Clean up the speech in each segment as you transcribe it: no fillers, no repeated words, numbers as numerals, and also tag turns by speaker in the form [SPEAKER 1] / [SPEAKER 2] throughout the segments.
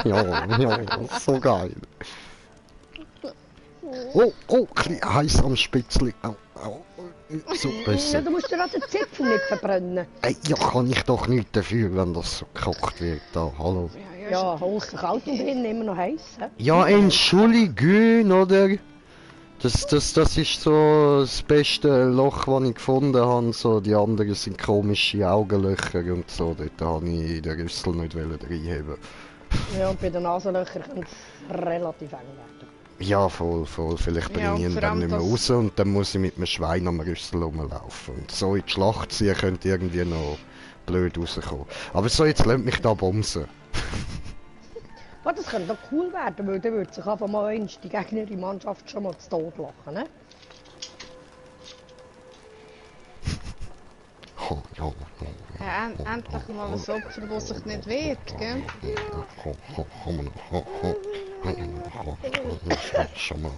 [SPEAKER 1] Ja, ja, so geil. Oh, oh, ein bisschen heiß am Spitzli. Au, au. So
[SPEAKER 2] Ja,
[SPEAKER 1] besser.
[SPEAKER 2] du musst dir auch den Zipfel nicht verbrennen.
[SPEAKER 1] Ey, ja, kann ich doch nichts dafür, wenn das so gekocht wird. Da, hallo.
[SPEAKER 2] Ja, außen kalt und drinnen immer noch heiß. He?
[SPEAKER 1] Ja, Entschuldigung, oder? Das ist so das beste Loch, das ich gefunden habe. So, die anderen sind komische Augenlöcher und so. Dort habe ich den Rüssel nicht reinheben.
[SPEAKER 2] Ja, und bei den Nasenlöchern kann es relativ eng werden.
[SPEAKER 1] Ja, voll, voll. Vielleicht
[SPEAKER 3] Ja,
[SPEAKER 1] bringe ich ihn
[SPEAKER 3] vor
[SPEAKER 1] dann
[SPEAKER 3] allem
[SPEAKER 1] nicht mehr
[SPEAKER 3] das-
[SPEAKER 1] raus und dann muss ich mit einem Schwein am Rüssel rumlaufen. Und so in die Schlacht ziehen könnte irgendwie noch blöd rauskommen. Aber so, jetzt lasst mich da bumsen.
[SPEAKER 2] Oh, das könnte doch cool werden, weil dann würde sich einfach mal eins die gegnerische Mannschaft schon mal zu Tod lachen. Ne?
[SPEAKER 1] Oh, ja,
[SPEAKER 3] Ja, endlich mal ein Opfer, das sich nicht wehrt, gell?
[SPEAKER 1] Schon mal.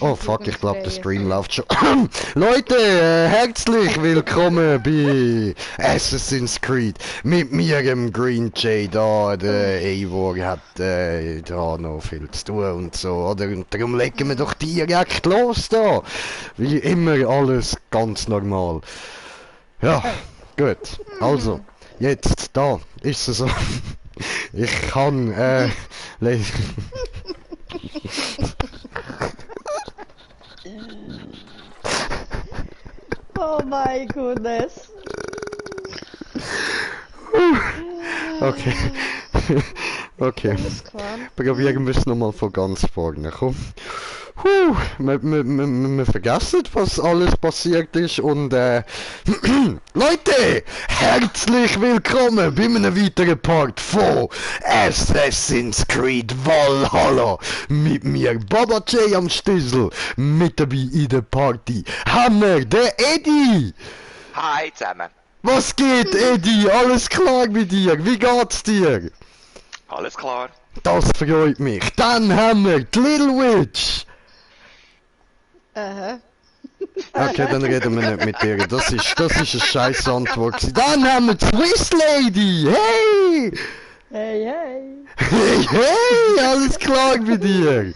[SPEAKER 1] Oh fuck, ich glaube der Stream läuft schon. Leute, herzlich willkommen bei Assassin's Creed. Mit mir, dem Green Jay da, der Eivor hat da noch viel zu tun und so, oder? Und darum legen wir doch direkt los da. Wie immer alles ganz normal. Ja, gut. Also, jetzt da ist es so. Ich kann,
[SPEAKER 2] Oh my goodness.
[SPEAKER 1] Okay. Okay.
[SPEAKER 3] Alles klar.
[SPEAKER 1] Probieren wir es nochmal von ganz vorne. Komm. Wir vergessen, was alles passiert ist und Leute, herzlich willkommen bei einem weiteren Part von Assassin's Creed Valhalla. Mit mir Baba J am Stüssel, mit dabei in der Party haben wir den Eddie.
[SPEAKER 4] Hi zusammen.
[SPEAKER 1] Was geht, Eddie? Alles klar mit dir? Wie geht's dir?
[SPEAKER 4] Alles klar.
[SPEAKER 1] Das freut mich. Dann haben wir die Little Witch. Okay, dann reden wir nicht mit dir. Das ist eine scheiß Antwort gewesen. Dann haben wir die Swiss Lady. Hey!
[SPEAKER 2] Hey, hey.
[SPEAKER 1] Hey, hey! Alles klar mit dir?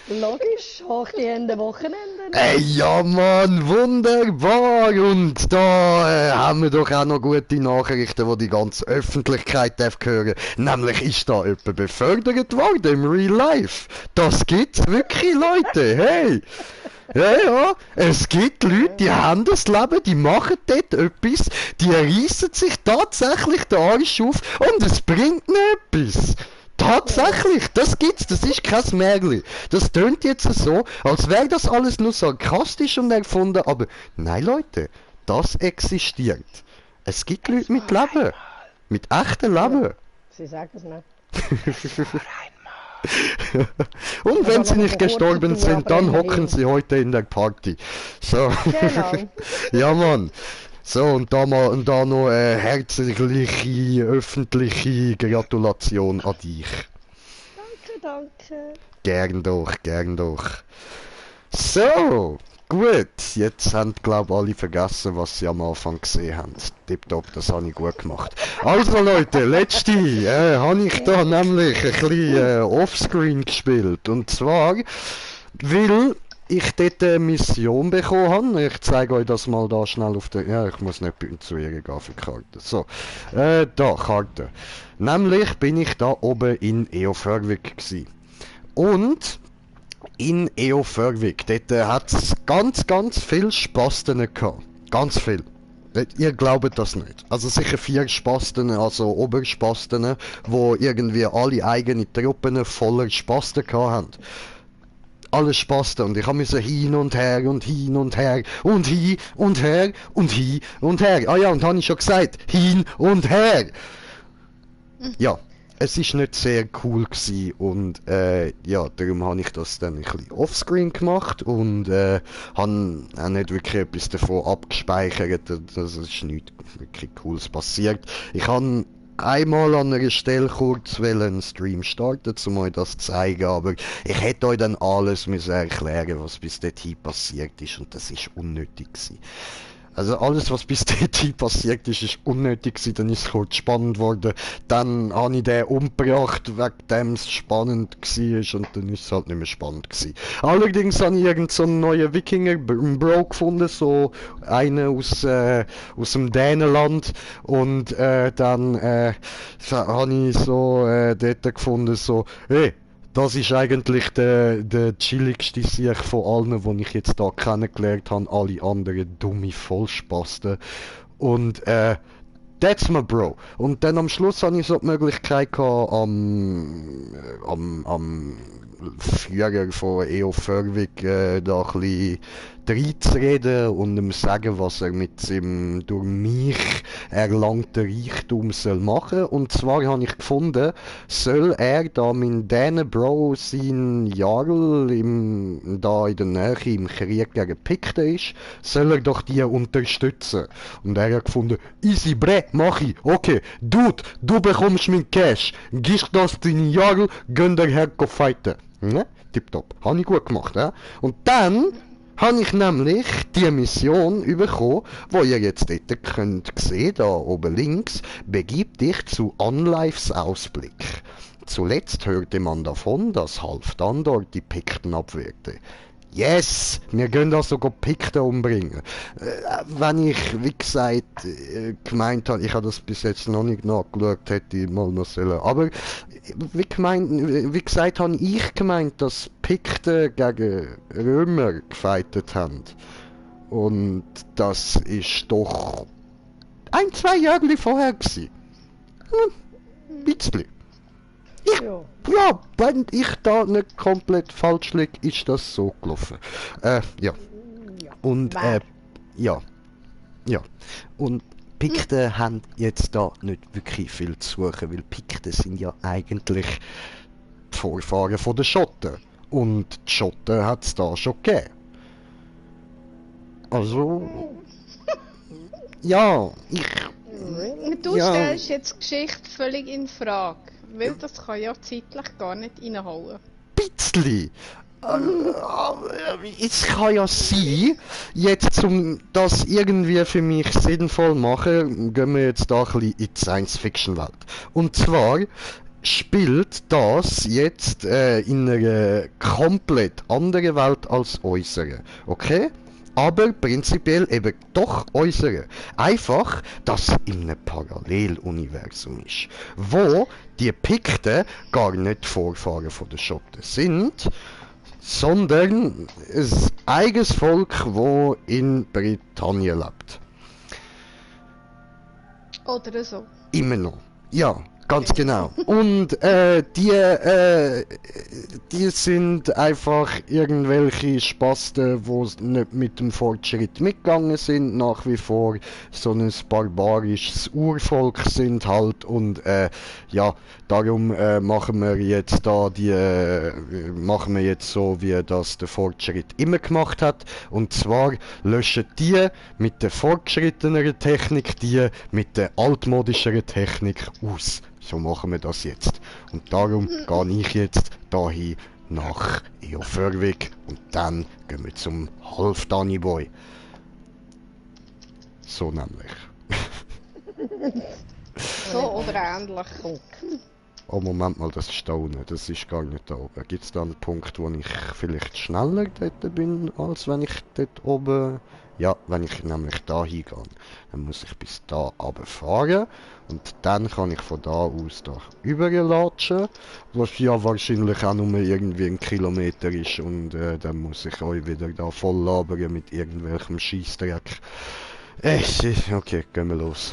[SPEAKER 2] Logisch, Hochende Wochenende.
[SPEAKER 1] Ey, ja Mann, wunderbar! Und da haben wir doch auch noch gute Nachrichten, die die ganze Öffentlichkeit darf hören. Nämlich ist da jemand befördert worden im Real Life. Das gibt's wirklich, Leute, hey! Ja, ja, es gibt Leute, die haben das Leben, die machen dort etwas, die reissen sich tatsächlich den Arsch auf und es bringt ihnen etwas. Tatsächlich, das gibt's, das ist kein Märchen. Das tönt jetzt so, als wäre das alles nur sarkastisch und erfunden, aber nein Leute, das existiert. Es gibt Leute mit Leben. Mit echtem Leben.
[SPEAKER 2] Sie sagen es nicht.
[SPEAKER 1] Und wenn sie
[SPEAKER 2] noch
[SPEAKER 1] nicht
[SPEAKER 2] vor
[SPEAKER 1] gestorben
[SPEAKER 2] Kurzem,
[SPEAKER 1] sind, dann
[SPEAKER 2] aber
[SPEAKER 1] hocken sie heute in der Party. So.
[SPEAKER 2] Genau.
[SPEAKER 1] Ja Mann. So, und da noch herzliche, öffentliche Gratulation an dich.
[SPEAKER 2] Danke, danke.
[SPEAKER 1] Gern doch, gern doch. So, gut. Jetzt haben, glaube alle vergessen, was sie am Anfang gesehen haben. Tipptopp, das habe ich gut gemacht. Also Leute, letzte habe ich da nämlich ein bisschen offscreen gespielt. Und zwar, weil ich dort eine Mission bekommen habe. Ich zeige euch das mal da schnell auf der... Ja, ich muss nicht zu ihr gehen für die Karte. So, da, Karte. Nämlich bin ich da oben in Eoförwig gsi. Und in Eoförwig, dort hat es ganz viel Spasten gehabt. Ganz viel. Ihr glaubt das nicht. Also sicher 4 Spasten, also Oberspasten, wo irgendwie alle eigene Truppen voller Spasten gehabt haben. Alles Spasten und ich musste hin und her und hin und her und hin und her und hin und her. Ah ja, und habe ich schon gesagt, hin und her. Ja, es ist nicht sehr cool gewesen und ja, darum habe ich das dann ein bisschen offscreen gemacht und habe auch nicht wirklich etwas davon abgespeichert. Das ist nichts wirklich Cooles passiert. Ich habe einmal an einer Stelle kurz einen Stream starten, um euch das zu zeigen, aber ich hätte euch dann alles müssen erklären, was bis dorthin passiert ist, und das ist unnötig gewesen. Also alles, was bis dorthin passiert ist unnötig gewesen, dann ist es kurz spannend geworden. Dann habe ich den umgebracht, wegen dem es spannend war, und dann ist es halt nicht mehr spannend gewesen. Allerdings habe ich irgend so einen neuen Wikinger, einen Bro gefunden, so einen aus dem Dänenland, und dann habe ich so dort gefunden, so, hey, das ist eigentlich der chilligste Sieg von allen, die ich jetzt da kennengelernt habe. Alle anderen dumme Vollspasten. Und that's my bro. Und dann am Schluss hatte ich so die Möglichkeit gehabt, am Führer von EO Förwig da ein bisschen reinzureden und ihm sagen, was er mit seinem durch mich erlangten Reichtum soll machen. Und zwar habe ich gefunden, soll er, da mein Dänen-Bro sein Jarl da in der Nähe im Krieg gegen Pikten ist, soll er doch die unterstützen. Und er hat gefunden, easy bre, mach ich, okay, Dude, du bekommst mein Cash, gibst das deinen Jarl, gönn der her fighten. Ne? Tipptopp. Habe ich gut gemacht, ja? Und dann habe ich nämlich die Mission bekommen, wo ihr jetzt dort könnt sehen, da oben links, begib dich zu OnLives Ausblick. Zuletzt hörte man davon, dass Halfdan dort die Pikten abwehrte. Yes! Wir gehen also Pikten umbringen. Wenn ich, wie gesagt, gemeint habe, ich habe das bis jetzt noch nicht nachgeschaut, hätte ich mal noch sollen. Aber wie gesagt, habe ich gemeint, dass Pikten gegen Römer gefightet haben. Und das ist doch 1-2 Jahre vorher gewesen. Ein bisschen.
[SPEAKER 2] Ja.
[SPEAKER 1] Ja, wenn ich da nicht komplett falsch liege, ist das so gelaufen. Ja.
[SPEAKER 2] Ja.
[SPEAKER 1] Und,
[SPEAKER 2] Wer?
[SPEAKER 1] ja. Ja. Und Pikten haben jetzt da nicht wirklich viel zu suchen, weil Pikten sind ja eigentlich die Vorfahren von den Schotten. Und die Schotten hat es da schon gegeben. Also... Ja,
[SPEAKER 3] Du
[SPEAKER 1] Ja.
[SPEAKER 3] stellst jetzt die Geschichte völlig in Frage. Weil das kann ja zeitlich gar nicht reinhauen.
[SPEAKER 1] bisschen. Es kann ja sein, jetzt um das irgendwie für mich sinnvoll machen, gehen wir jetzt da ein bisschen in die Science-Fiction-Welt. Und zwar spielt das jetzt in einer komplett anderen Welt als unsere, okay? Aber prinzipiell eben doch unsere. Einfach, dass es in einem Paralleluniversum ist, wo die Pikten gar nicht Vorfahren von den Schotten sind, sondern ein eigenes Volk, wo in Britannien lebt.
[SPEAKER 3] Oder so.
[SPEAKER 1] Immer noch. Ja, ganz genau. Und die sind einfach irgendwelche Spasten, die nicht mit dem Fortschritt mitgegangen sind, nach wie vor so ein barbarisches Urvolk sind halt, und ja, darum machen wir jetzt so, wie das der Fortschritt immer gemacht hat, und zwar löschen die mit der fortgeschritteneren Technik die mit der altmodischeren Technik aus. So machen wir das jetzt. Und darum gehe ich jetzt dahin nach Eoförwig, und dann gehen wir zum Halfdani Boy. So nämlich.
[SPEAKER 3] So oder ähnlich.
[SPEAKER 1] Oh, Moment mal, das Staunen, das ist gar nicht da oben. Gibt es da einen Punkt, wo ich vielleicht schneller dort bin, als wenn ich dort oben... Ja, wenn ich nämlich da hingehe, dann muss ich bis da runterfahren, und dann kann ich von da aus da rüberlatschen, was ja wahrscheinlich auch nur irgendwie 1 Kilometer ist, und dann muss ich euch wieder da voll labern mit irgendwelchem Scheissdreck. Okay, gehen wir los.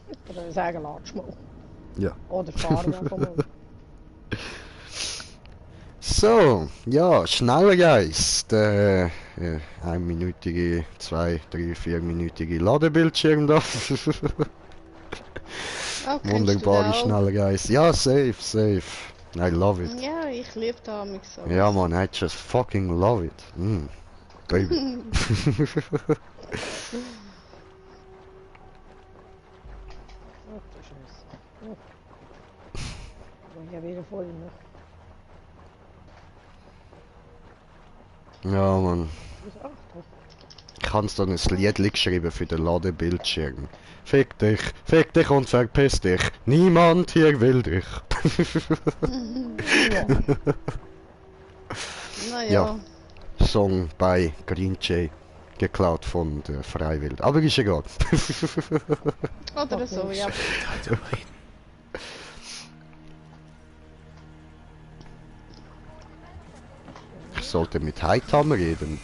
[SPEAKER 2] Ich würde sagen, latsch mal.
[SPEAKER 1] Ja.
[SPEAKER 2] Oder fahren einfach mal.
[SPEAKER 1] So, ja, schneller Geist. Einminütige, 2, 3, 4-minütige Ladebildschirm da. Wunderbare schneller Geist. Ja, safe. I love it.
[SPEAKER 3] Ja, ich liebe da mich so.
[SPEAKER 1] Ja, man, I just fucking love it. Baby.
[SPEAKER 2] Ja, wieder voll, ne?
[SPEAKER 1] Ja, Mann.
[SPEAKER 2] Was Achtung.
[SPEAKER 1] Ich habe dann ein Lied geschrieben für den Ladebildschirm. Fick dich und verpiss dich. Niemand hier will dich.
[SPEAKER 3] Naja.
[SPEAKER 1] Ja. Song bei Green Jay. Geklaut von der Freiwild. Aber ist egal.
[SPEAKER 3] Oder so, ja.
[SPEAKER 1] Ich sollte mit Heithammer reden.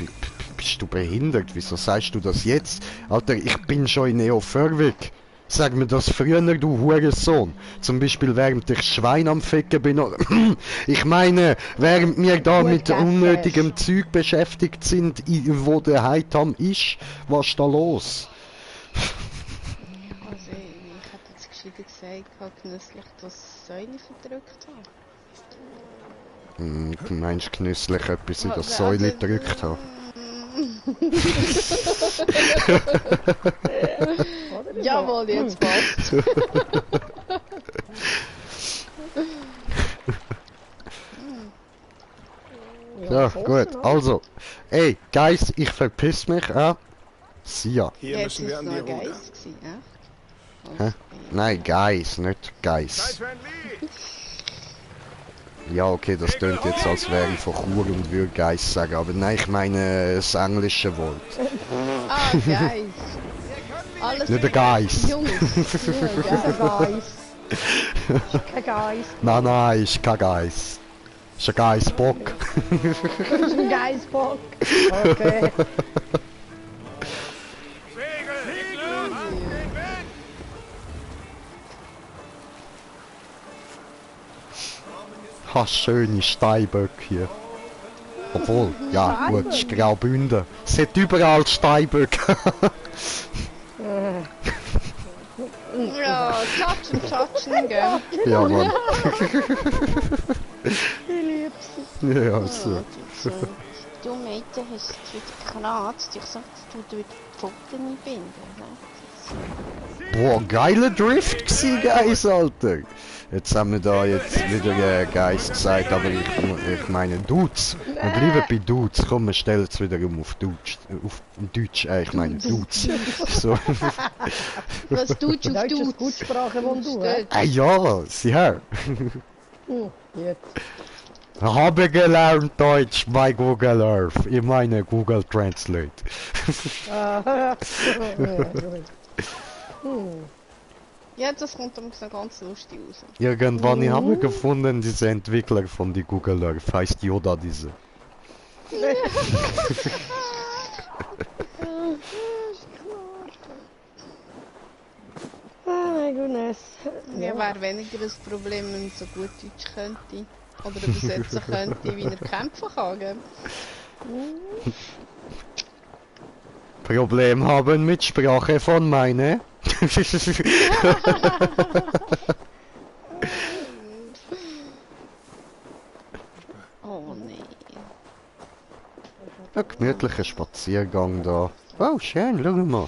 [SPEAKER 1] Bist du behindert? Wieso sagst du das jetzt? Alter, ich bin schon in Neo Förwig. Sag mir das früher, du Hurensohn. Zum Beispiel während ich Schwein am Ficken bin. Oder ich meine, während wir da
[SPEAKER 2] Gut
[SPEAKER 1] mit
[SPEAKER 2] gegessen
[SPEAKER 1] unnötigem Zeug beschäftigt sind, wo der Heitam ist. Was ist da los?
[SPEAKER 3] Also, ich hätte jetzt gescheiter gesagt, ich habe genüsslich das Säule verdrückt habe.
[SPEAKER 1] Du meinst genüsslich etwas in das
[SPEAKER 3] Also,
[SPEAKER 1] Säule gedrückt haben?
[SPEAKER 3] Jawohl, jetzt passt.
[SPEAKER 1] Ja,
[SPEAKER 2] Soße
[SPEAKER 1] gut.
[SPEAKER 2] noch.
[SPEAKER 1] Also, ey, Guys, ich verpiss mich, Sia.
[SPEAKER 5] Hier
[SPEAKER 3] Jetzt
[SPEAKER 5] müssen
[SPEAKER 3] ist
[SPEAKER 5] wir
[SPEAKER 3] es
[SPEAKER 5] an
[SPEAKER 3] noch
[SPEAKER 5] die
[SPEAKER 3] ein
[SPEAKER 5] Ruder.
[SPEAKER 3] Geist gewesen, echt?
[SPEAKER 1] Hä? Nein, Guys, nicht Guys. Ja, okay, das klingt jetzt, als wäre ich von Chur und würde Guys sagen, aber nein, ich meine das englische Wort.
[SPEAKER 3] Ah, Geist. Alles
[SPEAKER 1] Nicht der Guys.
[SPEAKER 3] Jungs.
[SPEAKER 2] Der Geist. Kein Geist.
[SPEAKER 1] Nein, ist kein Guys. Ist ein Guys-Bock.
[SPEAKER 2] Das ist ein Geistbock. Okay.
[SPEAKER 1] Ha, schöne Steinböcke hier. Obwohl, ja gut, ist Graubünden. Es hat überall Steinböcke.
[SPEAKER 3] Ja, tschatschen, gell?
[SPEAKER 1] Ja, Mann.
[SPEAKER 2] Ich liebe sie.
[SPEAKER 1] Ja, so.
[SPEAKER 6] Du Mädchen hast es wieder gekratzt. Ich sag, du dort die Pfoten einbinden.
[SPEAKER 1] Boah, geiler Drift gsi, Guys, Alter. Jetzt haben wir da jetzt wieder Guys gesagt, aber ich meine Dudes. Wir bleiben bei Dudes. Komm, wir stellen es wieder um auf Deutsch. Auf Deutsch, ich meine Dudes. So.
[SPEAKER 3] Was tut auf
[SPEAKER 2] Deutsch ist
[SPEAKER 3] du?
[SPEAKER 2] Gutsprache, wo du, hä?
[SPEAKER 1] Ja, sieh her.
[SPEAKER 2] Jetzt.
[SPEAKER 1] Habe gelernt Deutsch bei Google Earth. Ich meine Google Translate.
[SPEAKER 2] Ja, gut.
[SPEAKER 3] Ja, das kommt übrigens noch ganz lustig raus.
[SPEAKER 1] Irgendwann ich habe gefunden, diese Entwickler von die Google Earth heißt Yoda diese.
[SPEAKER 2] Oh my goodness.
[SPEAKER 3] Ja, wäre weniger ein Problem, wenn man so gut Deutsch könnte. Oder übersetzen könnte, wie er kämpfen kann, gell?
[SPEAKER 1] Problem haben mit Sprache von meine.
[SPEAKER 3] Oh nee.
[SPEAKER 1] Ein gemütlicher Spaziergang da. Oh, schön, schau mal.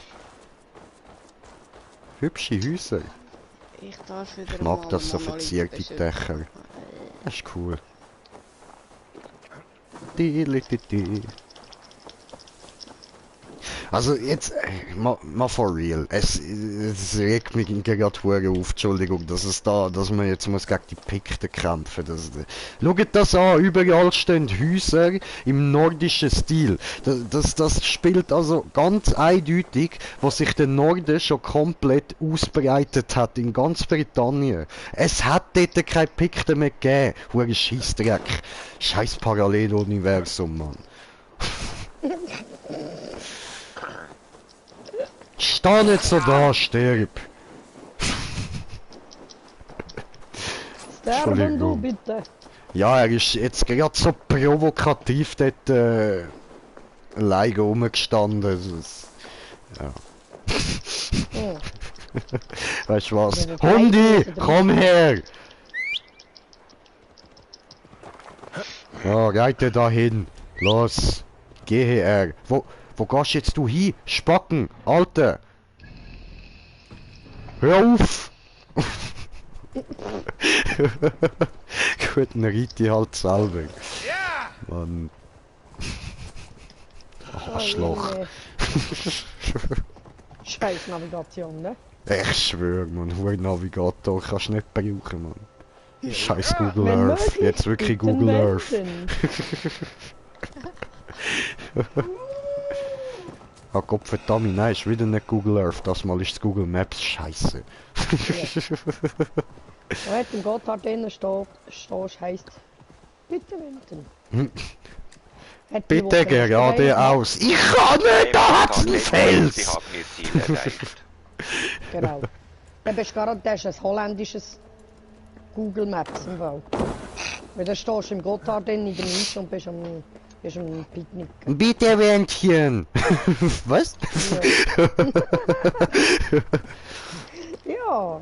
[SPEAKER 1] Hübsche Häuser.
[SPEAKER 3] Ich darf wieder
[SPEAKER 1] Ich mag
[SPEAKER 3] mal
[SPEAKER 1] das so
[SPEAKER 3] Monolith
[SPEAKER 1] verzierte
[SPEAKER 3] beschützen.
[SPEAKER 1] Dächer. Das ist cool. Di. Also jetzt, mal for real. Es regt mich gerade hure auf, Entschuldigung, dass man jetzt muss gegen die Pikten kämpfen. Schaut das an, überall stehen Häuser im nordischen Stil. Das spielt also ganz eindeutig, was sich der Norden schon komplett ausbreitet hat in ganz Britannien. Es hat dort keine Pikten mehr gegeben. Hure Scheissdreck. Scheiß Paralleluniversum, Mann. Steh nicht so da, stirb!
[SPEAKER 2] Sterben du
[SPEAKER 1] Entschuldigung.
[SPEAKER 2] bitte.
[SPEAKER 1] Ja, er ist jetzt gerade so provokativ dort alleine rumgestanden. Ja.
[SPEAKER 2] Oh.
[SPEAKER 1] Weißt du was?
[SPEAKER 2] Ja, das
[SPEAKER 1] Hundi,
[SPEAKER 2] weiß ich,
[SPEAKER 1] komm her! Ja, reite da hin. Los, geh her. Wo gehst jetzt du hin? Spacken, Alter! Hör auf! Gut, dann reite ich halt selber. Mann. Arschloch.
[SPEAKER 2] Scheiß Navigation, ne?
[SPEAKER 1] Ich schwöre, man, hoher Navigator kannst du nicht brauchen, man. Scheiß Google
[SPEAKER 2] Wenn
[SPEAKER 1] Earth,
[SPEAKER 2] möglich,
[SPEAKER 1] jetzt wirklich
[SPEAKER 2] bitte
[SPEAKER 1] Google Earth.
[SPEAKER 2] melden.
[SPEAKER 1] Ah Gott verdammt, nein, ist wieder nicht Google Earth, das mal ist Google Maps, scheiße.
[SPEAKER 2] Wenn du im Gotthard drinnen stehst, heisst bitte wenden. Hat die
[SPEAKER 1] Bitte
[SPEAKER 2] Woche
[SPEAKER 1] geradeaus. Ich kann nicht, da hat's einen
[SPEAKER 4] Sie
[SPEAKER 1] Fels!
[SPEAKER 4] haben ihr Ziel erreicht.
[SPEAKER 2] Genau. Dann bist du garantiert ein holländisches Google Maps im Fall. Weil da stehst du im Gotthard drin in der Nische und bist am Picknick.
[SPEAKER 1] Bitte Wändchen! Was?
[SPEAKER 2] Ja.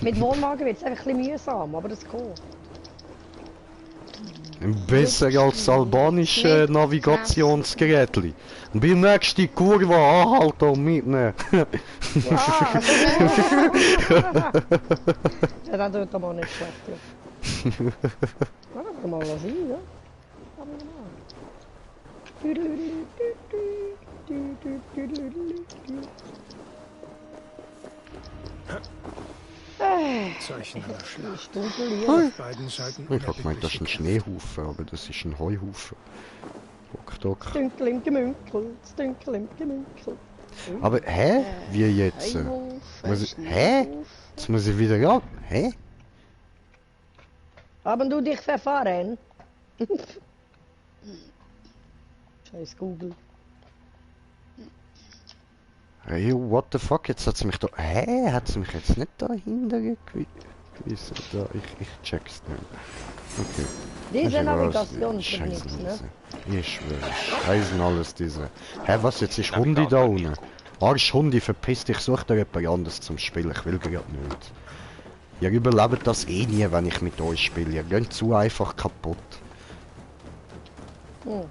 [SPEAKER 2] Mit Wohnwagen wird es einfach ein bisschen mühsam, aber das geht.
[SPEAKER 1] Besser als albanische Navigationsgerätli. Bei der nächsten Kurve anhalten und mitnehmen.
[SPEAKER 2] Ja, ja, das tut aber nicht schlecht. Ja. Ja, kann mal was sein, ja? Kann man
[SPEAKER 5] Zeichen einer Schlacht.
[SPEAKER 2] Ist dunkel hier.
[SPEAKER 5] Auf beiden Seiten
[SPEAKER 1] Ich hab gemeint, das ist ein
[SPEAKER 5] unerbittliche
[SPEAKER 1] Schneehaufen, aber das ist ein Heuhaufen. Dock.
[SPEAKER 2] Das Dunkel im Gemünkel, das Dunkel im Gemünkel.
[SPEAKER 1] Aber, hä? Wie jetzt? Muss ich, hä? Jetzt muss ich wieder ab. Hä?
[SPEAKER 2] Haben du dich verfahren? Scheiß Google.
[SPEAKER 1] Hey, what the fuck? Jetzt hat sie mich da... Hä? Hat sie mich jetzt nicht dahinter gewiesen? Da, ich check's nicht. Okay.
[SPEAKER 2] Diese Navigation
[SPEAKER 1] ist
[SPEAKER 2] für nichts, ne?
[SPEAKER 1] Ich schwöre, scheißen alles diese. Hä, was, jetzt ist Hundi da unten? Arsch Hundi, verpiss dich, such dir jemand anderes zum Spielen, ich will grad nicht. Ihr überlebt das eh nie, wenn ich mit euch spiele, ihr geht zu einfach kaputt.
[SPEAKER 2] Hm.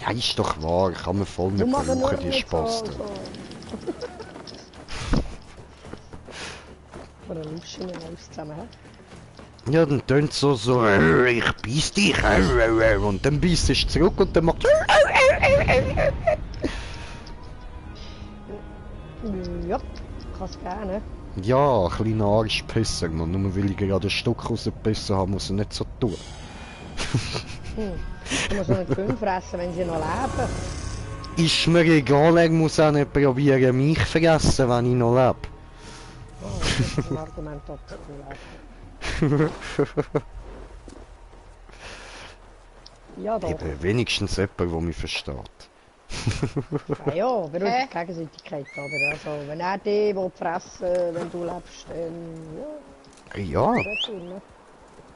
[SPEAKER 1] Ja, ist doch wahr, ich kann mir voll
[SPEAKER 2] Du
[SPEAKER 1] nicht
[SPEAKER 2] machst nur
[SPEAKER 1] brauchen, die
[SPEAKER 2] nicht
[SPEAKER 1] Spaß.
[SPEAKER 2] so. Von der Luschen und alles zusammen, hä?
[SPEAKER 1] Ja, dann tönt so, ich beiß dich, und dann beißt du zurück und dann macht...
[SPEAKER 2] Ja, kann's gerne.
[SPEAKER 1] Ja, kleiner Arschpisser, man, nur weil ich gerade ein Stück rausgebissen habe, muss er nicht so tun.
[SPEAKER 2] Du musst noch nicht 5 fressen, wenn sie noch leben.
[SPEAKER 1] Ist mir egal, er muss auch nicht probieren, mich fressen, wenn ich noch lebe.
[SPEAKER 2] Oh, das ist ein Argument dazu. Ja, doch.
[SPEAKER 1] Eben, wenigstens jemand, der mich versteht.
[SPEAKER 2] Ja, beruhigt die Gegenseitigkeit, oder? Also, wenn er dich fressen, wenn du lebst, dann...
[SPEAKER 1] Ja,
[SPEAKER 2] Ja, das tun, ne?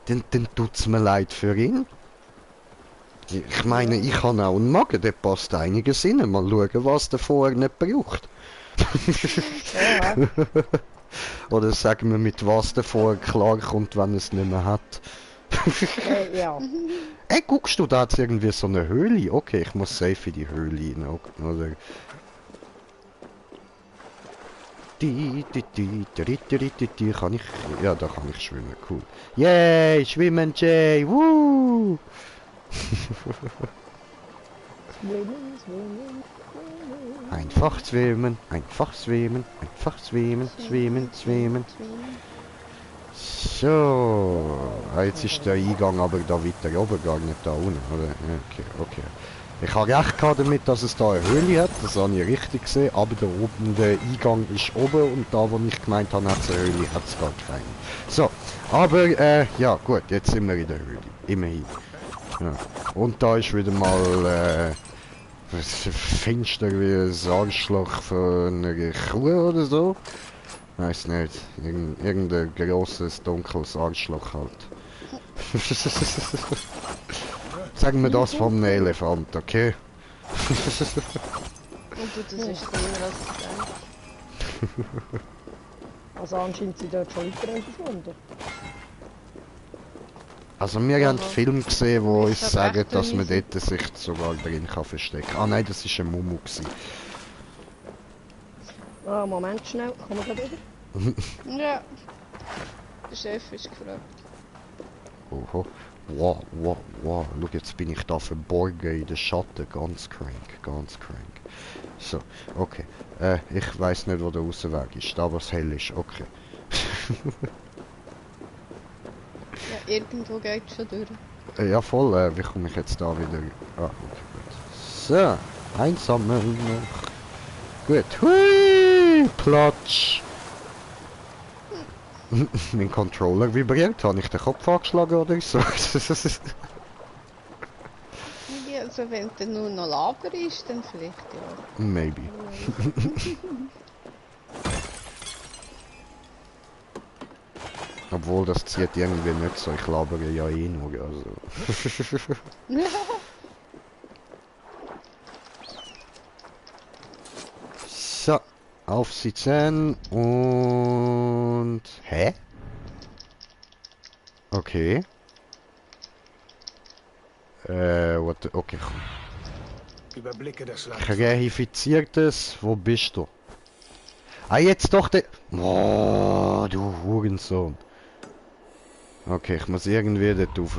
[SPEAKER 1] dann tut's mir leid für ihn. Ich meine, ich habe auch einen Magen, der passt einiges rein. Mal schauen, was der vorher nicht braucht.
[SPEAKER 2] Ja,
[SPEAKER 1] Oder sagen wir, mit was der vorher klarkommt, wenn er es nicht mehr hat.
[SPEAKER 2] ja.
[SPEAKER 1] Ey, guckst du, da hat's irgendwie so eine Höhle? Okay, ich muss safe in die Höhle rein. Oder... Kann ich... Ja, da kann ich schwimmen, cool. Yay, schwimmen, Jay, woo! Einfach schwimmen, einfach schwimmen, einfach schwimmen, schwimmen, schwimmen. So, jetzt ist der Eingang aber da weiter oben, gar nicht da unten, oder? Ja, okay, okay. Ich habe recht gehabt damit, dass es da eine Höhle hat, das habe ich richtig gesehen, aber da oben der Eingang ist oben und da, wo ich gemeint habe, hat es eine Höhle, hat es gar keine. So, aber, ja gut, jetzt sind wir in der Höhle, immerhin. Ja. Und da ist wieder mal, finster wie ein Arschloch von einer Kuh oder so. Weiß nicht, irgendein grosses, dunkles Arschloch halt. Sagen wir das vom Elefant, okay?
[SPEAKER 3] Und du, das ist kleiner als ich denke.
[SPEAKER 2] Also anscheinend sind dort schon Leute verschwunden.
[SPEAKER 1] Also wir haben Film gesehen, wo uns
[SPEAKER 3] hab
[SPEAKER 1] sagen,
[SPEAKER 3] echt
[SPEAKER 1] dass man
[SPEAKER 3] riesig-
[SPEAKER 1] dort sich sogar drin kann verstecken. Ah nein, das ist ein Mumu gewesen.
[SPEAKER 2] Ah, Moment schnell, kommen wir wieder?
[SPEAKER 3] Ja. Der Chef ist gefragt.
[SPEAKER 1] Oho. Wow, wow, wow. Schau, jetzt bin ich da verborgen in den Schatten. Ganz crank, ganz crank. So, okay. Ich weiß nicht, wo der Ausweg ist, da was hell ist. Okay.
[SPEAKER 3] Ja, irgendwo geht es schon durch.
[SPEAKER 1] Ja, voll. Wie komme ich jetzt da wieder... Ah, okay, gut. So, einsammeln. Gut. Hui! Platsch! Mein Controller vibriert. Habe ich den Kopf angeschlagen oder so?
[SPEAKER 3] Ja, also wenn der nur noch Lager ist, dann vielleicht ja.
[SPEAKER 1] Maybe. Obwohl, das zieht irgendwie nicht so. Ich labere ja eh nur, also. So, aufsitzen und... Hä? Okay. Okay, komm.
[SPEAKER 5] Überblicke das Land.
[SPEAKER 1] Reifiziertes, wo bist du? Ah, jetzt doch der... Oh, du Hurensohn. Okay, ich muss irgendwie dort rauf.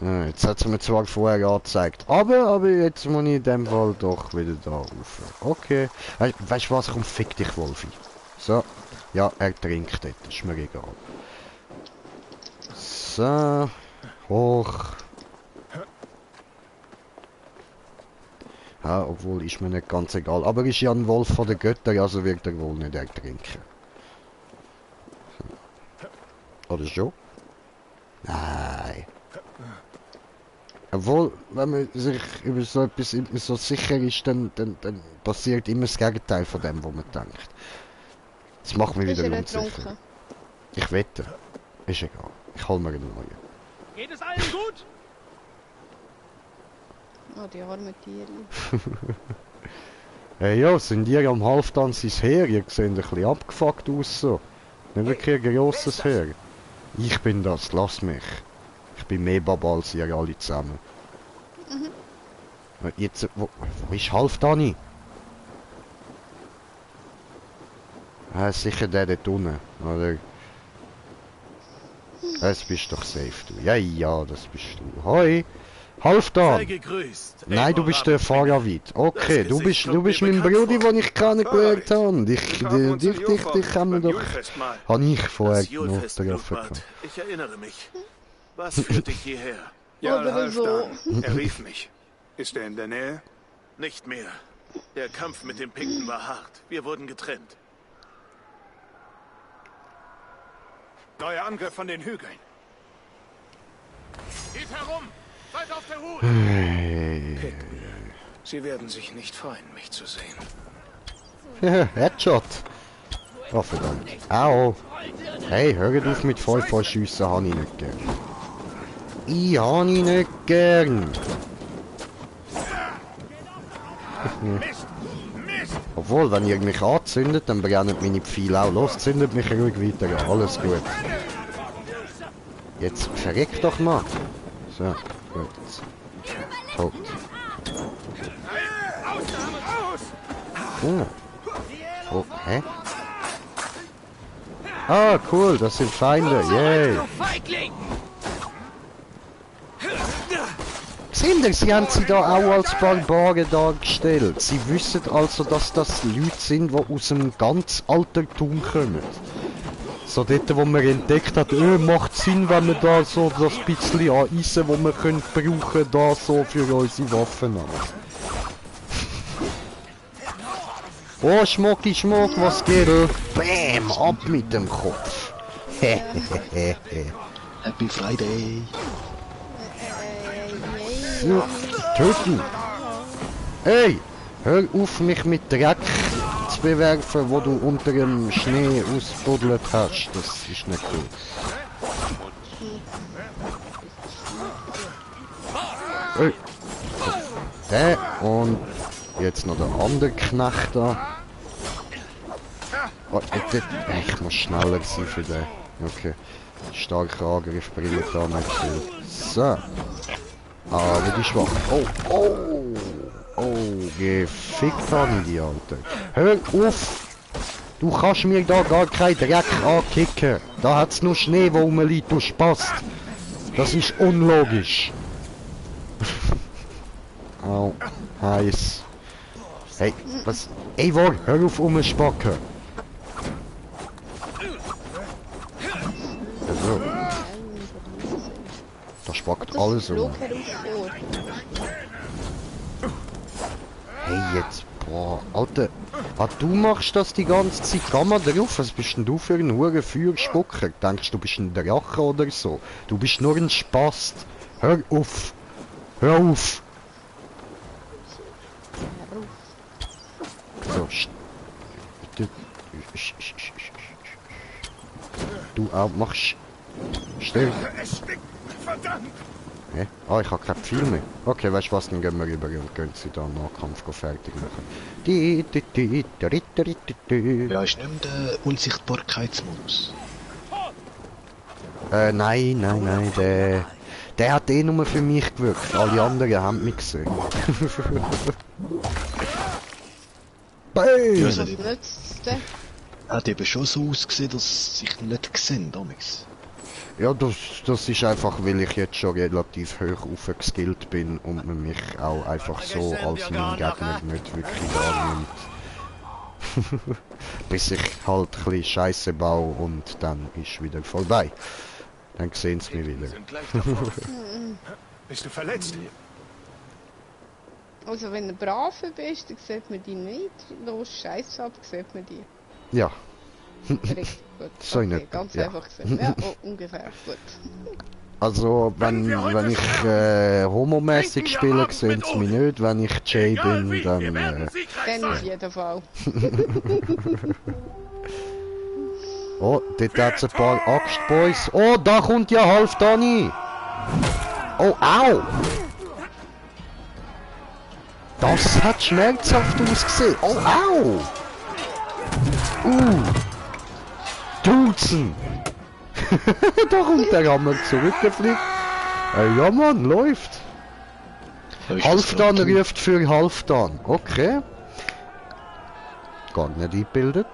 [SPEAKER 1] Ja, jetzt hat es mir zwar vorher angezeigt, aber jetzt muss ich in dem Fall doch wieder da rauf. Okay. Weißt du was, komm, fick dich, Wolfi. So. Ja, er trinkt dort, ist mir egal. So. Hoch. Ja, obwohl ist mir nicht ganz egal. Aber ist ja ein Wolf von den Göttern, also wird er wohl nicht ertrinken. Oder schon? Nein. Obwohl, wenn man sich über so etwas so sicher ist, dann passiert immer das Gegenteil von dem, was man denkt. Das macht mich
[SPEAKER 3] Ist
[SPEAKER 1] wieder
[SPEAKER 3] er
[SPEAKER 1] unsicher.
[SPEAKER 3] ertrunken?
[SPEAKER 1] Ich wette. Ist egal. Ich hol mir einen neuen.
[SPEAKER 7] Geht es allen gut?
[SPEAKER 3] Oh, die armen Tiere.
[SPEAKER 1] Hey ja, sind ihr am Halftanz ins Heer? Ihr seht ein bisschen abgefuckt aus so. Nicht wirklich ein grosses Heer. Ich bin das, lass mich. Ich bin mehr Baba als ihr alle zusammen. Jetzt, wo ist Halftani? Ah, sicher der dort unten, oder? Das bist doch safe, du. Ja, ja, das bist du. Hoi! Halftan! Nein, du bist der Faravid. Okay, du bist mein Bruder, den ich kennengelernt habe. Dich haben wir doch... Habe ich vorher noch getroffen.
[SPEAKER 7] Ich erinnere mich. Was führt dich hierher?
[SPEAKER 5] Ja,
[SPEAKER 3] Oder so.
[SPEAKER 5] Halfdan. Er rief mich. Ist er in der Nähe?
[SPEAKER 7] Nicht mehr. Der Kampf mit den Pikten war hart. Wir wurden getrennt.
[SPEAKER 5] Neuer Angriff von den Hügeln.
[SPEAKER 7] Geht herum! Seid auf der Hut!
[SPEAKER 5] Pikten. Sie werden sich nicht freuen, mich zu sehen.
[SPEAKER 1] Headshot! Oh verdammt. Au! Hey, hört auf mit Vollschiessen, habe ich nicht gern. Ich habe ihn nicht gern! Obwohl, wenn ihr mich anzündet, dann brennen meine Pfeile auch los. Zündet mich ruhig weiter an. Alles gut. Jetzt verreck doch mal. So, gut. Tot. Oh. Oh, hä? Ah, cool, das sind Feinde. Yay. Sehen Sie, sie haben sie da auch als Barbaren dargestellt. Sie wissen also, dass das Leute sind, die aus einem ganz Altertum kommen. So dort, wo man entdeckt hat, macht Sinn, wenn wir da so das bisschen an Eisen, wo wir können brauchen, da so für unsere Waffen haben. Oh, Schmucki, Schmuck, was geht? Bäm, ab mit dem Kopf. Happy Friday. Ja, töten! Hey! Hör auf, mich mit Dreck zu bewerfen, wo du unter dem Schnee ausbuddelt hast. Das ist nicht gut. Hey. Der und jetzt noch der andere Knecht da. Oh, ich muss schneller sein für den. Okay. Starker Angriff bringt da nicht viel. So. Aber die schwach. Oh, oh, oh, gefickt habe ich die Alte. Hör auf! Du kannst mir da gar keinen Dreck ankicken. Da hat's nur Schnee, wo rumliegt, du Spast. Das ist unlogisch. Au, heiß. Hey, was? Ey, wo? Hör auf rumspacken. Also. Da spackt alles rum. Hey, jetzt. Boah, Alter. Ah, du machst das die ganze Zeit. Kann man drauf? Was bist denn du für ein hure Feuerspucker? Denkst du bist ein Drache oder so? Du bist nur ein Spast. Hör auf. Hör auf. So, du auch machst. Still.
[SPEAKER 7] Verdammt!
[SPEAKER 1] Hä? Ah, ich hab kein Pfeil mehr. Okay, weißt du was, dann gehen wir rüber und gehen sie da Nahkampf fertig machen.
[SPEAKER 8] Ja, ist nicht mehr der Unsichtbarkeitsmodus.
[SPEAKER 1] Nein, der hat eh nur für mich gewirkt. Alle anderen haben mich gesehen.
[SPEAKER 8] Ja,
[SPEAKER 1] Bam!
[SPEAKER 8] es
[SPEAKER 3] Was nützt es denn?
[SPEAKER 8] hat eben schon so ausgesehen, dass sich nicht gesehen damals.
[SPEAKER 1] Ja, das ist einfach, weil ich jetzt schon relativ hoch aufgeskillt bin und man mich auch einfach so als mein Gegner nicht wirklich annimmt. Bis ich halt ein bisschen Scheiße baue und dann ist wieder vorbei. Dann sehen sie mich wieder.
[SPEAKER 7] Sind gleich davor. Bist du verletzt?
[SPEAKER 3] Also wenn du brav bist, dann sieht man dich nicht. Los, Scheiße ab, sieht man dich.
[SPEAKER 1] Ja,
[SPEAKER 3] Richtig gut.
[SPEAKER 1] So in
[SPEAKER 3] Okay,
[SPEAKER 1] etwa,
[SPEAKER 3] ganz
[SPEAKER 1] ja.
[SPEAKER 3] einfach gesagt. Ja, oh, ungefähr. Gut.
[SPEAKER 1] also wenn ich homomäßig spiele, sehen sie mich nicht. Wenn ich Jay
[SPEAKER 7] Egal
[SPEAKER 1] bin,
[SPEAKER 7] wie,
[SPEAKER 1] dann...
[SPEAKER 7] wir werden siegreich
[SPEAKER 3] Dann auf
[SPEAKER 7] sein.
[SPEAKER 3] jeden Fall.
[SPEAKER 1] Oh, dort hat's ein paar Axtboys. Oh, da kommt ja Halfdani. Oh, au! Das hat schmerzhaft ausgesehen. Oh, au! Duzen! Da kommt der Hammer zurückgefliegt. Ja, Mann, läuft.
[SPEAKER 8] Da ist das
[SPEAKER 1] Halfdan
[SPEAKER 8] gerade
[SPEAKER 1] ruft für Halfdan. Okay. Gar nicht eingebildet.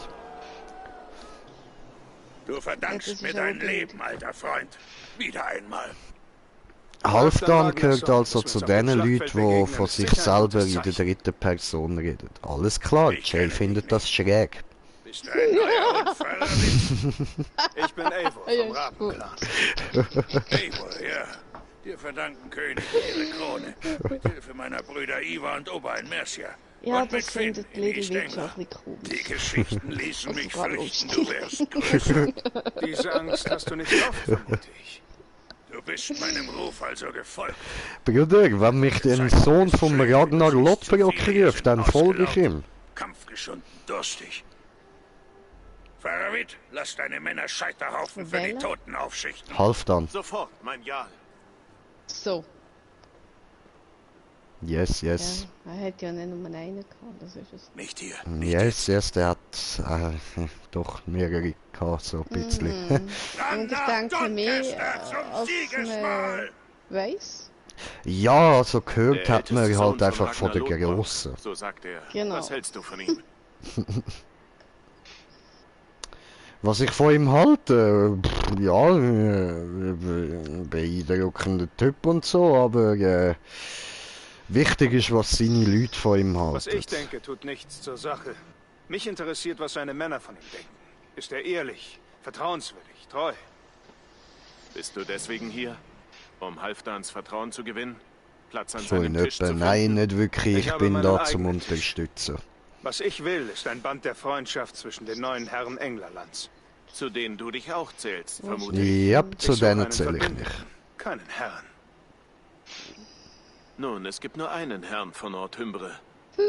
[SPEAKER 7] Du
[SPEAKER 3] Ja,
[SPEAKER 7] verdankst
[SPEAKER 3] das
[SPEAKER 7] mir
[SPEAKER 3] ist
[SPEAKER 7] dein
[SPEAKER 3] aber gut.
[SPEAKER 7] Leben, alter Freund. Wieder einmal.
[SPEAKER 1] Halfdan gehört also zu den
[SPEAKER 7] Schlachtfeld
[SPEAKER 1] Leuten, die
[SPEAKER 7] begegnen,
[SPEAKER 1] von
[SPEAKER 7] ist
[SPEAKER 1] sich
[SPEAKER 7] sicher ein
[SPEAKER 1] selber
[SPEAKER 7] gutes
[SPEAKER 1] in der
[SPEAKER 7] Zeichen.
[SPEAKER 1] dritten Person reden. Alles klar,
[SPEAKER 7] Ich
[SPEAKER 1] Jay
[SPEAKER 7] kenne
[SPEAKER 1] findet
[SPEAKER 7] dich
[SPEAKER 1] das schräg.
[SPEAKER 7] Bist du ein neuer Unfall?
[SPEAKER 5] Ich bin Eivor
[SPEAKER 3] Ja,
[SPEAKER 5] vom
[SPEAKER 3] ist gut.
[SPEAKER 5] Rabenclan.
[SPEAKER 7] Eivor, ja. Dir verdanken König ihre Krone. Mit Hilfe meiner Brüder Iva und Ober in Mercia.
[SPEAKER 6] Ja,
[SPEAKER 7] und mit
[SPEAKER 6] das
[SPEAKER 7] Finn
[SPEAKER 6] findet
[SPEAKER 7] in
[SPEAKER 6] Little
[SPEAKER 7] East
[SPEAKER 6] Witch
[SPEAKER 7] Anglia.
[SPEAKER 6] auch ein bisschen
[SPEAKER 7] Die
[SPEAKER 6] komisch.
[SPEAKER 7] Geschichten ließen
[SPEAKER 6] Also
[SPEAKER 7] mich
[SPEAKER 6] gerade
[SPEAKER 7] fürchten,
[SPEAKER 6] lustig.
[SPEAKER 7] du wärst größer.
[SPEAKER 5] Diese Angst hast du nicht oft, vermute ich.
[SPEAKER 7] Du bist meinem Ruf also gefolgt.
[SPEAKER 1] Bruder, wenn mich der Sohn vom Ragnar Lodbrok ruft, dann folge ich ihm.
[SPEAKER 7] Kampfgeschunden, durstig. Faravit, lass deine Männer Scheiterhaufen für die
[SPEAKER 3] Welle?
[SPEAKER 7] Toten aufschichten.
[SPEAKER 1] Halfdan.
[SPEAKER 5] Sofort, mein Jarl.
[SPEAKER 3] So.
[SPEAKER 1] Yes,
[SPEAKER 3] Ja,
[SPEAKER 1] yes.
[SPEAKER 3] er hat ja nicht nur einen gehabt, das ist es.
[SPEAKER 7] Nicht hier.
[SPEAKER 1] Yes, yes, der hat doch mehrere gehabt, so ein bisschen.
[SPEAKER 3] Und ich denke mehr,
[SPEAKER 7] Doncaster zum
[SPEAKER 3] als man
[SPEAKER 7] Siegesmahl!
[SPEAKER 3] weiss.
[SPEAKER 1] Ja, also gehört
[SPEAKER 5] Der
[SPEAKER 1] hat man
[SPEAKER 5] älteste
[SPEAKER 1] halt
[SPEAKER 5] Sohn von
[SPEAKER 1] einfach von der
[SPEAKER 5] Ragnar Lodbrok,
[SPEAKER 1] Grossen.
[SPEAKER 5] So sagt er.
[SPEAKER 3] Genau.
[SPEAKER 5] Was hältst du von ihm?
[SPEAKER 1] Was ich von ihm halte, ja, beeindruckender Typ und so, aber wichtig ist, was seine Leute von ihm halten.
[SPEAKER 5] Was ich denke, tut nichts zur Sache. Mich interessiert, was seine Männer von ihm denken. Ist er ehrlich, vertrauenswürdig, treu?
[SPEAKER 7] Bist du deswegen hier? Um Halfdans Vertrauen zu gewinnen? Platz an
[SPEAKER 1] So in
[SPEAKER 7] seinem Tisch zu
[SPEAKER 1] etwa,
[SPEAKER 7] finden?
[SPEAKER 1] nein, nicht wirklich,
[SPEAKER 5] Ich
[SPEAKER 1] ich
[SPEAKER 5] habe
[SPEAKER 1] bin
[SPEAKER 5] meinen
[SPEAKER 1] da zum
[SPEAKER 5] eigenen Tisch.
[SPEAKER 1] Unterstützen.
[SPEAKER 5] Was ich will, ist ein Band der Freundschaft zwischen den neuen Herren Englerlands.
[SPEAKER 7] Zu denen du dich auch zählst, vermute ich.
[SPEAKER 1] Ja, zu
[SPEAKER 5] Ich suche
[SPEAKER 1] denen
[SPEAKER 5] einen
[SPEAKER 1] zähle ich
[SPEAKER 5] Verbündeten,
[SPEAKER 1] mich.
[SPEAKER 5] keinen Herrn.
[SPEAKER 7] Nun, es gibt nur einen Herrn von Nordhymbre.
[SPEAKER 3] Das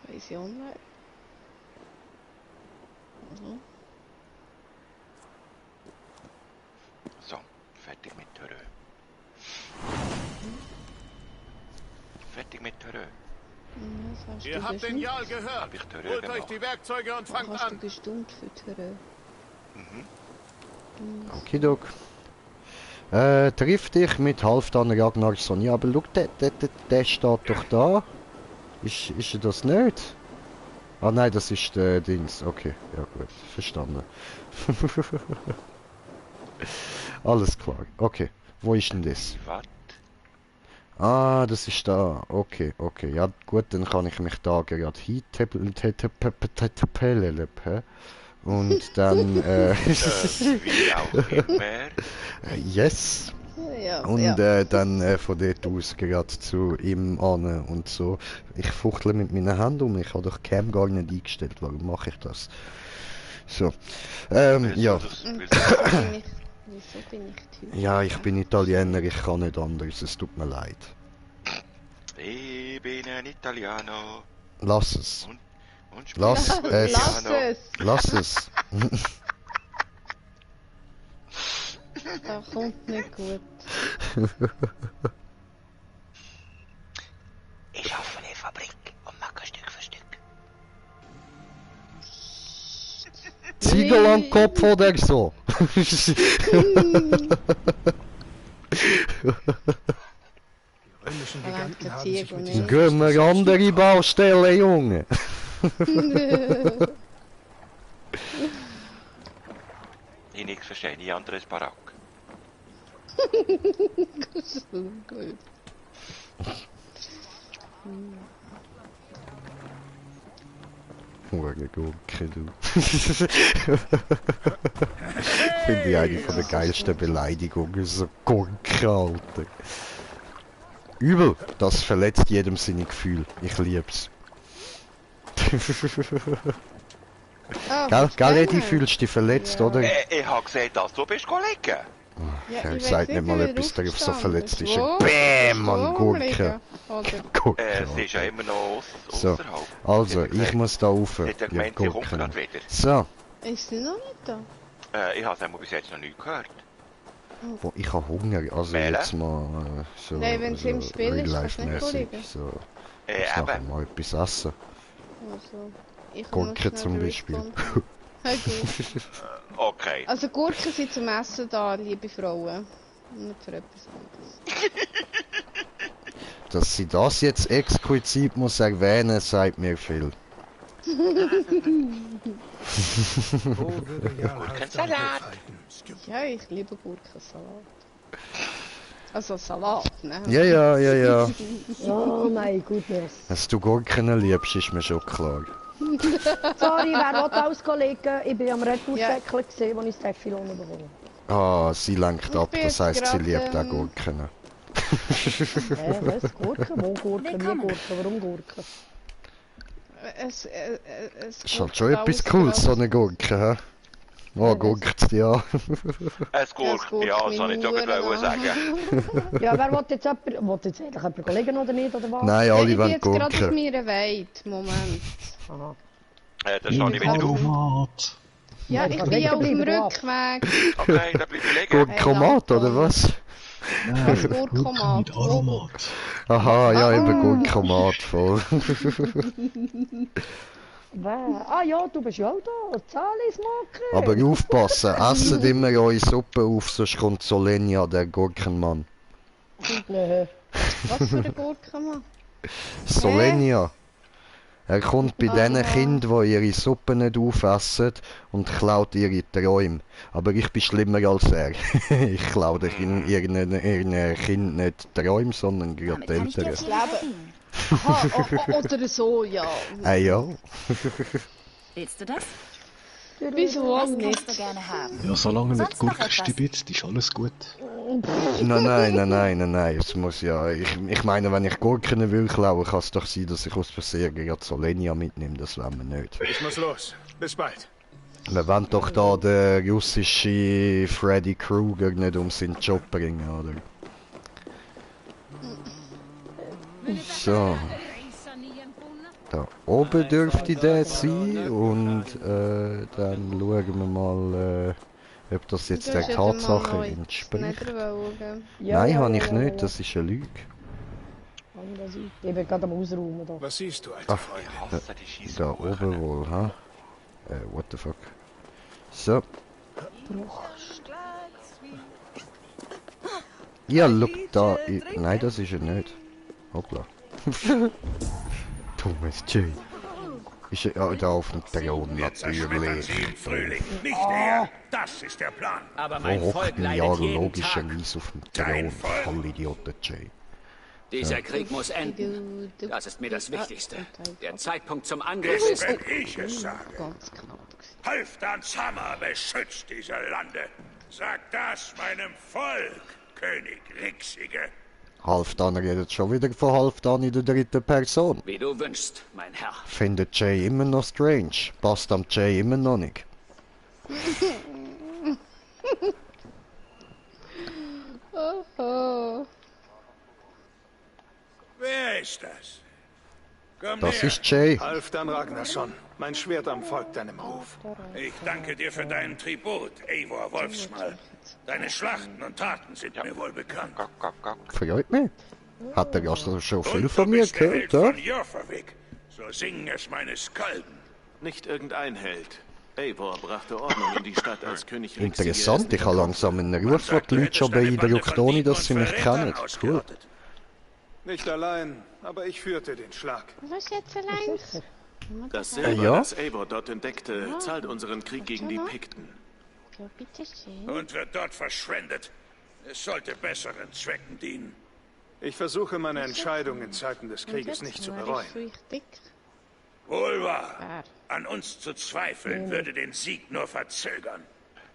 [SPEAKER 3] weiß ich auch nicht.
[SPEAKER 4] So, fertig mit Törö. Fertig mit Törö.
[SPEAKER 3] Was hast
[SPEAKER 7] Ihr
[SPEAKER 3] du
[SPEAKER 7] habt den
[SPEAKER 3] gestimmt?
[SPEAKER 7] Jarl gehört.
[SPEAKER 4] Hab ich Törö
[SPEAKER 7] Holt euch
[SPEAKER 4] gemacht.
[SPEAKER 7] die Werkzeuge und fangt
[SPEAKER 3] Hast du
[SPEAKER 7] an.
[SPEAKER 3] gestimmt für Törö?
[SPEAKER 1] Okidok. Triff dich mit Halfdan Ragnarsson. Ja, aber schau, der steht doch da. Ist er das nicht? Ah nein, das ist der Dings. Okay, ja gut, verstanden. Alles klar. Okay, wo ist denn das?
[SPEAKER 4] Was?
[SPEAKER 1] Ah, das ist da. Okay, okay. Ja gut, dann kann ich mich da gerade hintippeln. Und dann,
[SPEAKER 4] Wie auch immer.
[SPEAKER 1] yes.
[SPEAKER 3] Ja,
[SPEAKER 1] Und
[SPEAKER 3] ja.
[SPEAKER 1] dann von dort aus gerade zu ihm an und so. Ich fuchtle mit meinen Händen ich habe doch Cam gar nicht eingestellt. Warum mache ich das? So. Ja.
[SPEAKER 3] Wieso bin ich typisch?
[SPEAKER 1] Ja, ich bin Italiener, ich kann nicht anders. Es tut mir leid.
[SPEAKER 4] Ich bin ein Italiano.
[SPEAKER 1] Lass es.
[SPEAKER 4] Und
[SPEAKER 1] Lass es.
[SPEAKER 3] Lass es!
[SPEAKER 1] Lass es.
[SPEAKER 3] Das kommt nicht gut.
[SPEAKER 4] Ich arbeite in der Fabrik und mache Stück für Stück.
[SPEAKER 1] Ziegel am Kopf oder so.
[SPEAKER 5] Römischen
[SPEAKER 3] Giganten
[SPEAKER 5] Giganten
[SPEAKER 3] haben
[SPEAKER 5] haben
[SPEAKER 3] sich
[SPEAKER 5] sich
[SPEAKER 3] mit
[SPEAKER 5] mit
[SPEAKER 3] dieser
[SPEAKER 1] Gehen wir andere Baustelle, Junge.
[SPEAKER 4] Ich nichts verstehe, die andere ist Barack.
[SPEAKER 3] Das ist so gut.
[SPEAKER 1] Hure Gurke, du. Finde ich eine von der geilsten Beleidigungen, so Gurke, Alter. Übel, das verletzt jedem seine Gefühle. Ich lieb's. Gell, Eddie, fühlst du dich verletzt,
[SPEAKER 3] Ja.
[SPEAKER 1] oder?
[SPEAKER 4] Ich habe gesehen, dass du bist Kollege.
[SPEAKER 1] Ja,
[SPEAKER 3] ich
[SPEAKER 1] ich
[SPEAKER 3] weiss
[SPEAKER 1] sag nicht mal
[SPEAKER 3] wie
[SPEAKER 1] etwas,
[SPEAKER 3] er
[SPEAKER 1] der so
[SPEAKER 3] aufgestanden
[SPEAKER 1] verletzt ist.
[SPEAKER 3] Wo?
[SPEAKER 1] Bäm, Mann,
[SPEAKER 3] Wo
[SPEAKER 1] Gurke.
[SPEAKER 3] liegen? Oder?
[SPEAKER 1] Gurke.
[SPEAKER 4] Es ist ja immer noch
[SPEAKER 1] So,
[SPEAKER 4] außerhalb.
[SPEAKER 1] also, ich muss da rauf.
[SPEAKER 4] Hat er gemeint, sie kommt gerade wieder.
[SPEAKER 1] So,
[SPEAKER 3] Ist sie noch nicht da?
[SPEAKER 4] Ich habe es bis jetzt noch nicht gehört.
[SPEAKER 1] boah, ich habe Hunger, also
[SPEAKER 4] Wählen?
[SPEAKER 1] jetzt mal so,
[SPEAKER 3] Nein, wenn sie im Spiel ist, kannst du nicht
[SPEAKER 1] real-life-mäßig,
[SPEAKER 3] vorliegen.
[SPEAKER 1] so, ich nachher
[SPEAKER 4] Eben.
[SPEAKER 1] mal etwas essen.
[SPEAKER 3] Also, ich
[SPEAKER 1] Gurke
[SPEAKER 3] muss
[SPEAKER 1] zum
[SPEAKER 3] schnell
[SPEAKER 1] Beispiel.
[SPEAKER 3] durchkommen. Hey, gut.
[SPEAKER 4] Okay.
[SPEAKER 3] Also Gurken sind zum Essen da, liebe Frauen. Nicht für etwas anderes.
[SPEAKER 1] Dass sie das jetzt explizit muss erwähnen, sagt mir viel.
[SPEAKER 4] Gurkensalat.
[SPEAKER 3] Ja, ich liebe Gurkensalat. Also Salat, ne?
[SPEAKER 1] Ja, ja, ja, ja.
[SPEAKER 2] Oh mein Goodness.
[SPEAKER 1] Dass du Gurken liebst, ist mir schon klar.
[SPEAKER 2] Sorry, wer will auskollegen? Ich war am Rettungssäckchen,
[SPEAKER 3] Ja.
[SPEAKER 2] gesehen, als ich das Teflon bekommen
[SPEAKER 1] Ah, sie lenkt
[SPEAKER 3] Ich
[SPEAKER 1] ab,
[SPEAKER 3] bin
[SPEAKER 1] das
[SPEAKER 3] jetzt
[SPEAKER 1] heisst, sie
[SPEAKER 3] grad,
[SPEAKER 1] liebt auch Gurken.
[SPEAKER 2] Was? Gurken? Wo Gurken? Wie Gurken? Warum Gurken?
[SPEAKER 3] Es
[SPEAKER 1] Ist halt schon etwas Cooles, so eine Gurke, hä? Oh,
[SPEAKER 2] Ja,
[SPEAKER 1] gurkt, ja.
[SPEAKER 4] Es gurkt, ja, soll ich sogar sagen.
[SPEAKER 2] Ja, wer will jetzt jemand... Will jetzt eigentlich jemand Kollegen oder nicht, oder was?
[SPEAKER 1] Nein,
[SPEAKER 3] Ja,
[SPEAKER 1] alle
[SPEAKER 3] ich bin
[SPEAKER 1] wollen
[SPEAKER 3] jetzt gerade auf
[SPEAKER 1] Gurken.
[SPEAKER 3] meiner Weide. Moment.
[SPEAKER 2] Aha.
[SPEAKER 4] Da stehe ich wieder auf.
[SPEAKER 8] Aromat.
[SPEAKER 3] Ja,
[SPEAKER 2] Ja,
[SPEAKER 3] ich
[SPEAKER 2] du
[SPEAKER 3] bin ja auf
[SPEAKER 2] kannst
[SPEAKER 3] dem
[SPEAKER 2] bleiben,
[SPEAKER 3] Rückweg.
[SPEAKER 4] Okay, da bleibe ich liegen.
[SPEAKER 1] Gurkomat, oder was?
[SPEAKER 8] Nein,
[SPEAKER 3] Gurkomat.
[SPEAKER 8] Gurken mit Aromat.
[SPEAKER 1] Aha, ja,
[SPEAKER 3] Ah.
[SPEAKER 1] eben Gurkomat, voll.
[SPEAKER 2] Wer? Ah ja, du bist ja auch da. Zalis machen.
[SPEAKER 1] Aber aufpassen, essen immer eure Suppe auf, sonst kommt Solenia, der Gurkenmann.
[SPEAKER 2] Nee.
[SPEAKER 3] Was für eine Gurke, Mann?
[SPEAKER 1] Solenia. Er kommt bei
[SPEAKER 3] Ah.
[SPEAKER 1] den Kindern, die ihre Suppe nicht aufessen und klaut ihre Träume. Aber ich bin schlimmer als er. Ich klaue irgendein Kind nicht Träume, sondern gerade die Eltern.
[SPEAKER 3] Das Leben. Aha, oder so, ja.
[SPEAKER 1] Ah ja.
[SPEAKER 9] Willst du das?
[SPEAKER 3] Wieso auch
[SPEAKER 9] Was
[SPEAKER 3] nicht?
[SPEAKER 9] kannst du gerne haben?
[SPEAKER 8] Ja, solange nicht
[SPEAKER 9] Sonst noch
[SPEAKER 8] Gurke
[SPEAKER 9] etwas?
[SPEAKER 8] stibitzt, ist alles gut.
[SPEAKER 1] Nein. Es muss ja. Ich meine, wenn ich Gurken will klauen, kann es doch sein, dass ich aus Versehen gerade Solenia mitnehme. Das wollen wir nicht.
[SPEAKER 5] Ich muss los. Bis bald.
[SPEAKER 1] Wir wollen doch da den russischen Freddy Krueger nicht um seinen Job bringen, oder? So. Da oben dürfte der sein und dann schauen wir mal, ob das jetzt der Tatsache entspricht. Nein, habe ich nicht, das ist eine Lüge.
[SPEAKER 2] Ich bin gerade am Ausräumen da.
[SPEAKER 5] Was siehst du, alter
[SPEAKER 1] Ach,
[SPEAKER 5] Freund?
[SPEAKER 4] Ich hasse die Scheisse.
[SPEAKER 1] Da oben wohl, ha? What the fuck? So. Ja, look da. Nein, das ist er nicht. Hoppla. Dummes Jay. Ist ja da auf dem Thron
[SPEAKER 7] Wir zerschmettern
[SPEAKER 1] natürlich.
[SPEAKER 7] sie im Frühling, nicht er. Das ist der Plan.
[SPEAKER 10] Aber
[SPEAKER 1] Wo
[SPEAKER 10] mein Volk
[SPEAKER 1] hockt ein
[SPEAKER 10] leidet
[SPEAKER 1] Jahr
[SPEAKER 10] jeden Tag.
[SPEAKER 1] logischerweise auf dem
[SPEAKER 7] Dein
[SPEAKER 1] Thron?
[SPEAKER 7] Volk?
[SPEAKER 1] Vollidioten, Jay.
[SPEAKER 10] Dieser Krieg muss enden. Das ist mir das Wichtigste. Der Zeitpunkt zum Angriff
[SPEAKER 7] Ist,
[SPEAKER 10] ist...
[SPEAKER 7] wenn ich es sage.
[SPEAKER 3] Ganz knapp gewesen.
[SPEAKER 7] Halfdans Hammer beschützt diese Lande. Sag das meinem Volk, König Rixige.
[SPEAKER 1] Halfdan redet schon wieder von Halfdan in der dritten Person.
[SPEAKER 10] Wie du wünschst, mein Herr.
[SPEAKER 1] Findet Jay immer noch strange. Passt am Jay immer noch nicht.
[SPEAKER 3] Oh.
[SPEAKER 7] Wer ist das? Komm
[SPEAKER 1] Das
[SPEAKER 7] näher.
[SPEAKER 1] ist Jay.
[SPEAKER 5] Halfdan Ragnarsson, mein Schwertarm folgt deinem Ruf.
[SPEAKER 7] Ich danke dir für deinen Tribut, Eivor Wolfsmal. Deine Schlachten und Taten sind mir wohl bekannt.
[SPEAKER 1] Freut mich. Hat er ja schon viel
[SPEAKER 7] Und
[SPEAKER 1] von
[SPEAKER 7] du
[SPEAKER 1] mir
[SPEAKER 7] bist der
[SPEAKER 1] gehört,
[SPEAKER 7] Held
[SPEAKER 1] ja?
[SPEAKER 7] von Jörfervik. So singen es meine Skalden.
[SPEAKER 11] Nicht irgendein Held. Eivor brachte Ordnung in die Stadt als König Rixige.
[SPEAKER 1] Interessant, ich habe langsam einen Ruf, der die Leute schon beeindruckt, ohne dass sie mich kennen. Cool.
[SPEAKER 5] Nicht allein, aber ich führte den Schlag.
[SPEAKER 3] Was jetzt allein?
[SPEAKER 11] Das Silber,
[SPEAKER 1] Ja?
[SPEAKER 11] das Eivor dort entdeckte, zahlt unseren Krieg gegen die Pikten.
[SPEAKER 3] Ja, bitte schön.
[SPEAKER 7] Und wird dort verschwendet. Es sollte besseren Zwecken dienen.
[SPEAKER 5] Ich versuche meine Entscheidung in Zeiten des Krieges nicht zu bereuen.
[SPEAKER 7] Wohl wahr.
[SPEAKER 3] Wer?
[SPEAKER 7] An uns zu zweifeln würde den Sieg nur verzögern.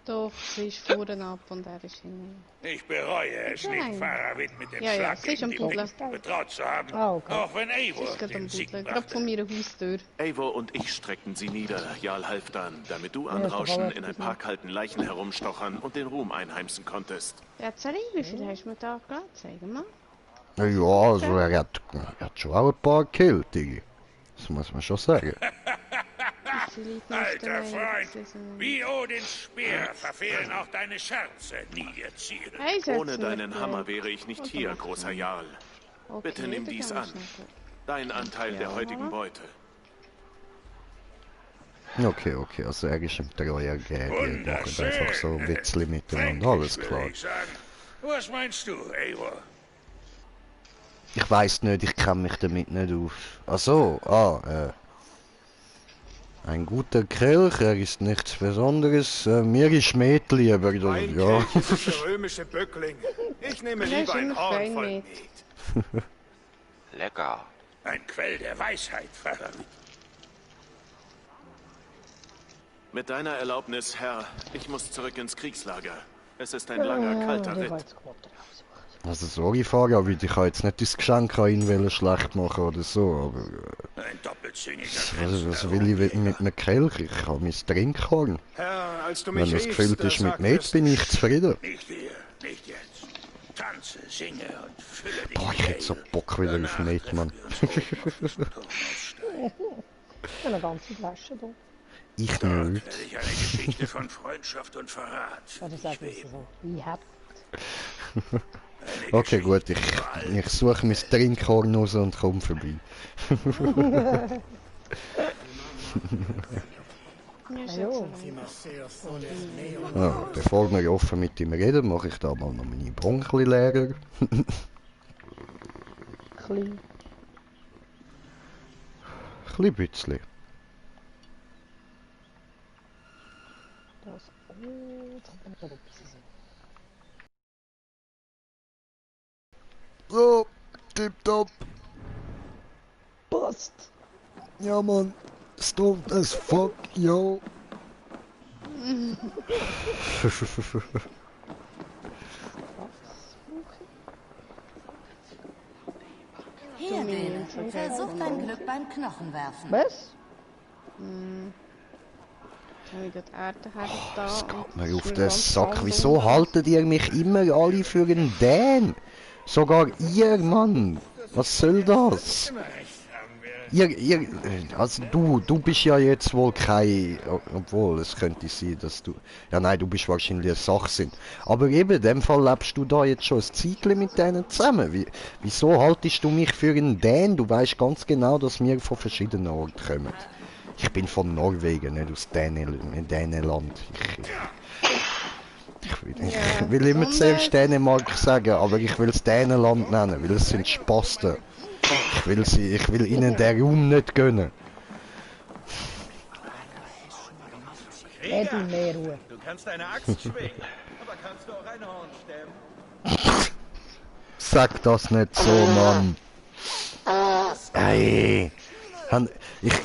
[SPEAKER 3] Doch, sie ist vorne ab und er ist hinten.
[SPEAKER 7] Ich bereue es nicht,
[SPEAKER 3] Nein.
[SPEAKER 7] Farawit mit dem
[SPEAKER 3] Ja, ja,
[SPEAKER 7] Schlag
[SPEAKER 3] sie ist am
[SPEAKER 7] gegen die
[SPEAKER 3] Buddeln.
[SPEAKER 7] Pikten betraut zu haben.
[SPEAKER 2] Ah, okay.
[SPEAKER 7] Auch wenn
[SPEAKER 3] Sie
[SPEAKER 7] Eivor
[SPEAKER 3] ist gerade am
[SPEAKER 7] den Sieg
[SPEAKER 3] Buddeln, gerade
[SPEAKER 7] brachte.
[SPEAKER 3] von meiner Haustür.
[SPEAKER 11] Eivor und ich streckten sie nieder, Jarl Halfdan, damit du
[SPEAKER 2] ist
[SPEAKER 11] anrauschen,
[SPEAKER 2] aber
[SPEAKER 11] in ein paar kalten Leichen herumstochern und den Ruhm einheimsen konntest.
[SPEAKER 3] Ja, Zari, wie viel hast du mir da gerade zeigen, Mann?
[SPEAKER 1] Ja, also er hat schon auch ein paar gekillt, Digi. Das muss man schon sagen.
[SPEAKER 3] Wie viele Leute noch
[SPEAKER 7] Alter
[SPEAKER 3] dabei?
[SPEAKER 7] Freund, wie Odins Speer verfehlen auch deine Scherze nie ihr Ziel.
[SPEAKER 3] Hey, setz
[SPEAKER 11] Ohne
[SPEAKER 3] mich
[SPEAKER 11] deinen
[SPEAKER 3] weg.
[SPEAKER 11] Hammer wäre ich nicht hier, großer Jarl.
[SPEAKER 3] Okay,
[SPEAKER 11] Bitte nimm
[SPEAKER 3] dann
[SPEAKER 11] dies
[SPEAKER 3] kann
[SPEAKER 11] an.
[SPEAKER 3] ich noch gut.
[SPEAKER 11] Dein Anteil der heutigen Beute.
[SPEAKER 1] Okay, also er ist im Treuer gegeben. Wir machen einfach so ein Witzli miteinander, alles
[SPEAKER 7] Fränkisch,
[SPEAKER 1] klar.
[SPEAKER 7] würde ich sagen. Was meinst du, Eivor?
[SPEAKER 1] Ich weiß nicht, ich kenne mich damit nicht auf. Ach so, ein guter Kelch, er ist nichts Besonderes. Mir ist Met lieber,
[SPEAKER 5] Ein
[SPEAKER 1] ja.
[SPEAKER 5] Kelch ist der römische Böckling. Ich nehme
[SPEAKER 3] Ja,
[SPEAKER 5] lieber
[SPEAKER 3] ist
[SPEAKER 5] ein
[SPEAKER 3] immer
[SPEAKER 5] Horn
[SPEAKER 3] fein
[SPEAKER 5] voll
[SPEAKER 3] mit.
[SPEAKER 5] Met.
[SPEAKER 4] Lecker.
[SPEAKER 7] Ein Quell der Weisheit, Farawit.
[SPEAKER 11] Mit deiner Erlaubnis, Herr, ich muss zurück ins Kriegslager. Es ist ein langer, kalter Ritt.
[SPEAKER 1] Also sorry, Fahrer, aber ich kann jetzt nicht das Geschenk an ihn wollen schlecht machen oder so, aber...
[SPEAKER 7] Ein doppelzüngiger
[SPEAKER 1] was will ich mit einem Kelch? Ich habe mein Trinkhorn.
[SPEAKER 5] Herr, als du
[SPEAKER 1] Wenn
[SPEAKER 5] mich
[SPEAKER 1] das
[SPEAKER 5] riefst,
[SPEAKER 1] gefüllt ist mit
[SPEAKER 5] sagtest,
[SPEAKER 1] Met, bin ich zufrieden.
[SPEAKER 7] Nicht hier, nicht jetzt. Tanze, singe und fülle dich.
[SPEAKER 1] Boah, ich hätte so Bock wieder auf Met, Mann.
[SPEAKER 2] Eine ganze Flasche da.
[SPEAKER 1] Ich nicht.
[SPEAKER 7] Werde ich eine Geschichte von Freundschaft und Verrat.
[SPEAKER 2] Oder sagen wir so. Wie habt
[SPEAKER 1] Okay, gut, ich suche mein Trinkhorn raus und komme vorbei.
[SPEAKER 2] Hallo.
[SPEAKER 1] Ja, bevor wir offen mit ihm reden, mache ich da mal noch meine Bronchli leer.
[SPEAKER 2] Klein.
[SPEAKER 1] Klein bisschen.
[SPEAKER 2] Das. Oh, jetzt kommt noch etwas.
[SPEAKER 1] So, tipptopp.
[SPEAKER 2] Passt.
[SPEAKER 1] Ja, Mann. Stoned as fuck, yo.
[SPEAKER 9] Hier, Däne. Versuch dein Glück beim Knochenwerfen.
[SPEAKER 2] Was?
[SPEAKER 3] Habe ich gerade Erde da.
[SPEAKER 1] Das geht mir auf den Sack. Wieso haltet ihr mich immer alle für einen Dän? Sogar ihr, Mann. Was soll das? Also du bist ja jetzt wohl kein, obwohl es könnte sein, dass du, ja nein, du bist wahrscheinlich ein Sachsinn. Aber eben, in dem Fall lebst du da jetzt schon ein Zeitchen mit denen zusammen. Wieso haltest du mich für einen Dän? Du weißt ganz genau, dass wir von verschiedenen Orten kommen. Ich bin von Norwegen, nicht aus Däneland. Ich will immer zuerst Dänemark sagen, aber ich will es Däneland nennen, weil es sind Spasten. Ich will ihnen den Raum nicht gönnen.
[SPEAKER 2] Red in mehr Ruhe.
[SPEAKER 12] Du kannst eine Axt schwingen, aber kannst du auch ein Horn stemmen?
[SPEAKER 1] Sag das nicht so, Mann. Ey.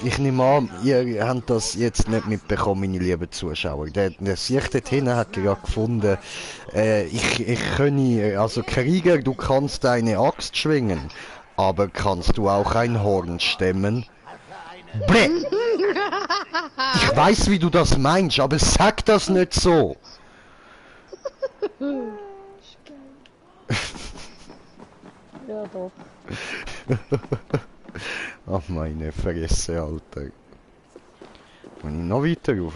[SPEAKER 1] Ich nehme an, ihr habt das jetzt nicht mitbekommen, meine lieben Zuschauer. Der Sieg dort hinten hat gerade gefunden, ich könne, also Krieger, du kannst eine Axt schwingen, aber kannst du auch ein Horn stemmen? Bleh! Ich weiß, wie du das meinst, aber sag das nicht so.
[SPEAKER 2] Ja, doch.
[SPEAKER 1] Ach meine Fresse, Alter. Wenn ich noch weiter rauf,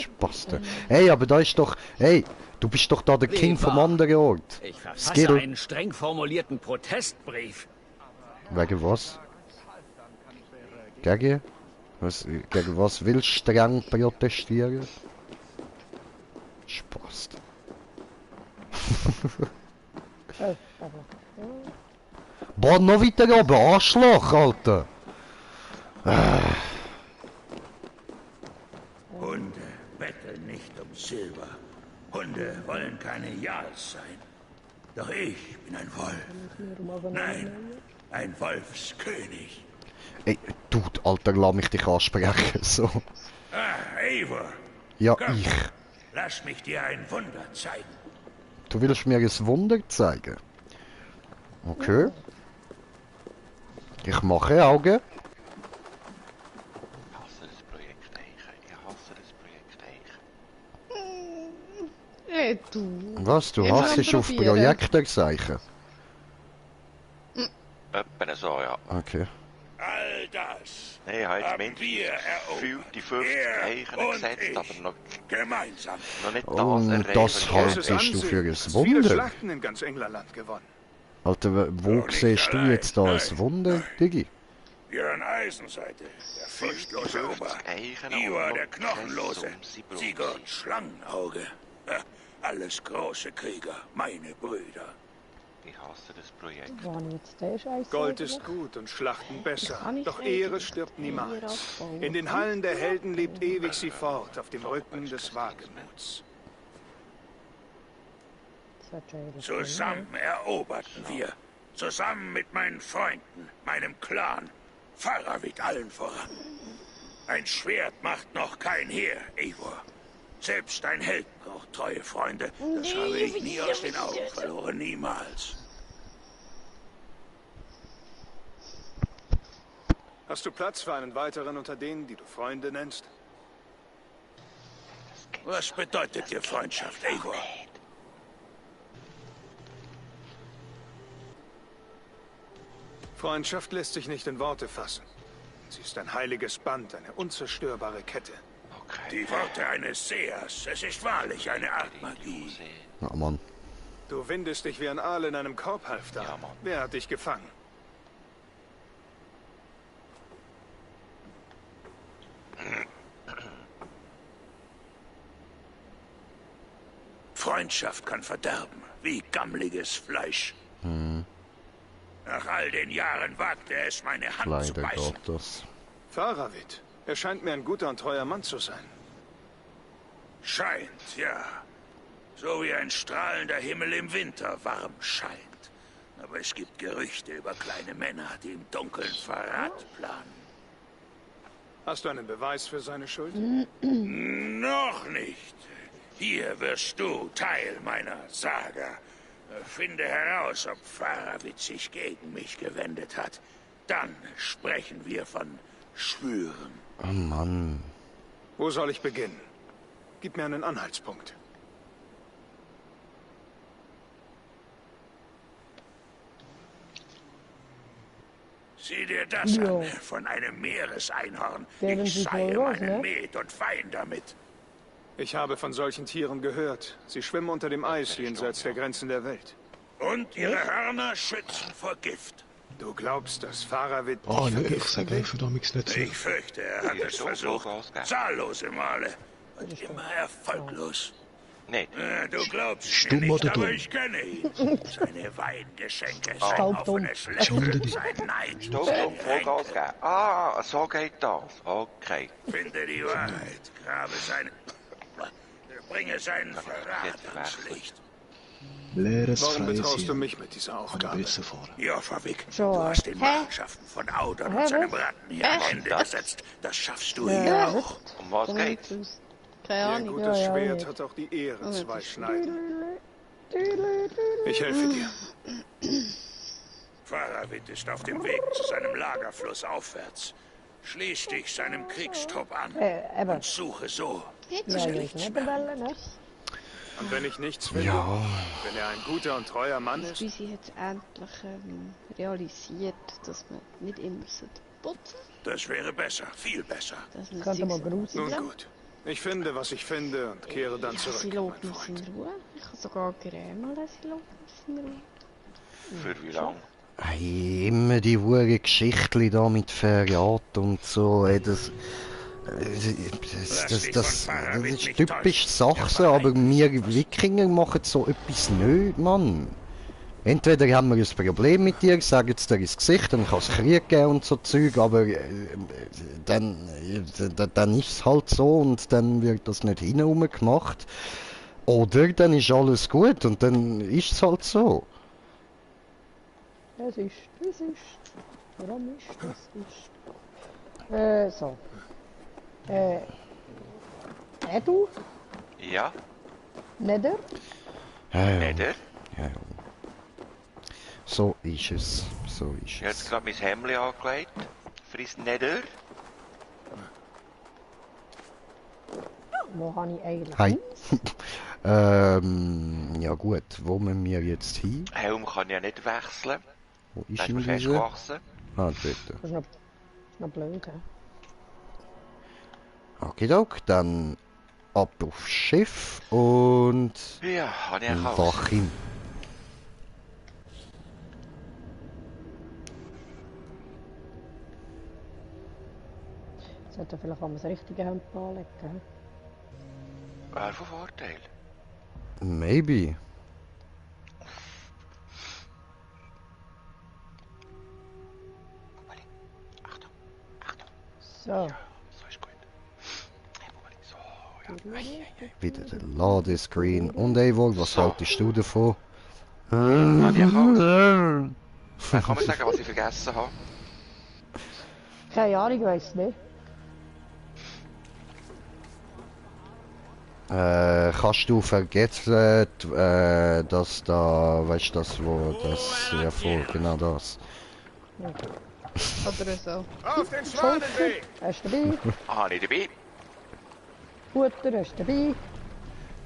[SPEAKER 1] Spaß. Hey, aber da ist doch... Hey, du bist doch da der King vom anderen Ort.
[SPEAKER 10] Ich verfasse einen streng formulierten Protestbrief.
[SPEAKER 1] Wegen was? Gegen was willst du streng protestieren? Spaß. Boah, noch weiter oben, Arschloch, Alter!
[SPEAKER 7] Hunde betteln nicht um Silber. Hunde wollen keine Jals sein. Doch ich bin ein Wolf. Nein, ein Wolfskönig.
[SPEAKER 1] Ey, Dude, Alter, lass mich dich ansprechen, so.
[SPEAKER 7] Ah, Eivor.
[SPEAKER 1] Ja,
[SPEAKER 7] Komm,
[SPEAKER 1] ich.
[SPEAKER 7] Lass mich dir ein Wunder zeigen.
[SPEAKER 1] Du willst mir ein Wunder zeigen? Okay. Ich mache Augen.
[SPEAKER 4] Ich hasse das Projekt Eichen.
[SPEAKER 3] Hey, du.
[SPEAKER 1] Was? Du
[SPEAKER 3] Immer
[SPEAKER 1] hasst auf
[SPEAKER 3] probieren.
[SPEAKER 1] Projektorzeichen?
[SPEAKER 4] Etwa so, ja.
[SPEAKER 1] Okay.
[SPEAKER 7] All das
[SPEAKER 4] Nee, halt
[SPEAKER 7] haben
[SPEAKER 4] mindestens
[SPEAKER 7] wir erobert.
[SPEAKER 4] die 50
[SPEAKER 7] Er
[SPEAKER 4] Eichen
[SPEAKER 7] und
[SPEAKER 4] gesetzt,
[SPEAKER 7] ich.
[SPEAKER 4] aber noch
[SPEAKER 7] gemeinsam.
[SPEAKER 4] nicht
[SPEAKER 1] Und
[SPEAKER 4] das
[SPEAKER 1] das
[SPEAKER 4] erreichen.
[SPEAKER 1] haltest du für ein
[SPEAKER 5] Viele
[SPEAKER 1] Wunder?
[SPEAKER 5] Schlachten in ganz England gewonnen.
[SPEAKER 1] Alter, wo siehst du jetzt da ein Wunder, Diggi?
[SPEAKER 7] Ihren Eisenseite, der furchtlose Ober. Ivar der Knochenlose. Sigurd Schlangenauge. Alles große Krieger, meine Brüder.
[SPEAKER 4] Ich hasse das Projekt.
[SPEAKER 2] War jetzt der Scheiß?
[SPEAKER 5] Gold ist gut und Schlachten besser,
[SPEAKER 3] kann nicht
[SPEAKER 5] doch
[SPEAKER 3] reden.
[SPEAKER 5] Ehre stirbt niemals. In den Hallen der Helden lebt ewig sie fort, auf dem Rücken des Wagemuts.
[SPEAKER 7] Zusammen eroberten wir. Zusammen mit meinen Freunden, meinem Clan. Faravit allen voran. Ein Schwert macht noch kein Heer, Eivor. Selbst ein Held braucht treue Freunde. Das habe ich nie aus den Augen verloren, niemals.
[SPEAKER 5] Hast du Platz für einen weiteren unter denen, die du Freunde nennst?
[SPEAKER 7] Was bedeutet dir Freundschaft, Eivor?
[SPEAKER 5] Freundschaft lässt sich nicht in Worte fassen. Sie ist ein heiliges Band, eine unzerstörbare Kette.
[SPEAKER 7] Die Worte eines Sehers. Es ist wahrlich eine Art Magie.
[SPEAKER 1] Na, Mann.
[SPEAKER 5] Du windest dich wie ein Aal in einem Korbhalfter.
[SPEAKER 4] Ja, Mann.
[SPEAKER 5] Wer hat dich gefangen?
[SPEAKER 7] Freundschaft kann verderben, wie gammliges Fleisch. Nach all den Jahren wagte er es, meine Hand zu
[SPEAKER 1] Leider
[SPEAKER 7] beißen.
[SPEAKER 1] Gottes.
[SPEAKER 5] Faravit. Er scheint mir ein guter und treuer Mann zu sein.
[SPEAKER 7] Scheint, ja. So wie ein strahlender Himmel im Winter warm scheint. Aber es gibt Gerüchte über kleine Männer, die im Dunkeln Verrat planen.
[SPEAKER 5] Hast du einen Beweis für seine Schuld?
[SPEAKER 7] Noch nicht. Hier wirst du Teil meiner Saga. Finde heraus, ob Faravit sich gegen mich gewendet hat. Dann sprechen wir von Schwüren.
[SPEAKER 1] Oh Mann.
[SPEAKER 5] Wo soll ich beginnen? Gib mir einen Anhaltspunkt.
[SPEAKER 7] Sieh dir das
[SPEAKER 2] Jo.
[SPEAKER 7] an, von einem Meereseinhorn.
[SPEAKER 2] Wären
[SPEAKER 7] Ich
[SPEAKER 2] sie
[SPEAKER 7] seie
[SPEAKER 2] voll was,
[SPEAKER 7] meinen
[SPEAKER 2] ne?
[SPEAKER 7] Met und fein damit.
[SPEAKER 5] Ich habe von solchen Tieren gehört. Sie schwimmen unter dem Eis jenseits der Grenzen der Welt.
[SPEAKER 7] Und ihre Hörner schützen vor Gift.
[SPEAKER 5] Du glaubst, dass Faravit dich
[SPEAKER 8] Oh ne, ich
[SPEAKER 5] vergiften
[SPEAKER 8] sag
[SPEAKER 5] will?
[SPEAKER 8] einfach damals nicht so.
[SPEAKER 7] Ich fürchte, er hat es versucht. Zahllose Male. Und immer erfolglos.
[SPEAKER 4] Nicht?
[SPEAKER 7] Du glaubst
[SPEAKER 8] Stumm
[SPEAKER 7] mir nicht,
[SPEAKER 8] oder
[SPEAKER 7] aber
[SPEAKER 8] dumm?
[SPEAKER 7] ich kenne ihn. Seine Weingeschenke, sein
[SPEAKER 2] Staubdumm.
[SPEAKER 7] offenes Lächeln, sein Neid.
[SPEAKER 4] Staubdumm, Vollgas geben. Ah, so geht das. Okay.
[SPEAKER 7] Finde die Wahrheit, grabe seine... Bringe seinen Verrat ans Licht.
[SPEAKER 8] Leeres
[SPEAKER 5] Warum
[SPEAKER 8] freies
[SPEAKER 5] betraust du
[SPEAKER 8] Hirn.
[SPEAKER 5] mich mit dieser
[SPEAKER 8] Kann
[SPEAKER 5] Aufgabe?
[SPEAKER 8] besser fahren.
[SPEAKER 7] Jofavik,
[SPEAKER 2] Schon,
[SPEAKER 7] du hast den
[SPEAKER 6] Hä?
[SPEAKER 7] Machenschaften von Audern und seinem Ratten hier ein Ende gesetzt. Das schaffst du hier auch.
[SPEAKER 4] Um was geht's?
[SPEAKER 3] Keine
[SPEAKER 5] Ein
[SPEAKER 3] Ahnung.
[SPEAKER 5] gutes
[SPEAKER 2] Ja,
[SPEAKER 5] Schwert
[SPEAKER 2] ja.
[SPEAKER 5] hat auch die Ehre,
[SPEAKER 3] Ja,
[SPEAKER 5] zwei
[SPEAKER 3] das
[SPEAKER 5] Schneiden. Ich helfe dir.
[SPEAKER 7] Faravit ist auf dem Weg zu seinem Lagerfluss aufwärts. Schließ dich seinem Kriegstrupp an
[SPEAKER 2] Eben.
[SPEAKER 7] und suche so.
[SPEAKER 2] Ja, ich nicht wollen, ne?
[SPEAKER 5] Und wenn ich nichts finde,
[SPEAKER 1] Ja.
[SPEAKER 5] wenn er ein guter und treuer Mann ist,
[SPEAKER 3] Bis sie jetzt endlich realisiert, dass man nicht immer putzen
[SPEAKER 7] Das wäre besser, viel besser.
[SPEAKER 3] dass man
[SPEAKER 2] Könnte mal
[SPEAKER 3] sich
[SPEAKER 2] gruseln.
[SPEAKER 5] nun gut. Ich finde, was ich finde und kehre dann
[SPEAKER 3] Ja,
[SPEAKER 5] zurück,
[SPEAKER 3] sie
[SPEAKER 5] mein
[SPEAKER 3] lässt uns
[SPEAKER 5] Freund.
[SPEAKER 3] in Ruhe. Ich kann sogar grämen, sie lässt uns in Ruhe.
[SPEAKER 4] Für wie lang?
[SPEAKER 1] Hey, immer die hure Geschichtli da mit Verrat und so, ey, das ist typisch Sachse, aber wir Wikinger machen so etwas nicht, Mann. Entweder haben wir ein Problem mit dir, sagen es dir ins Gesicht, dann kann es Krieg geben und so Zeug, aber dann ist es halt so und dann wird das nicht hinum gemacht. Oder dann ist alles gut und dann ist es halt so.
[SPEAKER 2] Es ist. Warum ist das? So. Du?
[SPEAKER 4] Ja?
[SPEAKER 2] Nether?
[SPEAKER 4] Nicht?
[SPEAKER 1] Ja. So ist es. So ist
[SPEAKER 4] Ich habe jetzt
[SPEAKER 1] es.
[SPEAKER 4] gerade mein Hemdli angelegt. Frisst Nether.
[SPEAKER 2] Wo habe ich eigentlich
[SPEAKER 1] Hi. Ja gut, wo müssen wir jetzt hin?
[SPEAKER 4] Helm kann ich ja nicht wechseln.
[SPEAKER 1] Wo
[SPEAKER 4] Da
[SPEAKER 1] ist
[SPEAKER 4] ist
[SPEAKER 1] denn
[SPEAKER 4] mir
[SPEAKER 1] diese?
[SPEAKER 4] festgewachsen.
[SPEAKER 1] Ah, dort.
[SPEAKER 2] Das ist noch blöd, hä?
[SPEAKER 1] Okidok, dann ab aufs Schiff und
[SPEAKER 4] Ja, habe ich auch.
[SPEAKER 1] Wachim.
[SPEAKER 2] Sollte vielleicht auch mal das richtige Hemd anlegen, hä?
[SPEAKER 4] Wäre von Vorteil.
[SPEAKER 1] Maybe.
[SPEAKER 4] Achtung, Achtung.
[SPEAKER 2] So.
[SPEAKER 4] So ist gut. Hey, Bubeli, so, ja.
[SPEAKER 1] Wieder der Ladescreen. Und Eivor, was haltest du davon?
[SPEAKER 4] Kann ich auch. Dann kann man sagen, was ich vergessen habe.
[SPEAKER 2] Keine Ahnung, ich weiss nicht.
[SPEAKER 1] Kannst du vergessen, dass da, weißt du, das, wo das hervor, genau das.
[SPEAKER 3] Oder so.
[SPEAKER 5] Auf den Schwanenweg!
[SPEAKER 2] Hast du dabei?
[SPEAKER 4] Habe ich dabei.
[SPEAKER 2] Futter hast du dabei?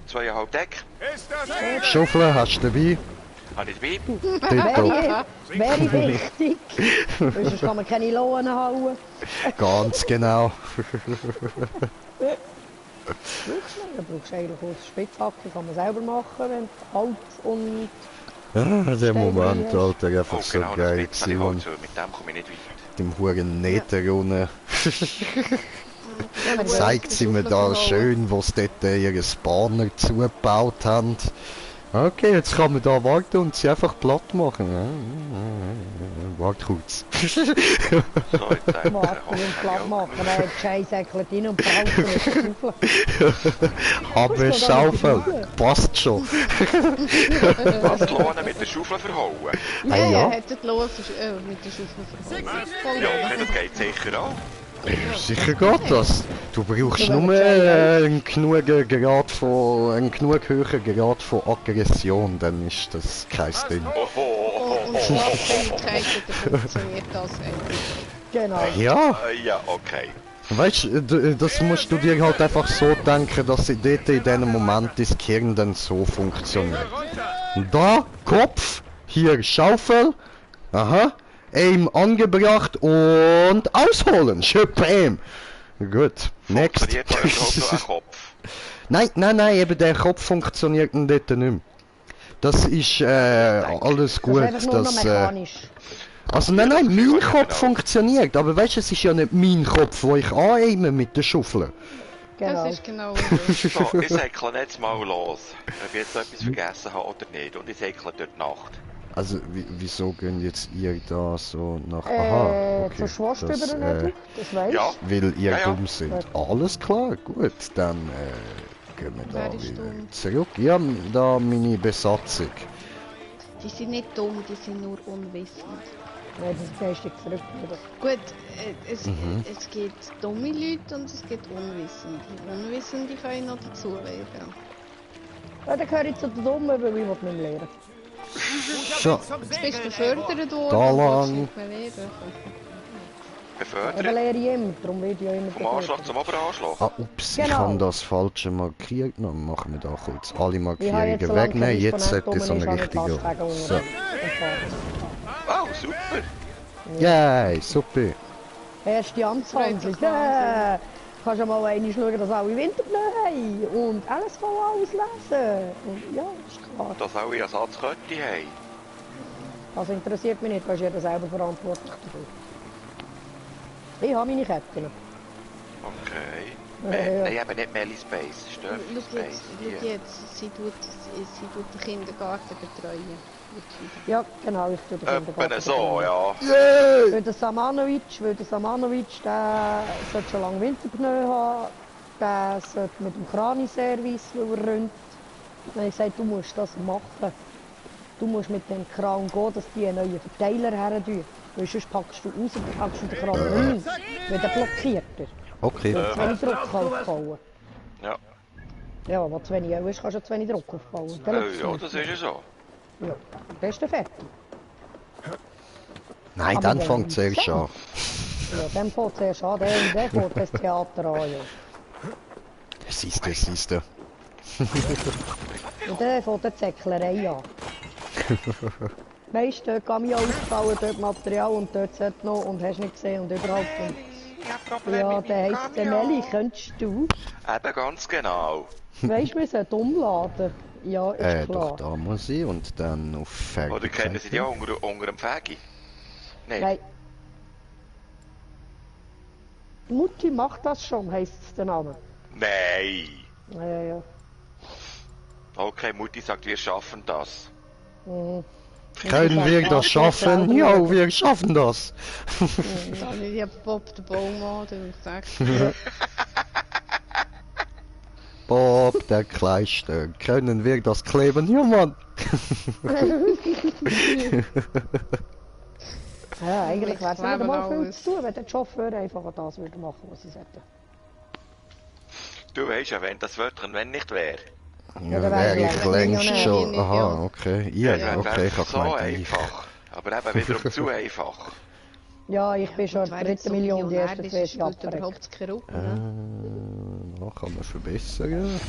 [SPEAKER 4] 2,5 Deck.
[SPEAKER 5] Ist das
[SPEAKER 1] Schaufel hast du dabei?
[SPEAKER 4] Habe ich dabei.
[SPEAKER 1] Tipptopp.
[SPEAKER 2] Wäre wichtig. Sonst kann man keine Lohn hauen.
[SPEAKER 1] Ganz genau.
[SPEAKER 2] Dann brauchst du eigentlich aus Spitzhacke, kann man selber machen, wenn du Holz und...
[SPEAKER 1] Ja, der Moment, Alter, einfach
[SPEAKER 4] Oh,
[SPEAKER 1] so
[SPEAKER 4] genau, das
[SPEAKER 1] geil
[SPEAKER 4] Spitz habe ich
[SPEAKER 1] gewesen.
[SPEAKER 4] Holz, weil mit dem komme ich nicht weit.
[SPEAKER 1] Dem huren Nether unten.
[SPEAKER 2] Ja,
[SPEAKER 1] Zeigt sie mir da schön, wo sie dort ihre Spawner zugebaut haben. Okay, jetzt kann man da warten und sie einfach platt machen. Warte kurz.
[SPEAKER 4] So, jetzt
[SPEAKER 2] Warten und platt machen, dann scheißäckelt rein und braucht nicht Schaufel.
[SPEAKER 1] Aber Schaufel, passt schon.
[SPEAKER 4] Was die Lohne mit der Schaufel verhauen?
[SPEAKER 1] Ah, ja.
[SPEAKER 3] Hat die Lohn mit der Schaufel verhauen. Voll
[SPEAKER 4] Ja, okay, das geht sicher auch.
[SPEAKER 1] Sicher geht das. Du brauchst nur einen genug höheren Grad von Aggression, dann ist das kein Ding.
[SPEAKER 3] Und Schlafzähigkeit, dann funktioniert das eigentlich.
[SPEAKER 2] Genau.
[SPEAKER 1] Ja,
[SPEAKER 4] Ja, okay.
[SPEAKER 1] weißt du, das musst du dir halt einfach so denken, dass sie dort in diesem Moment das Gehirn dann so funktioniert. Da, Kopf, hier Schaufel, aha, Aim angebracht und ausholen, schön. Gut, next.
[SPEAKER 4] Funktioniert da überhaupt noch ein Kopf?
[SPEAKER 1] Nein, eben der Kopf funktioniert dort nicht mehr. Das ist alles gut.
[SPEAKER 2] Das ist einfach nur noch mechanisch.
[SPEAKER 1] Also nein, mein Kopf funktioniert, aber weißt du, es ist ja nicht mein Kopf, wo ich aime mit der Schaufel.
[SPEAKER 2] Genau.
[SPEAKER 3] Das ist genau
[SPEAKER 4] So, ich säckle jetzt mal los. Ob ich jetzt etwas vergessen habe oder nicht. Und ich säckle durch die Nacht.
[SPEAKER 1] Also, wieso gehen jetzt ihr da so nach... Aha, okay.
[SPEAKER 2] Zur Schwester über den Nebel, das weißt
[SPEAKER 4] Ja.
[SPEAKER 1] Weil ihr
[SPEAKER 4] Ja.
[SPEAKER 1] dumm sind. Alles klar, gut, dann gehen wir
[SPEAKER 3] Wer
[SPEAKER 1] da
[SPEAKER 3] ist
[SPEAKER 1] wieder
[SPEAKER 3] dumm?
[SPEAKER 1] zurück. Ja, da meine Besatzung.
[SPEAKER 3] Die sind nicht dumm, die sind nur unwissend.
[SPEAKER 2] Nein, das ist geistig zurück.
[SPEAKER 3] Gut, es gibt dumme Leute und es gibt Unwissende. Unwissende können noch dazulernen.
[SPEAKER 2] Ja, dann gehöre ich zu den Dummen, weil ich nicht mehr lernen.
[SPEAKER 1] So,
[SPEAKER 3] Jetzt bist du befördert worden
[SPEAKER 1] Da
[SPEAKER 3] und willst
[SPEAKER 1] lang.
[SPEAKER 3] nicht mehr lernen.
[SPEAKER 2] Eben
[SPEAKER 4] Befördert.
[SPEAKER 2] lehre ich immer, darum werde ich ja immer
[SPEAKER 4] Vom Anschlag zum Oberanschlag.
[SPEAKER 1] ups,
[SPEAKER 2] Genau.
[SPEAKER 1] ich habe das Falsche markiert. Dann machen wir da kurz alle
[SPEAKER 2] Ich habe
[SPEAKER 1] Markierungen
[SPEAKER 2] jetzt so lange
[SPEAKER 1] wegnehmen.
[SPEAKER 2] kein
[SPEAKER 1] Jetzt sollte
[SPEAKER 2] Disponent
[SPEAKER 1] es so
[SPEAKER 2] rum,
[SPEAKER 1] eine
[SPEAKER 2] ist,
[SPEAKER 1] richtige...
[SPEAKER 2] habe ich Lastwagen
[SPEAKER 1] So.
[SPEAKER 4] Oh, super.
[SPEAKER 1] Yay, super.
[SPEAKER 2] Erste Amtshandlung.
[SPEAKER 3] Freut mich wahnsinnig.
[SPEAKER 2] Kannst du mal einmal schauen, dass alle Winterpneu haben und alles kann alles lesen. Und ja, ist klar.
[SPEAKER 4] Dass alle Ersatzkette haben.
[SPEAKER 2] Das interessiert mich nicht, da ist jeder selber verantwortlich dafür. Ich habe meine Ketten.
[SPEAKER 4] Okay.
[SPEAKER 2] Ja.
[SPEAKER 4] Nein, eben nicht Melly Space. Stöffi
[SPEAKER 3] Schau
[SPEAKER 4] Space.
[SPEAKER 3] jetzt, sie tut den Kindergarten betreuen.
[SPEAKER 2] Ja, genau, ich tue den
[SPEAKER 4] Etwa so, ja.
[SPEAKER 2] Weil der Samanovic, der sollte schon lange Winterpneu haben, der sollte mit dem Krani-Service, weil er rönt. Dann habe ich gesagt, du musst das machen. Du musst mit dem Kran gehen, dass die einen neuen Verteiler her tun. Weil sonst packst du raus und packst du den Kran nicht, weil der blockiert er.
[SPEAKER 1] Okay.
[SPEAKER 2] Weil zu wenig Druck aufbauen.
[SPEAKER 4] Ja.
[SPEAKER 2] Ja, was zu wenig ist, kannst du zu wenig Druck aufbauen. Dann läuft's
[SPEAKER 4] Ja,
[SPEAKER 2] nicht.
[SPEAKER 4] das ist ja so.
[SPEAKER 2] Ja, dann ist der fertig.
[SPEAKER 1] Nein,
[SPEAKER 2] Aber
[SPEAKER 1] dann
[SPEAKER 2] wenn-
[SPEAKER 1] fängt es erst an.
[SPEAKER 2] Ja, dann fängt es erst an, dann fängt das Theater an, ja.
[SPEAKER 1] Siehst du.
[SPEAKER 2] Und dann fängt die Zäcklerei an. Weißt du, dort kann mich ausbauen, dort Material und dort sollte noch und hast nicht gesehen und überhaupt. Und ja, der heisst der Meli, könntest du?
[SPEAKER 4] Eben ganz genau.
[SPEAKER 2] Weißt du, wir sollten umladen. Ja, ist
[SPEAKER 1] Doch,
[SPEAKER 2] klar.
[SPEAKER 1] da muss ich und dann auf Fertig.
[SPEAKER 4] Oder kennen Sie die auch unter dem Fegi? Nein.
[SPEAKER 2] Nein. Mutti macht das schon, heisst es der Name.
[SPEAKER 4] Nein.
[SPEAKER 2] Ja.
[SPEAKER 4] Okay, Mutti sagt, wir schaffen das.
[SPEAKER 2] Mhm.
[SPEAKER 1] Können wir das schaffen? Ja, wir schaffen das.
[SPEAKER 3] Ich habe Bob den Baum an und gesagt,
[SPEAKER 1] Bob, der Kleinste. Können wir das kleben? Ja, Mann.
[SPEAKER 2] Ja, eigentlich wäre es nicht
[SPEAKER 3] kleben
[SPEAKER 2] mal viel
[SPEAKER 3] alles.
[SPEAKER 2] zu tun, wenn der Chauffeur einfach das würde machen, was sie sollten.
[SPEAKER 4] Du weißt ja, wenn das Wörtchen wenn nicht wäre.
[SPEAKER 1] Ja,
[SPEAKER 2] dann
[SPEAKER 1] wäre
[SPEAKER 2] wäre
[SPEAKER 1] ich
[SPEAKER 2] ich
[SPEAKER 1] längst
[SPEAKER 2] Millionär.
[SPEAKER 1] schon.
[SPEAKER 3] Ja.
[SPEAKER 1] Aha, okay. Ja,
[SPEAKER 4] dann
[SPEAKER 1] okay,
[SPEAKER 4] wäre
[SPEAKER 1] ich habe
[SPEAKER 4] so
[SPEAKER 1] gemeint, ich.
[SPEAKER 4] einfach. Aber eben wiederum zu einfach.
[SPEAKER 2] Ja, ich bin schon
[SPEAKER 3] wer
[SPEAKER 2] die
[SPEAKER 3] jetzt
[SPEAKER 2] dritte
[SPEAKER 3] so
[SPEAKER 2] Million, die
[SPEAKER 3] Millionär
[SPEAKER 2] ersten
[SPEAKER 3] ist,
[SPEAKER 2] zwei
[SPEAKER 3] ist
[SPEAKER 2] sind
[SPEAKER 3] gut
[SPEAKER 2] abverreckt.
[SPEAKER 3] überhaupt kein Rucken, ne?
[SPEAKER 1] Da kann man verbessern.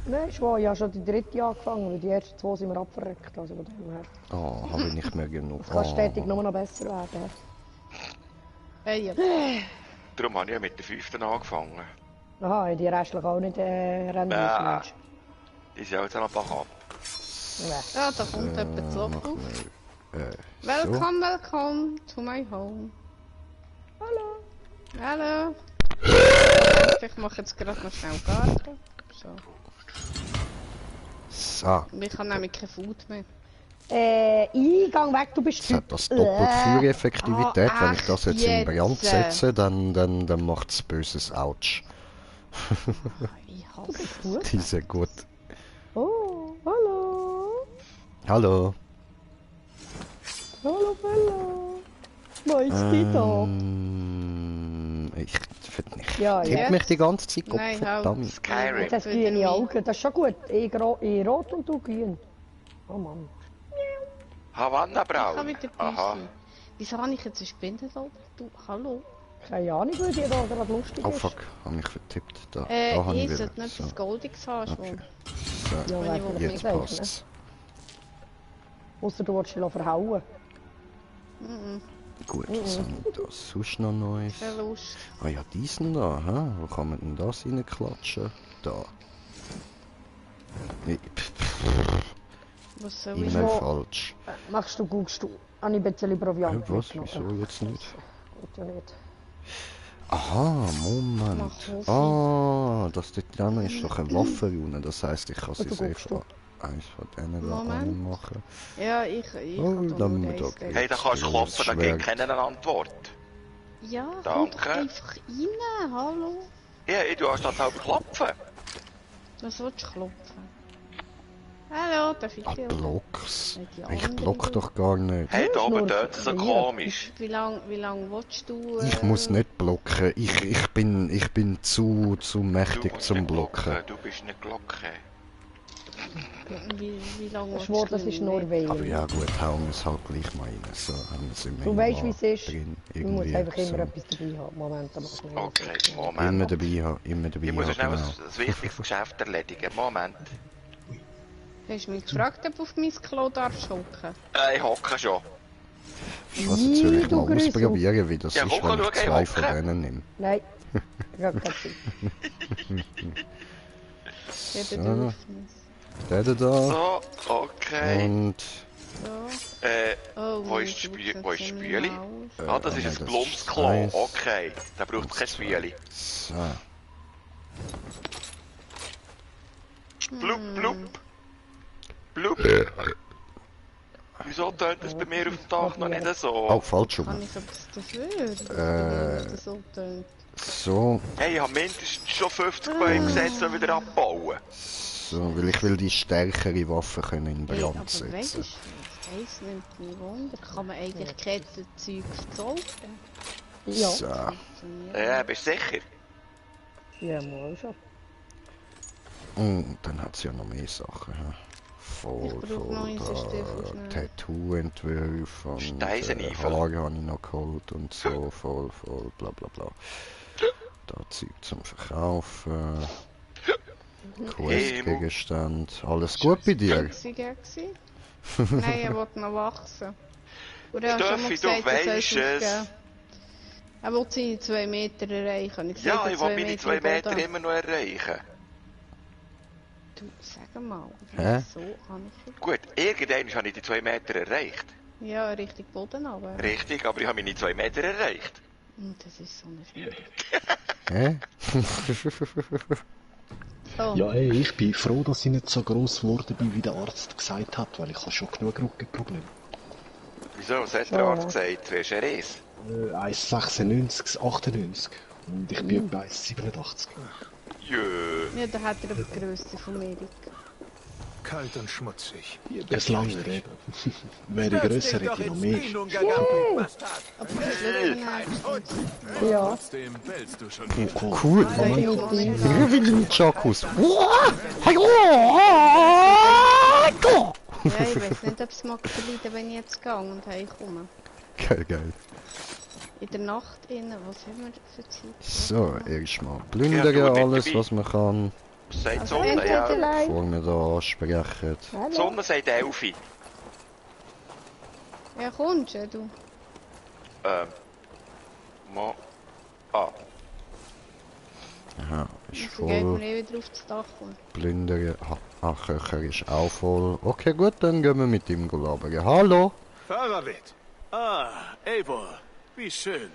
[SPEAKER 2] Nein, schon, ich habe schon die dritte angefangen, weil die ersten zwei sind mir abverreckt. Also von dem her.
[SPEAKER 1] Ah, habe ich nicht mehr genug.
[SPEAKER 2] Es kann stetig nur noch besser werden.
[SPEAKER 3] Hey, ja.
[SPEAKER 4] Darum habe ich ja mit der 5. angefangen.
[SPEAKER 2] Aha, die restlichen auch nicht rennen müssen, Mensch.
[SPEAKER 4] Die sind jetzt auch noch Bach.
[SPEAKER 3] Ja, da kommt jemand zu auf.
[SPEAKER 1] So.
[SPEAKER 3] Welcome to my home. Hallo. Ich mache jetzt gerade noch schnell Garten. So.
[SPEAKER 1] So.
[SPEAKER 3] Ich habe nämlich kein Food mehr.
[SPEAKER 2] Eingang weg, du bist
[SPEAKER 1] Das hat das doppelt Feuereffektivität. Wenn ich das jetzt in Brand setze, dann macht es böses Autsch.
[SPEAKER 3] Ich hasse
[SPEAKER 2] es.
[SPEAKER 1] Die sind gut.
[SPEAKER 2] Oh, hallo.
[SPEAKER 1] Hallo.
[SPEAKER 2] Hallo, hallo. Wo ist die da?
[SPEAKER 1] Ich nicht.
[SPEAKER 2] Ja,
[SPEAKER 1] Tippt
[SPEAKER 2] jetzt?
[SPEAKER 1] mich die ganze Zeit, Gott
[SPEAKER 3] Nein,
[SPEAKER 1] verdammt.
[SPEAKER 4] Skyrim.
[SPEAKER 2] Das grüne Augen, das ist schon gut. Ich rot und du grün. Oh Mann.
[SPEAKER 4] Havanna
[SPEAKER 3] Ich habe
[SPEAKER 4] Braun.
[SPEAKER 3] mit der
[SPEAKER 4] Aha.
[SPEAKER 3] Pischi. Wieso habe ich jetzt eine Spinne da? Du, hallo?
[SPEAKER 2] Keine Ahnung, weil die da gerade lustig
[SPEAKER 1] Oh
[SPEAKER 2] ist.
[SPEAKER 1] fuck, hab mich vertippt. Da habe
[SPEAKER 3] Ich
[SPEAKER 1] ich
[SPEAKER 3] sollte nicht
[SPEAKER 1] so.
[SPEAKER 3] das Goldiges haben,
[SPEAKER 1] Okay.
[SPEAKER 3] schon.
[SPEAKER 1] So.
[SPEAKER 2] Ja,
[SPEAKER 3] Wenn
[SPEAKER 2] wer
[SPEAKER 3] ich
[SPEAKER 2] will
[SPEAKER 3] will,
[SPEAKER 2] das
[SPEAKER 1] Jetzt
[SPEAKER 2] sagen,
[SPEAKER 1] passt's.
[SPEAKER 2] ne? Ausser du willst dich verhauen.
[SPEAKER 1] Gut, was haben wir da sonst noch Neues?
[SPEAKER 3] Keine Lust.
[SPEAKER 1] Ah ja, diesen da, hä? Wo kann man denn das reinklatschen? Da. Nee,
[SPEAKER 3] Was soll ich
[SPEAKER 1] immer
[SPEAKER 2] Wo-
[SPEAKER 1] falsch.
[SPEAKER 2] Machst du, guckst du. Habe ich ein bisschen Proviant
[SPEAKER 1] Was?
[SPEAKER 2] mitgenommen?
[SPEAKER 1] Wieso jetzt nicht?
[SPEAKER 2] Gut, ja nicht.
[SPEAKER 1] Aha, Moment.
[SPEAKER 3] Mach
[SPEAKER 1] Ah, das dort dran ist doch eine Waffe unten. Das heisst, ich kann sie
[SPEAKER 2] Oder
[SPEAKER 1] safe
[SPEAKER 2] guckst du?
[SPEAKER 1] eins von denen
[SPEAKER 3] Moment.
[SPEAKER 1] machen.
[SPEAKER 3] Ja, ich
[SPEAKER 1] Oh,
[SPEAKER 3] kann da
[SPEAKER 1] dann
[SPEAKER 3] nur
[SPEAKER 1] mit
[SPEAKER 3] eins
[SPEAKER 1] okay.
[SPEAKER 4] Hey, da kannst du klopfen, da gibt keiner eine Antwort.
[SPEAKER 3] Ja, komm
[SPEAKER 4] Danke.
[SPEAKER 3] doch einfach rein, hallo.
[SPEAKER 4] Ja, du hast das halt klopfen.
[SPEAKER 3] Was willst du klopfen? Hallo, darf ich dir?
[SPEAKER 1] Blocks.
[SPEAKER 3] Die
[SPEAKER 1] Ich
[SPEAKER 3] andere
[SPEAKER 1] block doch gar nicht.
[SPEAKER 4] Hey, da oben
[SPEAKER 2] nur
[SPEAKER 4] tönt es so
[SPEAKER 2] ja.
[SPEAKER 4] komisch.
[SPEAKER 3] Wie lang willst du?
[SPEAKER 1] Ich muss nicht blocken. Ich bin zu mächtig
[SPEAKER 4] musst
[SPEAKER 1] zum
[SPEAKER 4] nicht
[SPEAKER 1] Blocken.
[SPEAKER 4] Du bist eine Glocke.
[SPEAKER 3] Wie lange
[SPEAKER 2] Das Wort, das ist nur wählen.
[SPEAKER 1] Aber ja gut, hauen wir es halt gleich mal rein. So haben wir es im
[SPEAKER 2] Du weißt, wie es ist.
[SPEAKER 1] drin.
[SPEAKER 2] Du musst
[SPEAKER 1] Irgendwie
[SPEAKER 2] einfach immer
[SPEAKER 1] so.
[SPEAKER 2] etwas dabei haben. Moment, dann machst du schnell.
[SPEAKER 4] Okay,
[SPEAKER 1] Immer
[SPEAKER 4] Moment.
[SPEAKER 1] dabei haben, immer dabei
[SPEAKER 4] Ich muss
[SPEAKER 1] haben.
[SPEAKER 4] schnell
[SPEAKER 1] Genau.
[SPEAKER 4] ein wichtiges Geschäft erledigen. Moment.
[SPEAKER 3] Hast du mich gefragt, ob du auf mein Klo darfst hocken?
[SPEAKER 4] Ich hocke schon.
[SPEAKER 1] Weißt du was, jetzt will ich
[SPEAKER 2] du
[SPEAKER 1] mal
[SPEAKER 2] Grüße.
[SPEAKER 1] ausprobieren, wie das
[SPEAKER 4] Ja,
[SPEAKER 1] ist,
[SPEAKER 4] komm,
[SPEAKER 1] wenn ich
[SPEAKER 4] schau, ich
[SPEAKER 1] 2 von
[SPEAKER 4] hocke.
[SPEAKER 1] denen nehme.
[SPEAKER 2] Nein, ich habe keine Zeit.
[SPEAKER 3] Ja,
[SPEAKER 1] So.
[SPEAKER 3] der Dorfnis.
[SPEAKER 1] Der da.
[SPEAKER 4] So, okay.
[SPEAKER 1] Und...
[SPEAKER 3] So. Oh,
[SPEAKER 4] Wo ist das Spüli? Ah, das ist
[SPEAKER 1] nein,
[SPEAKER 4] ein
[SPEAKER 1] das
[SPEAKER 4] Plumpsklo.
[SPEAKER 1] eins.
[SPEAKER 4] Okay, da braucht es kein Spüli.
[SPEAKER 1] So.
[SPEAKER 4] Blub, blub. Blub. Wieso tönt es bei mir auf dem Dach noch nicht so?
[SPEAKER 1] Oh, falsch rum.
[SPEAKER 3] Kann ich etwas dafür? Wenn das so tönt.
[SPEAKER 1] So.
[SPEAKER 4] Hey, ich habe mindestens schon 50 Bäume gesetzt und wieder abbauen.
[SPEAKER 1] So, weil ich will die stärkere Waffe können in
[SPEAKER 3] Hey, aber
[SPEAKER 1] Brand
[SPEAKER 3] weißt du,
[SPEAKER 1] setzen.
[SPEAKER 3] eins nimmt mich Wunder. Kann man eigentlich Kettenzeug verkaufen?
[SPEAKER 2] Ja.
[SPEAKER 1] So.
[SPEAKER 4] Ja, bist du sicher?
[SPEAKER 2] Ja, mal schon.
[SPEAKER 1] Und dann hat sie ja noch mehr Sachen. He? Voll,
[SPEAKER 3] Ich brauche noch einen Stift, schnell.
[SPEAKER 1] Tattoo-Entwürfe und
[SPEAKER 4] Steiseneifel.
[SPEAKER 1] Haare habe ich noch geholt und so, voll, bla bla bla. Da Zeug zum Verkaufen. Questgegenstand. Alles gut bei dir?
[SPEAKER 3] Gewesen? Nein, er will noch wachsen. Oder hast du schon mal
[SPEAKER 4] Steffi, du
[SPEAKER 3] gesagt, er soll
[SPEAKER 4] weisst es.
[SPEAKER 3] aufgeben? Er will seine 2 Meter erreichen. Ich
[SPEAKER 4] Ja,
[SPEAKER 3] sage,
[SPEAKER 4] ich will meine 2 Meter
[SPEAKER 3] Boden.
[SPEAKER 4] immer noch erreichen.
[SPEAKER 3] Du, sag mal.
[SPEAKER 1] Hä?
[SPEAKER 3] So kann ich.
[SPEAKER 4] Gut, irgendwann habe ich die 2 Meter erreicht.
[SPEAKER 3] Ja, richtig Boden aber.
[SPEAKER 4] Richtig, aber ich habe meine 2 Meter erreicht.
[SPEAKER 3] Das ist so eine Schwierigkeit.
[SPEAKER 1] Hä?
[SPEAKER 3] So.
[SPEAKER 8] Ja, ey, ich bin froh, dass ich nicht so gross geworden bin, wie der Arzt gesagt hat, weil ich habe schon genug Rückenprobleme.
[SPEAKER 4] Wieso? Was hat der Arzt gesagt? Du hast ein Riss.
[SPEAKER 8] 1,96, 98. Und ich bin etwa 1,87.
[SPEAKER 4] Jö.
[SPEAKER 3] Ja, da hat er aber die Grösse von Erik.
[SPEAKER 5] Kalt und schmutzig.
[SPEAKER 8] Es lange eben. Wäre grösser, hätte ich noch mehr.
[SPEAKER 3] Aber das wird
[SPEAKER 2] Ja.
[SPEAKER 11] Trotzdem bellst du schon
[SPEAKER 8] Oh, cool.
[SPEAKER 1] Cool,
[SPEAKER 2] Moment.
[SPEAKER 1] Ich will einen Jackus.
[SPEAKER 3] Ja, ich weiß nicht, ob es mag verleiden, wenn ich jetzt gehe und heimkomme.
[SPEAKER 1] Geil.
[SPEAKER 3] In der Nacht innen, was haben wir für Zeit?
[SPEAKER 1] So, erstmal
[SPEAKER 4] Ja,
[SPEAKER 1] plündern
[SPEAKER 4] du,
[SPEAKER 1] alles,
[SPEAKER 4] dabei.
[SPEAKER 1] was man kann.
[SPEAKER 4] Sagt die
[SPEAKER 3] Also,
[SPEAKER 4] Sonne, ja.
[SPEAKER 1] Bevor wir da ansprechen.
[SPEAKER 4] Die Sonne sagt 11.
[SPEAKER 3] Ja, kommst du, du?
[SPEAKER 4] Ah.
[SPEAKER 1] Aha, ist
[SPEAKER 3] Also geht man
[SPEAKER 1] voll.
[SPEAKER 3] wieder auf das Dach. Und
[SPEAKER 1] Plündern. Ach, Köcher ist auch voll. Okay, gut, dann gehen wir mit ihm labern. Hallo?
[SPEAKER 5] Fahrerwitt.
[SPEAKER 11] Ah, Eivor, wie schön.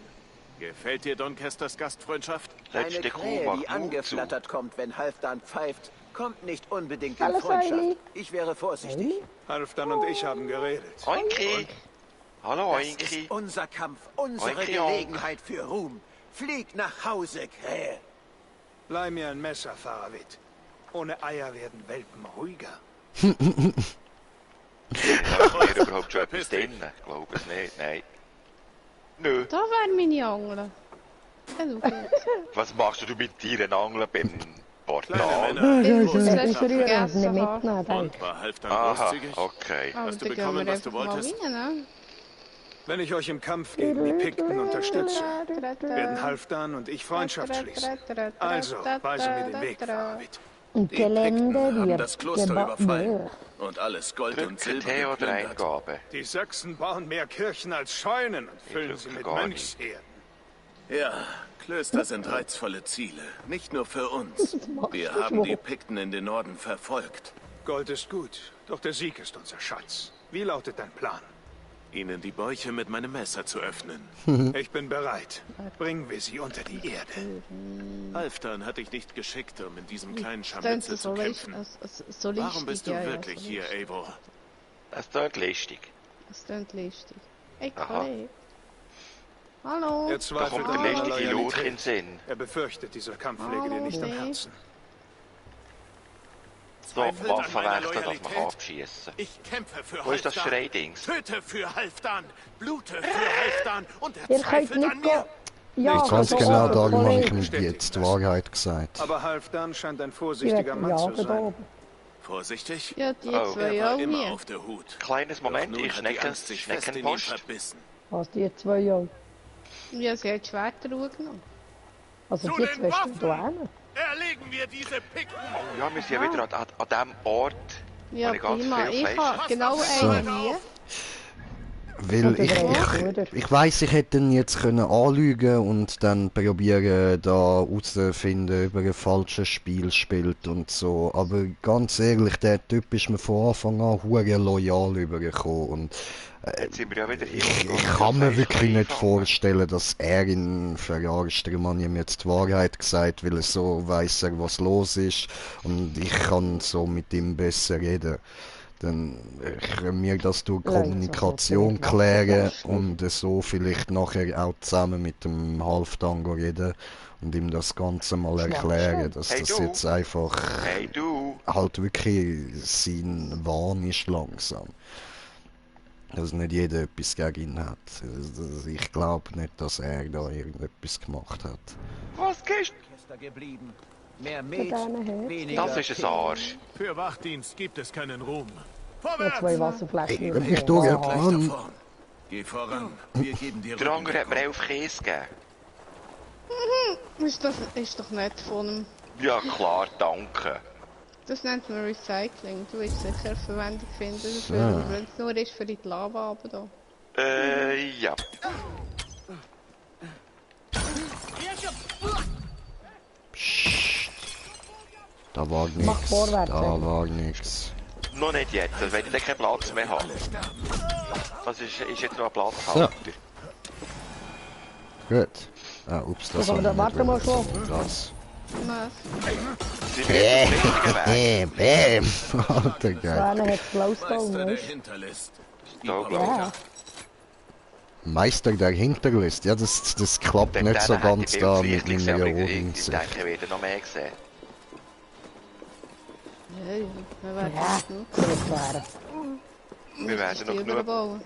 [SPEAKER 11] Gefällt dir Doncasters Gastfreundschaft?
[SPEAKER 10] Eine
[SPEAKER 4] Letzte Kuh
[SPEAKER 10] Krähe, die
[SPEAKER 4] macht Mut zu.
[SPEAKER 10] angeflattert kommt, wenn Halfdan pfeift, kommt nicht unbedingt in
[SPEAKER 2] Hallo,
[SPEAKER 10] Freundschaft.
[SPEAKER 2] Heili.
[SPEAKER 10] Ich wäre vorsichtig.
[SPEAKER 5] Halfdan und ich haben geredet.
[SPEAKER 4] Oinki. Hallo,
[SPEAKER 10] Das
[SPEAKER 4] Oinki.
[SPEAKER 10] ist unser Kampf, unsere
[SPEAKER 4] Oinki,
[SPEAKER 10] Gelegenheit für Ruhm. Flieg nach Hause, Krähe.
[SPEAKER 5] Leih mir ein Messer, Fahrerwitt. Ohne Eier werden Welpen ruhiger.
[SPEAKER 4] Hat hier überhaupt schon etwas drin? Ich glaube es nicht, nein. Nö.
[SPEAKER 3] da wäre meine Angel. Ja, du geht's.
[SPEAKER 4] Was machst du mit Tieren angeln beim Portal?
[SPEAKER 3] Ich muss
[SPEAKER 2] Das
[SPEAKER 3] es
[SPEAKER 2] ist rühren,
[SPEAKER 3] vergessen
[SPEAKER 2] nicht
[SPEAKER 3] haben.
[SPEAKER 2] mitnehmen, denk.
[SPEAKER 11] Und war Halfdan
[SPEAKER 4] Aha,
[SPEAKER 11] großzügig?
[SPEAKER 4] okay.
[SPEAKER 3] Aber
[SPEAKER 11] Hast du
[SPEAKER 3] dann gehen
[SPEAKER 11] bekommen,
[SPEAKER 3] wir
[SPEAKER 11] was du
[SPEAKER 3] einfach mal
[SPEAKER 11] wolltest?
[SPEAKER 3] rein, ne?
[SPEAKER 5] Wenn ich euch im Kampf gegen die Pikten unterstütze, werden Halfdan und ich Freundschaft schließen. Also, weise mir den Weg, Fahrerwitt.
[SPEAKER 2] Und
[SPEAKER 10] Die Pikten
[SPEAKER 2] Gelände
[SPEAKER 10] haben
[SPEAKER 2] wird
[SPEAKER 10] das Kloster überfallen
[SPEAKER 2] gebaut.
[SPEAKER 10] und alles Gold und
[SPEAKER 4] Drücke
[SPEAKER 10] Silber
[SPEAKER 4] Tee oder
[SPEAKER 10] geplündert.
[SPEAKER 4] Eingabe?
[SPEAKER 5] Die Sachsen bauen mehr Kirchen als Scheunen und füllen sie mit
[SPEAKER 4] gar
[SPEAKER 5] Mönchsherden.
[SPEAKER 10] Ja, Klöster sind reizvolle Ziele, nicht nur für uns. Wir haben die Pikten in den Norden verfolgt.
[SPEAKER 5] Gold ist gut, doch der Sieg ist unser Schatz. Wie lautet dein Plan?
[SPEAKER 11] ihnen die Bäuche mit meinem Messer zu öffnen.
[SPEAKER 5] Ich bin bereit. Bringen wir sie unter die Erde.
[SPEAKER 11] Halfdan hat dich nicht geschickt, um in diesem kleinen Scharmützel zu kämpfen. Warum bist du wirklich hier, Eivor?
[SPEAKER 4] Das klingt listig.
[SPEAKER 3] Das klingt listig. Ey, Kollege. Hallo.
[SPEAKER 5] Er zweifelt an
[SPEAKER 4] der
[SPEAKER 5] meiner
[SPEAKER 4] listige Laut in den
[SPEAKER 5] Loyalität.
[SPEAKER 4] Sinn.
[SPEAKER 5] Er befürchtet, dieser Kampf läge dir nicht am Herzen.
[SPEAKER 4] So Waffen wechseln, dass man abschießen.
[SPEAKER 7] Ich kämpfe für
[SPEAKER 4] Wo ist das
[SPEAKER 7] Halfdan.
[SPEAKER 4] Schreidings?
[SPEAKER 7] Töte für Halfdan. Blute für Halfdan. Und er
[SPEAKER 2] Ihr könnt
[SPEAKER 7] zweifelt an
[SPEAKER 2] nicht
[SPEAKER 7] mir.
[SPEAKER 2] Ja,
[SPEAKER 1] Ganz
[SPEAKER 2] so
[SPEAKER 1] genau
[SPEAKER 2] oben,
[SPEAKER 1] darum habe ich
[SPEAKER 2] Kollege.
[SPEAKER 1] ihm jetzt die Wahrheit gesagt.
[SPEAKER 5] Aber Halfdan scheint ein
[SPEAKER 2] Ich
[SPEAKER 5] vorsichtiger
[SPEAKER 2] werde
[SPEAKER 5] Mann zu
[SPEAKER 2] jagen da
[SPEAKER 5] sein.
[SPEAKER 2] oben.
[SPEAKER 11] Vorsichtig?
[SPEAKER 3] Ja, die
[SPEAKER 4] Oh.
[SPEAKER 3] zwei
[SPEAKER 11] Er war
[SPEAKER 3] auch
[SPEAKER 11] immer
[SPEAKER 3] hier.
[SPEAKER 11] auf der Hut.
[SPEAKER 4] Kleines Moment,
[SPEAKER 11] Doch nun
[SPEAKER 4] ich
[SPEAKER 11] hat die Angst sich fest in ihn
[SPEAKER 4] Schneckenpost.
[SPEAKER 11] verbissen.
[SPEAKER 2] Was, die zwei Jahre?
[SPEAKER 3] Ja, sie hat Schwerter genommen.
[SPEAKER 2] Also
[SPEAKER 7] Zu
[SPEAKER 2] die
[SPEAKER 7] den
[SPEAKER 2] zwei
[SPEAKER 7] Waffen!
[SPEAKER 2] stehen da hin.
[SPEAKER 7] Erlegen wir diese Picken.
[SPEAKER 4] Ja, wir sind ja wieder an dem Ort,
[SPEAKER 3] Ja,
[SPEAKER 4] wo ich ganz
[SPEAKER 3] prima.
[SPEAKER 4] viel
[SPEAKER 3] Ich
[SPEAKER 4] Fleisch
[SPEAKER 3] habe genau einen hier.
[SPEAKER 1] Weil ich weiss, ich hätte ihn jetzt können anlügen und dann probieren, da herauszufinden, ob er ein falsches Spiel spielt und so. Aber ganz ehrlich, der Typ ist mir von Anfang an hure loyal übergekommen und
[SPEAKER 4] Jetzt sind wir ja wieder hier.
[SPEAKER 1] ich kann mir wirklich nicht vorstellen, dass er ihn verarscht. Der Mann ihm jetzt die Wahrheit gesagt, weil er so weiss, was los ist und ich kann so mit ihm besser reden. Dann können wir das durch Kommunikation klären und so vielleicht nachher auch zusammen mit dem Halfdan reden und ihm das Ganze mal erklären, dass
[SPEAKER 4] Hey,
[SPEAKER 1] das
[SPEAKER 4] du.
[SPEAKER 1] jetzt einfach
[SPEAKER 4] Hey du!
[SPEAKER 1] halt wirklich sein Wahn ist langsam. Dass nicht jeder etwas gegen ihn hat. Ich glaube nicht, dass er da irgendetwas gemacht hat.
[SPEAKER 4] Was gehst
[SPEAKER 12] geblieben. Mehr
[SPEAKER 2] Mit denen her.
[SPEAKER 12] weniger
[SPEAKER 4] Das ist ein Arsch.
[SPEAKER 7] Für Wachdienst gibt es keinen Ruhm.
[SPEAKER 2] Ja, zwei Wasserflaschen.
[SPEAKER 1] Wenn ich durch,
[SPEAKER 7] Gleich
[SPEAKER 1] Mann.
[SPEAKER 7] davon. Geh voran. Wir geben dir
[SPEAKER 4] Der andere hat mir 11 Käse gegeben.
[SPEAKER 3] Ist doch nett von ihm.
[SPEAKER 4] Ja klar, danke.
[SPEAKER 3] Das nennt man Recycling. Du wirst sicher Verwendung finden dafür,
[SPEAKER 1] Ja.
[SPEAKER 3] wenn es nur ist für die Lava aber da.
[SPEAKER 4] Ja.
[SPEAKER 1] Psst. Da war
[SPEAKER 2] Mach
[SPEAKER 1] nix.
[SPEAKER 2] vorwärts,
[SPEAKER 1] Da
[SPEAKER 2] Eddie.
[SPEAKER 1] war nix.
[SPEAKER 4] Noch nicht jetzt, also wenn ich dann keinen Platz mehr habe. Das ist jetzt noch ein
[SPEAKER 1] So.
[SPEAKER 4] Platzhalter.
[SPEAKER 1] Gut. Ah, ups, das
[SPEAKER 2] aber dann warte mal schon.
[SPEAKER 1] Das.
[SPEAKER 3] Was?
[SPEAKER 4] Sind wir auf dem richtigen Weg?
[SPEAKER 1] Bäm. Alter, geil.
[SPEAKER 2] Einer hat
[SPEAKER 7] Meister
[SPEAKER 2] Glowstone,
[SPEAKER 7] der
[SPEAKER 2] weißt
[SPEAKER 7] Hinterlist.
[SPEAKER 4] Da, glaub
[SPEAKER 2] Ja.
[SPEAKER 1] Meister der Hinterlist. Ja, das klappt
[SPEAKER 4] Dem
[SPEAKER 1] nicht so
[SPEAKER 4] hätte ich
[SPEAKER 1] ganz da mit
[SPEAKER 4] Bildlicht
[SPEAKER 1] meiner
[SPEAKER 4] gesehen, aber ich
[SPEAKER 1] Ohrensicht.
[SPEAKER 4] denke, ich werde noch mehr sehen.
[SPEAKER 3] Ja, wir werden
[SPEAKER 2] Ja,
[SPEAKER 3] es genug.
[SPEAKER 2] das wäre.
[SPEAKER 4] Wir werden noch genug,
[SPEAKER 3] überbauen.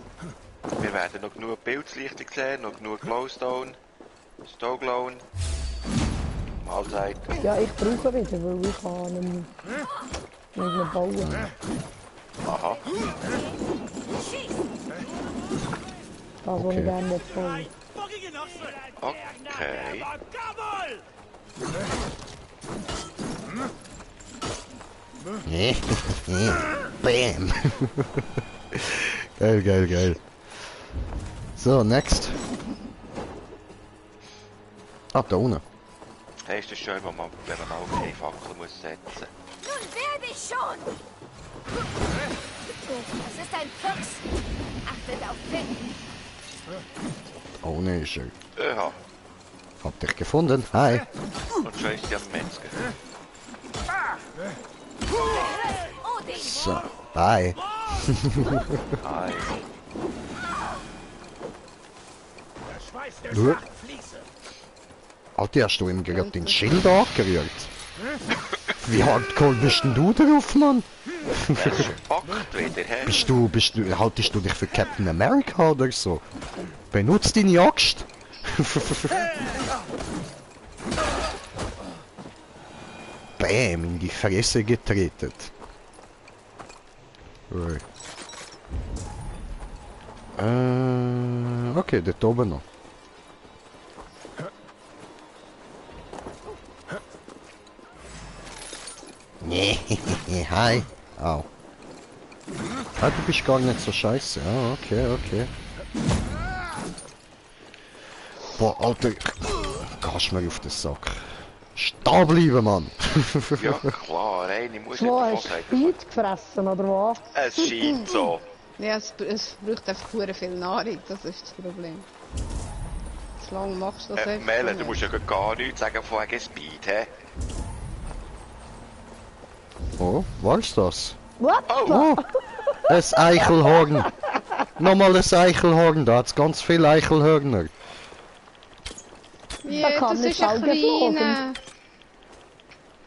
[SPEAKER 4] wir werden noch genug Bildlichter sehen, noch genug Glowstone, Stoglone, Mahlzeit.
[SPEAKER 2] Ja, ich brauche wieder, weil ich kann nicht mehr bauen.
[SPEAKER 4] Aha.
[SPEAKER 2] Das, was ich gerne nicht bauen.
[SPEAKER 4] Okay.
[SPEAKER 1] Bam. Geil, geil, geil. So, next. Ah, da unten.
[SPEAKER 4] Hey, ist das schön, wenn man auch keine Fackel muss setzen.
[SPEAKER 9] Nun werde ich schon! Das ist ein Fuchs! Achtet auf Finn!
[SPEAKER 1] Oh ne, ist er.
[SPEAKER 4] Ja,
[SPEAKER 1] Hab dich gefunden. Hi.
[SPEAKER 4] und schon ist sie am Metzger.
[SPEAKER 9] Odin!
[SPEAKER 1] So, bye.
[SPEAKER 4] Hi.
[SPEAKER 1] Nur. Alter, hast du ihm gerade den Schild angerührt? Wie hardcore bist denn du drauf, Mann?
[SPEAKER 4] Packt wieder, hä?
[SPEAKER 1] Haltest du dich für Captain America oder so? Benutz deine Axt. Bäm, in die Fresse getreten. Ui. Okay, dort oben noch. Nee, hi. Au. Ah, du bist gar nicht so scheiße. Ah, okay, okay. Boah, Alter. Gehst mir auf den Sack. Stehen bleiben, Mann.
[SPEAKER 4] Ja, klar, eine muss
[SPEAKER 2] So,
[SPEAKER 4] nicht
[SPEAKER 2] hast
[SPEAKER 4] davon
[SPEAKER 2] du
[SPEAKER 4] sagen.
[SPEAKER 2] Speed gefressen, oder was?
[SPEAKER 4] Es scheint so.
[SPEAKER 3] Ja, es braucht einfach sehr viel Nahrung, das ist das Problem. Wie lange machst du das einfach
[SPEAKER 4] Melle,
[SPEAKER 3] schon
[SPEAKER 4] du musst ja gar nichts sagen von wegen Speed, hä?
[SPEAKER 1] Oh, war's das?
[SPEAKER 2] What?
[SPEAKER 1] Oh, ein Eichelhorn. Nochmal ein Eichelhorn, da hat's ganz viele Eichelhörner.
[SPEAKER 3] Ja,
[SPEAKER 2] Da kann
[SPEAKER 3] das
[SPEAKER 2] nicht
[SPEAKER 3] ist ein
[SPEAKER 2] geflogen.
[SPEAKER 3] kleiner.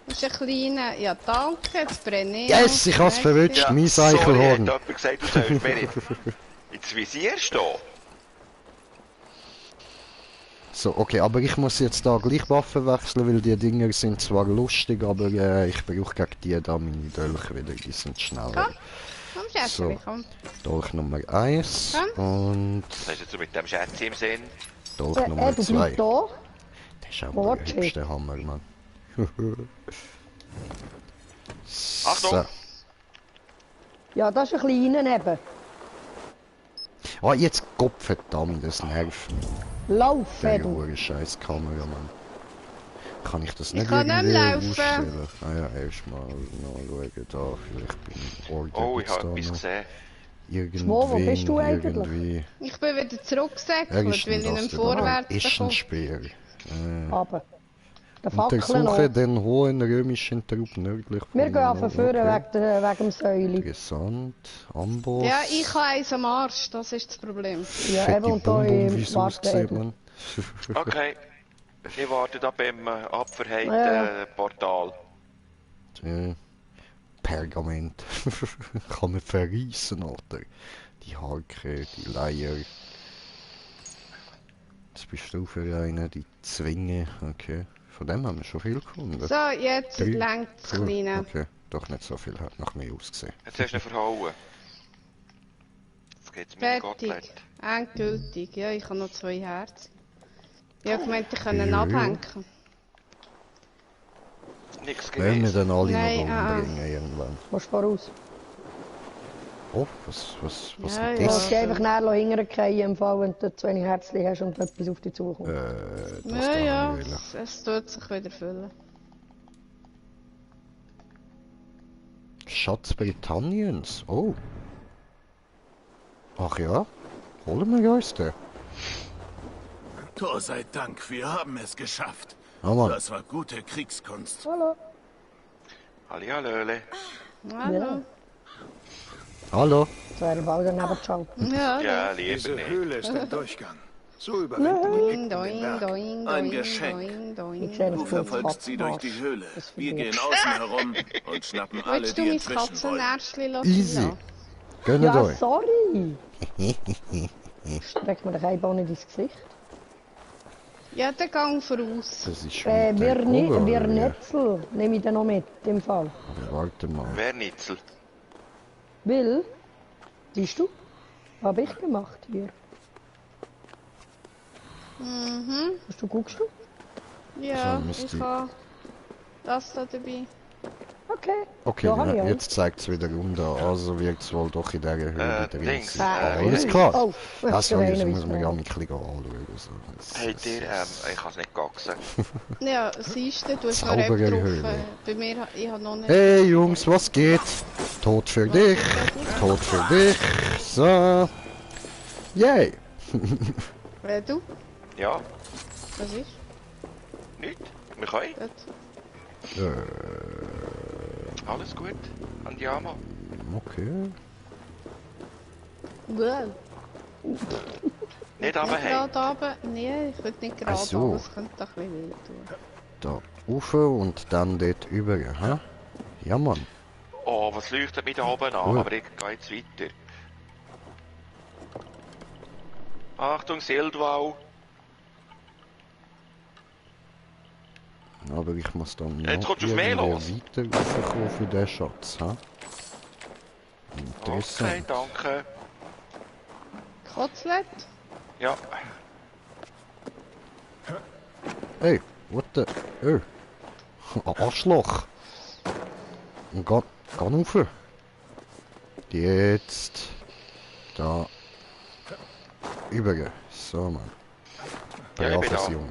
[SPEAKER 3] Das ist ein kleiner. Ja, danke, jetzt brenne ich.
[SPEAKER 1] Yes, ich hab's verwünscht,
[SPEAKER 4] Ja,
[SPEAKER 1] mein
[SPEAKER 4] sorry, hat
[SPEAKER 1] Eichelhorn.
[SPEAKER 4] jemand gesagt, du sollst mir nicht ins Visier stehen.
[SPEAKER 1] So, okay, aber ich muss jetzt da gleich Waffen wechseln, weil die Dinger sind zwar lustig, aber ich brauche gegen die da meine Dolche wieder, die sind schneller.
[SPEAKER 3] Komm, Schätzchen,
[SPEAKER 1] So,
[SPEAKER 3] komm.
[SPEAKER 1] Dolch Nummer 1 und
[SPEAKER 4] Was hast du mit dem Schätzchen im Sinn?
[SPEAKER 1] Dolch Nummer
[SPEAKER 2] Du
[SPEAKER 1] 2.
[SPEAKER 2] bleibst da.
[SPEAKER 1] Das ist auch mal der
[SPEAKER 2] Watch
[SPEAKER 1] hübschste Hammer, Mann.
[SPEAKER 4] Achtung!
[SPEAKER 1] So.
[SPEAKER 2] Ja, das ist ein kleiner eben.
[SPEAKER 1] Oh, jetzt Gottverdammt, das nervt mich.
[SPEAKER 2] Lauf,
[SPEAKER 1] Der
[SPEAKER 2] du.
[SPEAKER 1] hohe scheiß Kamera, Mann. Kann ich das
[SPEAKER 3] Ich
[SPEAKER 1] nicht
[SPEAKER 3] kann nicht
[SPEAKER 1] irgendwie
[SPEAKER 3] mehr laufen.
[SPEAKER 1] ausstellen? Ah ja, erstmal noch schauen da, vielleicht bin Ort.
[SPEAKER 4] Oh, ich habe etwas gesehen.
[SPEAKER 2] Wo bist du eigentlich?
[SPEAKER 1] Irgendwie.
[SPEAKER 3] Ich bin wieder zurückgesäckelt,
[SPEAKER 1] Er
[SPEAKER 3] weil
[SPEAKER 1] ist
[SPEAKER 3] ich
[SPEAKER 1] denn
[SPEAKER 3] nicht
[SPEAKER 1] das denn?
[SPEAKER 3] vorwärts
[SPEAKER 1] Ist ein
[SPEAKER 3] bekomme.
[SPEAKER 1] Speer.
[SPEAKER 2] Aber. Der Fackel
[SPEAKER 1] Untersuche
[SPEAKER 2] noch.
[SPEAKER 1] den hohen römischen Trupp nördlich von
[SPEAKER 2] Wir gehen auf vorne
[SPEAKER 1] Okay.
[SPEAKER 2] wegen dem Säule.
[SPEAKER 1] Interessant. Amboss.
[SPEAKER 3] Ja, ich habe eins am Arsch, das ist das Problem.
[SPEAKER 2] Ja,
[SPEAKER 1] Fette
[SPEAKER 2] eben und da
[SPEAKER 1] Bonbon, wie
[SPEAKER 2] im
[SPEAKER 1] es aussieht,
[SPEAKER 2] Warten.
[SPEAKER 1] man.
[SPEAKER 4] Okay. Ich warte da beim abverheiten
[SPEAKER 2] Ja.
[SPEAKER 4] Portal.
[SPEAKER 1] Pergament. Kann man verreissen, Alter. Die Harke, die Leier. Jetzt bist du für einen, die Zwinge. Okay. Von dem haben wir schon viel gefunden.
[SPEAKER 3] So, jetzt längt das Kleine.
[SPEAKER 1] Okay, doch nicht so viel, hat nach mir ausgesehen.
[SPEAKER 4] Jetzt hast du ihn verhauen. Jetzt geht's mir
[SPEAKER 3] Fertig.
[SPEAKER 4] Gottlet.
[SPEAKER 3] Endgültig. Ja, ich habe noch 2 Herzen. Ich habe gemeint, ich kann ihn
[SPEAKER 1] Ja.
[SPEAKER 3] abhängen.
[SPEAKER 4] Nichts
[SPEAKER 1] Wenn wir
[SPEAKER 4] gewesen.
[SPEAKER 1] dann alle
[SPEAKER 3] Nein,
[SPEAKER 1] noch umbringen irgendwann.
[SPEAKER 2] Was voraus?
[SPEAKER 1] Oh, was
[SPEAKER 3] Ja,
[SPEAKER 1] ist
[SPEAKER 2] Du
[SPEAKER 3] ja.
[SPEAKER 2] musst dich einfach näher hintergehen im Fall, wenn du zu wenig Herzchen hast und etwas auf dich zukommt.
[SPEAKER 1] das?
[SPEAKER 3] Ja, ja,
[SPEAKER 1] will ich.
[SPEAKER 3] es tut sich wieder füllen.
[SPEAKER 1] Schatz Britanniens. Oh. Ach ja, holen wir uns den.
[SPEAKER 10] Gott sei Dank, wir haben es geschafft.
[SPEAKER 1] Ah, Mann.
[SPEAKER 10] Das war gute Kriegskunst.
[SPEAKER 2] Hallo.
[SPEAKER 4] Hallihallöle.
[SPEAKER 3] Hallo.
[SPEAKER 1] Hallo.
[SPEAKER 2] Das wäre bald daneben ciao.
[SPEAKER 3] Ja,
[SPEAKER 4] Ja, lieber
[SPEAKER 5] Diese
[SPEAKER 4] nicht.
[SPEAKER 5] Höhle ist ein Durchgang. So überwinden die
[SPEAKER 3] Doing,
[SPEAKER 5] Picken den
[SPEAKER 3] doing,
[SPEAKER 5] Berg.
[SPEAKER 3] doing,
[SPEAKER 10] Ein
[SPEAKER 3] doing,
[SPEAKER 10] Geschenk.
[SPEAKER 3] doing, doing.
[SPEAKER 2] Ich sehe
[SPEAKER 10] Du
[SPEAKER 2] das
[SPEAKER 10] verfolgst sie durch die Höhle. Wir gehen außen herum und schnappen alle,
[SPEAKER 3] Willst du
[SPEAKER 10] die
[SPEAKER 3] mein
[SPEAKER 10] inzwischen wollen.
[SPEAKER 3] Katzennärschchen
[SPEAKER 1] Easy.
[SPEAKER 3] lassen?
[SPEAKER 1] Gönnt
[SPEAKER 2] Ja,
[SPEAKER 1] euch.
[SPEAKER 2] sorry. Streck mir den Keibein nicht ins Gesicht.
[SPEAKER 3] Ja, der Gang voraus.
[SPEAKER 1] Das ist
[SPEAKER 2] Wir
[SPEAKER 1] wieder
[SPEAKER 2] Netzel nehme ich dann noch mit, im Fall.
[SPEAKER 1] Warte mal.
[SPEAKER 4] Wer Nitzel?
[SPEAKER 2] Will, siehst du, habe ich gemacht hier.
[SPEAKER 3] Mhm.
[SPEAKER 2] Hast du, guckst du?
[SPEAKER 3] Ja,
[SPEAKER 1] So, müsste
[SPEAKER 3] ich
[SPEAKER 1] ich-
[SPEAKER 3] habe das da dabei.
[SPEAKER 2] Okay.
[SPEAKER 1] Okay,
[SPEAKER 2] Da habe ich
[SPEAKER 1] ja,
[SPEAKER 2] auch.
[SPEAKER 1] jetzt zeigt es wieder runter. Also wird es wohl doch in dieser Höhle drin
[SPEAKER 4] Dings,
[SPEAKER 1] sein.
[SPEAKER 4] äh,
[SPEAKER 1] Alles klar.
[SPEAKER 2] Oh,
[SPEAKER 1] Das
[SPEAKER 2] der eine
[SPEAKER 1] muss
[SPEAKER 2] weiß
[SPEAKER 1] man ja
[SPEAKER 2] noch.
[SPEAKER 1] ein bisschen anschauen. Also, das-
[SPEAKER 4] Habt ihr, ich kann es nicht gaxen.
[SPEAKER 3] Ja, siehst du, du hast noch Rap
[SPEAKER 1] Zaubererhöhle.
[SPEAKER 3] drauf. Bei mir, ich habe noch nicht.
[SPEAKER 1] Hey Jungs, was geht? Tod für dich. Tod für dich. So. Yay.
[SPEAKER 3] Wer du?
[SPEAKER 4] Ja,
[SPEAKER 3] Was ist?
[SPEAKER 4] nicht. Wir können.
[SPEAKER 3] Gut.
[SPEAKER 4] Alles gut. Andiamo.
[SPEAKER 1] Okay.
[SPEAKER 3] Wow.
[SPEAKER 4] Nicht aber
[SPEAKER 3] Nicht
[SPEAKER 4] hey.
[SPEAKER 3] gerade runter. Nee, ich will nicht gerade
[SPEAKER 1] Ach so.
[SPEAKER 3] runter. Das könnte doch ein bisschen weh tun.
[SPEAKER 1] Da rauf und dann dort über. Hä? Ja, Mann.
[SPEAKER 4] Oh, was leuchtet mich da oben an?
[SPEAKER 1] Cool.
[SPEAKER 4] Aber ich gehe jetzt weiter. Achtung, Sildwau.
[SPEAKER 1] Aber ich muss dann
[SPEAKER 4] Jetzt
[SPEAKER 1] noch
[SPEAKER 4] kommst du auf mehr los.
[SPEAKER 1] weiter raufkommen für den Schatz. Hä?
[SPEAKER 4] Okay,
[SPEAKER 1] Interessant.
[SPEAKER 4] danke.
[SPEAKER 3] Kotzlet?
[SPEAKER 4] Ja.
[SPEAKER 1] Hey, what the... Oh. Ein Arschloch. Und geh rauf. Jetzt... Da... Über. So, Mann.
[SPEAKER 4] Ja, ich bin
[SPEAKER 1] Braves
[SPEAKER 4] da.
[SPEAKER 1] Junge.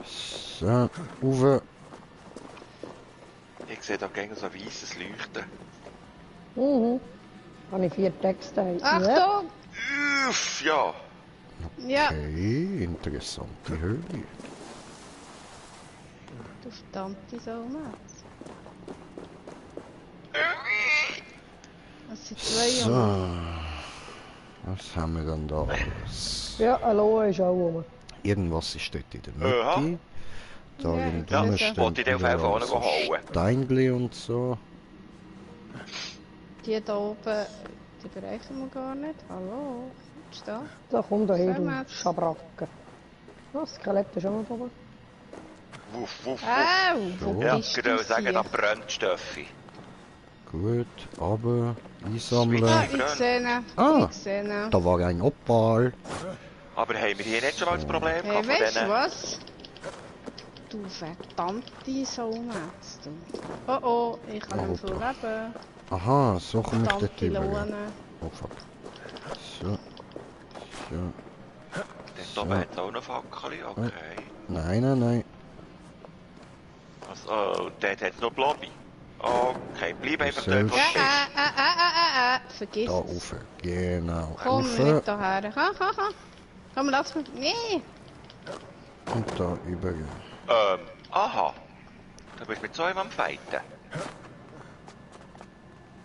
[SPEAKER 1] So, rauf.
[SPEAKER 4] Ich sehe da gegen so weißes Leuchten.
[SPEAKER 2] Mhm. Habe ich 4 Texte.
[SPEAKER 3] Achtung!
[SPEAKER 4] Uff, ja.
[SPEAKER 3] Ja.
[SPEAKER 1] Okay, interessante Höhe.
[SPEAKER 3] Du verdammte Saumatz. Das sind 2
[SPEAKER 1] So.
[SPEAKER 3] Jungen.
[SPEAKER 1] Was haben wir dann da alles?
[SPEAKER 2] Ja, ein Lohe ist auch rum.
[SPEAKER 1] Irgendwas ist dort in der Mitte. Da
[SPEAKER 3] Ja,
[SPEAKER 1] im
[SPEAKER 3] ich
[SPEAKER 1] Dummen
[SPEAKER 3] sehe
[SPEAKER 1] stehen
[SPEAKER 4] Wollte ich den auf jeden Fall auch noch holen?
[SPEAKER 1] Steingli und so.
[SPEAKER 3] Die da oben, die bereichen wir gar nicht. Hallo? Ist da?
[SPEAKER 2] Da komm da hin, du
[SPEAKER 3] Saumatz.
[SPEAKER 2] Schabracke. Oh, das Skelett ist auch noch oben.
[SPEAKER 4] Wuff, wuff, wuff.
[SPEAKER 3] Au! Wo
[SPEAKER 4] Ja,
[SPEAKER 3] bist
[SPEAKER 4] ich
[SPEAKER 3] du
[SPEAKER 4] würde sagen, da
[SPEAKER 3] hier?
[SPEAKER 4] brennt Steffi.
[SPEAKER 1] Gut, aber einsammeln.
[SPEAKER 3] Ah, ich sehe ihn.
[SPEAKER 1] Ah.
[SPEAKER 3] Ich sehe ihn.
[SPEAKER 1] Da war ein Opal.
[SPEAKER 4] Aber haben wir hier nicht schon mal das Problem
[SPEAKER 3] Hey,
[SPEAKER 4] gehabt von
[SPEAKER 3] weißt du
[SPEAKER 4] denen?
[SPEAKER 3] was? Du verdammte Saumatz, du. Oh oh, ich habe einen viel Leben.
[SPEAKER 1] Aha, so komme ich dort
[SPEAKER 3] Verdammte
[SPEAKER 1] rüber.
[SPEAKER 3] Lohne.
[SPEAKER 1] Oh fuck. So. So.
[SPEAKER 4] Dort oben hat es auch noch Fackel, okay.
[SPEAKER 1] Nein, nein, nein.
[SPEAKER 4] Also, oh, dort hat es noch Lobby. Okay, bleib einfach dort, wo du
[SPEAKER 1] Selbst-
[SPEAKER 4] bist.
[SPEAKER 3] Vergiss
[SPEAKER 1] Da
[SPEAKER 3] es.
[SPEAKER 1] rauf. Genau.
[SPEAKER 3] Komm
[SPEAKER 1] Rauf.
[SPEAKER 3] nicht daher. Ha. Komm, lass mich. Nee.
[SPEAKER 1] Und da über.
[SPEAKER 4] Aha. Du bist mit so einem am Fighten.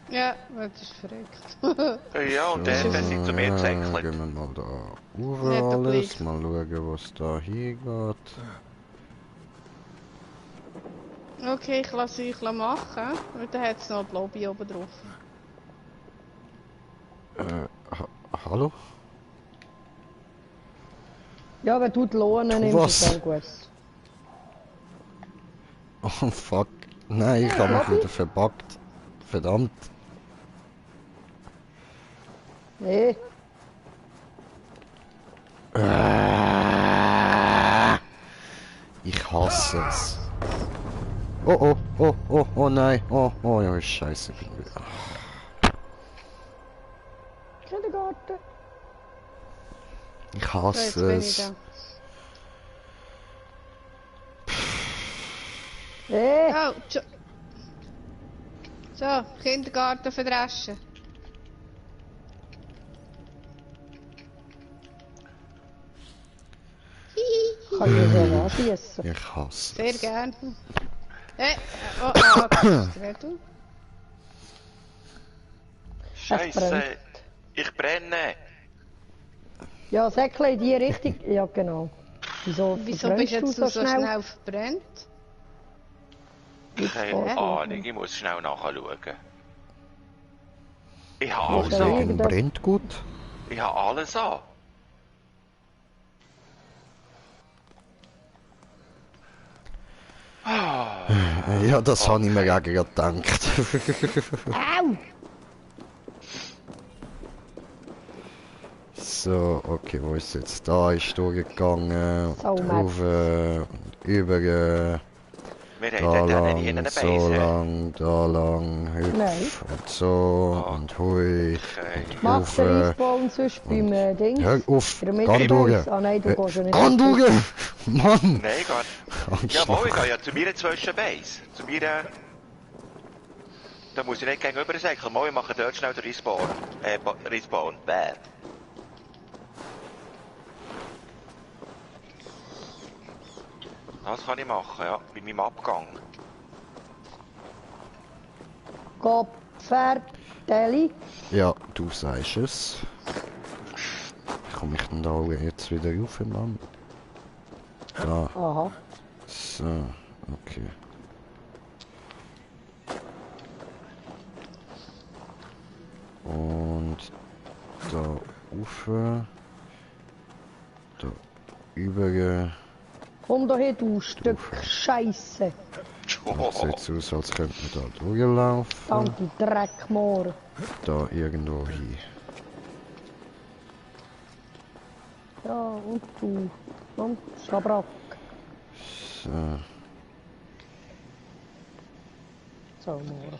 [SPEAKER 3] Ja, das ist verrückt.
[SPEAKER 4] Ja, und dann sind sie zu mir gesäckelt.
[SPEAKER 1] Gehen wir mal da rauf
[SPEAKER 3] Nicht doch
[SPEAKER 1] alles.
[SPEAKER 3] gleich.
[SPEAKER 1] Mal schauen, was da hingeht.
[SPEAKER 3] Okay, ich lasse euch machen. Und dann hat es noch ein Lobby oben drauf.
[SPEAKER 1] Hallo?
[SPEAKER 2] Ja, wenn du die Lohne
[SPEAKER 1] Tu
[SPEAKER 2] nimmst,
[SPEAKER 1] was?
[SPEAKER 2] ist auch gut.
[SPEAKER 1] Oh fuck. Nein, ich habe mich wieder verbuggt. Verdammt.
[SPEAKER 2] Nee.
[SPEAKER 1] Ich hasse es. Oh nein. Oh ja, scheiße. Bin wieder.
[SPEAKER 2] Kindergarten.
[SPEAKER 1] Ich
[SPEAKER 3] So, jetzt
[SPEAKER 1] hasse
[SPEAKER 3] bin ich
[SPEAKER 1] es.
[SPEAKER 3] da.
[SPEAKER 2] Nee.
[SPEAKER 3] Oh, so, Kindergarten verdreschen.
[SPEAKER 2] Kann ich ja anschiessen.
[SPEAKER 1] Ich hasse
[SPEAKER 3] Sehr
[SPEAKER 1] es.
[SPEAKER 3] gern. Hey, das ist wer du?
[SPEAKER 4] Scheiße. Ich brenne.
[SPEAKER 2] Ja, Säckle in die Richtung. Ja, genau. Wieso
[SPEAKER 3] Wieso
[SPEAKER 2] verbrennst
[SPEAKER 3] bist
[SPEAKER 2] du
[SPEAKER 3] jetzt so schnell verbrennt?
[SPEAKER 4] Keine Ahnung, ich muss schnell nachschauen. Ich habe alles
[SPEAKER 1] Deswegen
[SPEAKER 4] an.
[SPEAKER 1] brennt gut.
[SPEAKER 4] Ich habe alles an.
[SPEAKER 1] Ja, das habe ich mir auch gerade gedacht.
[SPEAKER 2] Au!
[SPEAKER 1] So, okay, wo ist jetzt? Da ist durchgegangen.
[SPEAKER 2] So,
[SPEAKER 1] Rauf und über.
[SPEAKER 4] Wir
[SPEAKER 1] Da
[SPEAKER 4] haben dort nie in
[SPEAKER 1] lang,
[SPEAKER 4] einer
[SPEAKER 1] so
[SPEAKER 4] Base.
[SPEAKER 1] lang, da lang,
[SPEAKER 2] Nein.
[SPEAKER 1] hüpf und so und hui.
[SPEAKER 4] Okay.
[SPEAKER 2] Mach
[SPEAKER 1] Rauf,
[SPEAKER 2] den Reisball sonst beim Dings.
[SPEAKER 1] hör auf,
[SPEAKER 2] Bei der
[SPEAKER 1] geh
[SPEAKER 2] Mittelbase.
[SPEAKER 1] durch.
[SPEAKER 2] Ah nein, du gehst ja nicht.
[SPEAKER 1] Geh durch! Mann!
[SPEAKER 4] Nein, gar nicht. Ja, mal, ich gehe ja zu mir Zwischenbase. Zu mir. Da muss ich nicht gegenüber säckeln. Mal, ich mache dort schnell den Respawn. Respawn. Bäh. Das kann ich machen, ja. Bei meinem Abgang.
[SPEAKER 2] Kopferdeli.
[SPEAKER 1] Ja, du sagst es. Wie komme ich denn da jetzt wieder rauf, Mann? Da.
[SPEAKER 2] Aha.
[SPEAKER 1] So, okay. Und da rauf. Da über.
[SPEAKER 2] Komm da hin, du Stück Scheiße.
[SPEAKER 1] Sieht aus, als könnte man da durchlaufen.
[SPEAKER 2] Verdammte Dreckmoor.
[SPEAKER 1] Da irgendwo hin.
[SPEAKER 2] Ja, und du. Und Schabrack.
[SPEAKER 1] So.
[SPEAKER 2] So, Moor.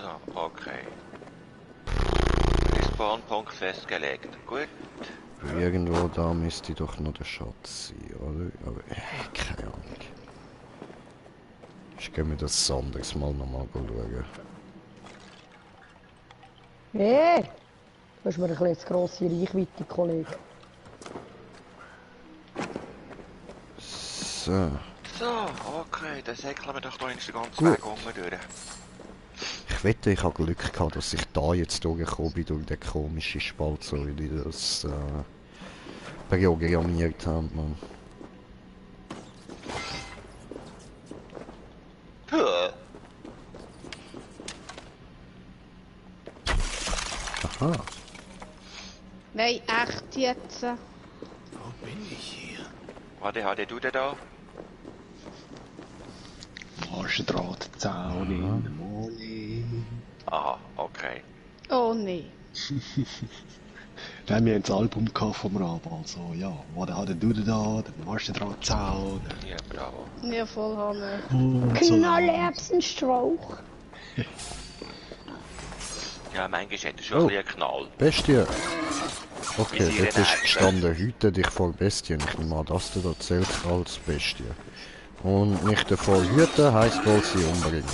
[SPEAKER 4] So, okay. Respawn-Punkt festgelegt. Gut.
[SPEAKER 1] Irgendwo da müsste doch noch der Schatz sein, oder? Aber keine Ahnung. Ich gehe mir das anderes Mal nochmal schauen.
[SPEAKER 2] Hey! Du hast mir ein bisschen zu grosse Reichweite, Kollege.
[SPEAKER 1] So.
[SPEAKER 4] So, okay, dann säckeln wir doch da den ganzen Weg durch.
[SPEAKER 1] Ich wette, ich habe Glück gehabt, dass ich da jetzt durchgekommen bin durch den komischen Spalt, so wie die das programmiert haben, Mann. Aha.
[SPEAKER 3] Nein, echt jetzt.
[SPEAKER 11] Wo bin ich hier?
[SPEAKER 4] Warte, hatte du denn da?
[SPEAKER 8] Maschendrahtzaun in der Mole.
[SPEAKER 4] Aha, okay.
[SPEAKER 3] Oh nee.
[SPEAKER 8] Da haben wir ein Album vom Rab, also ja. Was hatte du da? Der Maschendrahtzaun.
[SPEAKER 4] Ja, bravo.
[SPEAKER 3] Ja, voll Hanne.
[SPEAKER 2] Knallerbsenstrauch.
[SPEAKER 4] Ja, manchmal hat er schon ein bisschen einen Knall.
[SPEAKER 1] Bestie! Okay,
[SPEAKER 4] Wie sie
[SPEAKER 1] dort ist
[SPEAKER 4] reden.
[SPEAKER 1] gestanden, hüte dich vor Bestien. Ich nehme an, dass du da zählt als Bestie. Und mich davor hüten heisst wohl sie umbringen.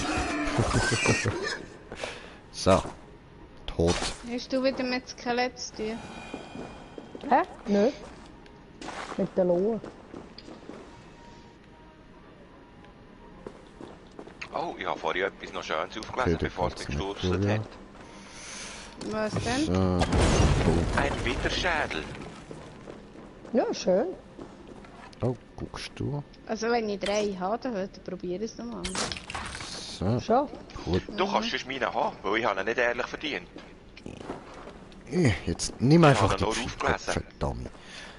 [SPEAKER 1] So. Tot.
[SPEAKER 3] Hast du wieder mit Skelett zu tun?
[SPEAKER 2] Hä? Nö. Mit der Lohe.
[SPEAKER 4] Oh, ich habe vorhin etwas noch Schönes aufgelesen,
[SPEAKER 1] Okay,
[SPEAKER 4] bevor es
[SPEAKER 1] das
[SPEAKER 4] mich
[SPEAKER 1] ist nicht
[SPEAKER 4] geschlurfelt
[SPEAKER 1] cool,
[SPEAKER 4] hat.
[SPEAKER 3] Was denn?
[SPEAKER 1] So.
[SPEAKER 4] Ein Winterschädel.
[SPEAKER 2] Ja, schön.
[SPEAKER 1] Oh, guckst du?
[SPEAKER 3] Also wenn ich 3 habe, dann probiere ich es nochmal.
[SPEAKER 1] So.
[SPEAKER 2] Schon?
[SPEAKER 1] Gut.
[SPEAKER 4] Du kannst es meine haben, weil ich habe ihn nicht ehrlich verdient.
[SPEAKER 1] Jetzt nimm einfach
[SPEAKER 4] Ich
[SPEAKER 1] die
[SPEAKER 4] habe ihn nur
[SPEAKER 1] Pfeife,
[SPEAKER 4] aufgelesen.
[SPEAKER 1] verdammt.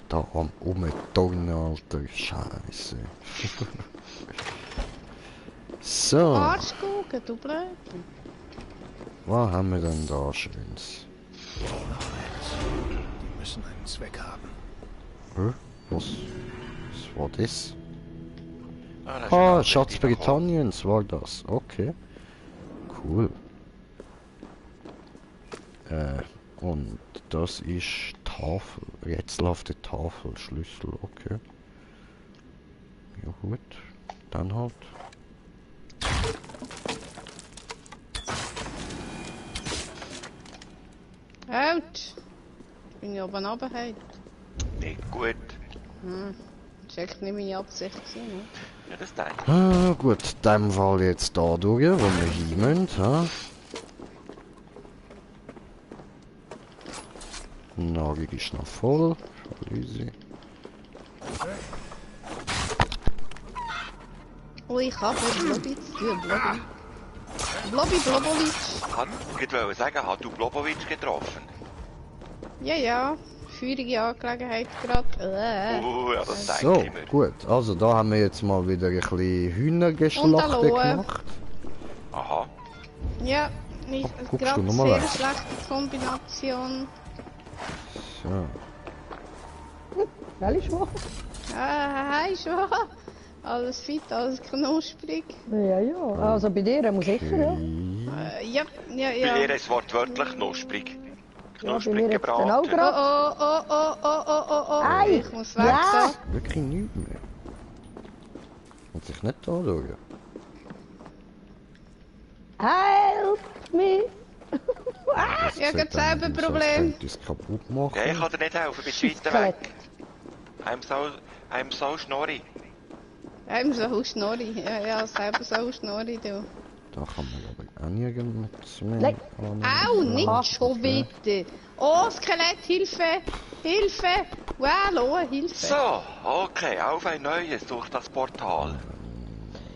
[SPEAKER 1] Da am Umturnen, Alter. Scheiße. So.
[SPEAKER 3] Arschgucken, du blöd.
[SPEAKER 1] Was haben wir denn da Schönes?
[SPEAKER 5] Die müssen einen Zweck haben.
[SPEAKER 1] Was war das?
[SPEAKER 4] Ah, das ist
[SPEAKER 1] Ah,
[SPEAKER 4] ein
[SPEAKER 1] Schatz
[SPEAKER 4] Albert
[SPEAKER 1] Britanniens war das. Okay. Cool. Und das ist Tafel. Rätselhafte Tafel. Schlüssel. Okay. Ja gut. Dann halt.
[SPEAKER 3] Out! Bin ich oben runtergefallen?
[SPEAKER 4] Nicht gut.
[SPEAKER 3] Das war echt nicht meine Absicht. Ne?
[SPEAKER 4] Ja, das denke ich.
[SPEAKER 1] Ah, gut. In dem Fall jetzt da durch, wo wir hin müssen. Ha? Nagel ist noch voll. Schalüse.
[SPEAKER 3] Oh, ich habe Blobby zu tun. Blobowitsch.
[SPEAKER 4] Ich wollte sagen, hast du Blobowitsch getroffen?
[SPEAKER 3] Ja. Feurige Angelegenheit gerade.
[SPEAKER 4] Ja, das denke
[SPEAKER 1] So,
[SPEAKER 4] ich mir.
[SPEAKER 1] gut. Also da haben wir jetzt mal wieder ein bisschen Hühnergeschlachte
[SPEAKER 3] Und
[SPEAKER 1] gemacht.
[SPEAKER 4] Aha.
[SPEAKER 3] Ja,
[SPEAKER 1] Guckst du
[SPEAKER 3] gerade
[SPEAKER 1] noch mal
[SPEAKER 3] sehr
[SPEAKER 1] weg?
[SPEAKER 3] schlechte Kombination.
[SPEAKER 1] So.
[SPEAKER 2] Welche Schwache?
[SPEAKER 3] Hi, schon. Alles fit, alles knusprig.
[SPEAKER 2] Ja. Also bei dir muss sicher, ja.
[SPEAKER 3] Ja.
[SPEAKER 4] Bei ihr ist es wortwörtlich knusprig.
[SPEAKER 2] Ja, bei
[SPEAKER 4] Knusprig
[SPEAKER 2] mir jetzt genau
[SPEAKER 4] gebraten.
[SPEAKER 2] gerade.
[SPEAKER 3] Oh.
[SPEAKER 2] Ei,
[SPEAKER 3] Ich muss weg
[SPEAKER 2] ja.
[SPEAKER 3] da.
[SPEAKER 1] Wirklich nichts mehr. Und sich nicht anschauen.
[SPEAKER 2] Help me!
[SPEAKER 3] Ja, gerade selber Problem.
[SPEAKER 1] Das kaputt machen.
[SPEAKER 4] Ja, ich kann dir nicht helfen, ich bin zu weit weg. I'm so schnorri.
[SPEAKER 3] Einem so Schnorri. Ja, selber so Schnorri, du.
[SPEAKER 1] Da kann man aber auch nirgends mehr.
[SPEAKER 2] Nein.
[SPEAKER 3] Au, nicht schon wieder. Oh, Skelett, Hilfe! Hilfe! Hallo, Hilfe!
[SPEAKER 4] So, okay, auf ein neues durch das Portal.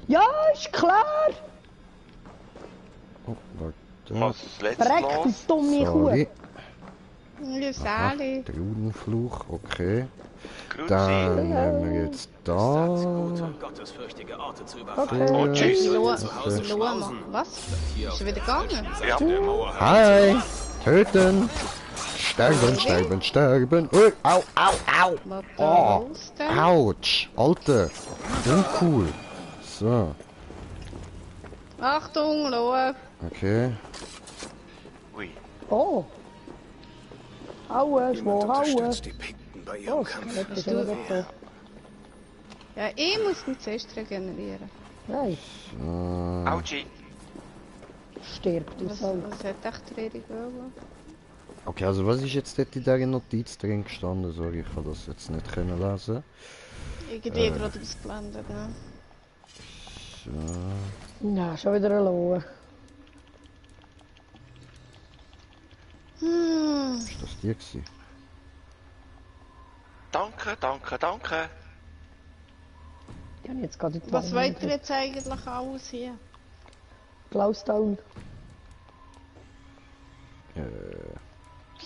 [SPEAKER 2] Ja, ist klar!
[SPEAKER 1] Oh, warte.
[SPEAKER 4] Was ist jetzt
[SPEAKER 2] Verreck, du
[SPEAKER 4] los?
[SPEAKER 2] dumme Kuh!
[SPEAKER 1] Sorry.
[SPEAKER 3] Ja, Sali.
[SPEAKER 1] Drudenfluch, okay.
[SPEAKER 4] Grüezi.
[SPEAKER 1] Dann nehmen wir jetzt da.
[SPEAKER 11] Gottesfürchtige Orte zu überfallen.
[SPEAKER 2] Okay.
[SPEAKER 4] Oh, tschüss.
[SPEAKER 3] Loa, was? Ist er wieder gegangen?
[SPEAKER 4] Ja.
[SPEAKER 1] Hi! Töten! Sterben! Ui, au!
[SPEAKER 3] Was
[SPEAKER 1] Oh!
[SPEAKER 3] los denn?
[SPEAKER 1] Autsch! Alter! Uncool! So,
[SPEAKER 3] Achtung, Loa.
[SPEAKER 1] okay.
[SPEAKER 4] Ui.
[SPEAKER 2] Oh! Aua,
[SPEAKER 5] Jemand
[SPEAKER 2] schwor, aua!
[SPEAKER 5] unterstützt die Pikten bei ihrem
[SPEAKER 2] Oh,
[SPEAKER 5] Kampf.
[SPEAKER 2] das ist immer so.
[SPEAKER 3] Ja, ich muss mich zuerst regenerieren.
[SPEAKER 2] Nein.
[SPEAKER 4] Autschi.
[SPEAKER 2] Stirbt du so.
[SPEAKER 3] Was hat echt der Erik wollen?
[SPEAKER 1] Okay, also was ist jetzt dort in dieser Notiz drin gestanden? Sorry, ich kann das jetzt nicht können lesen.
[SPEAKER 3] Irgendwie gerade ausgeblendet, ne?
[SPEAKER 1] So.
[SPEAKER 2] Ja, schon wieder eine Lohe.
[SPEAKER 1] Ist das die gewesen?
[SPEAKER 4] Danke, danke, danke.
[SPEAKER 2] Ich habe jetzt gerade die
[SPEAKER 3] Was wollt ihr jetzt eigentlich alles hier?
[SPEAKER 2] Glowstone.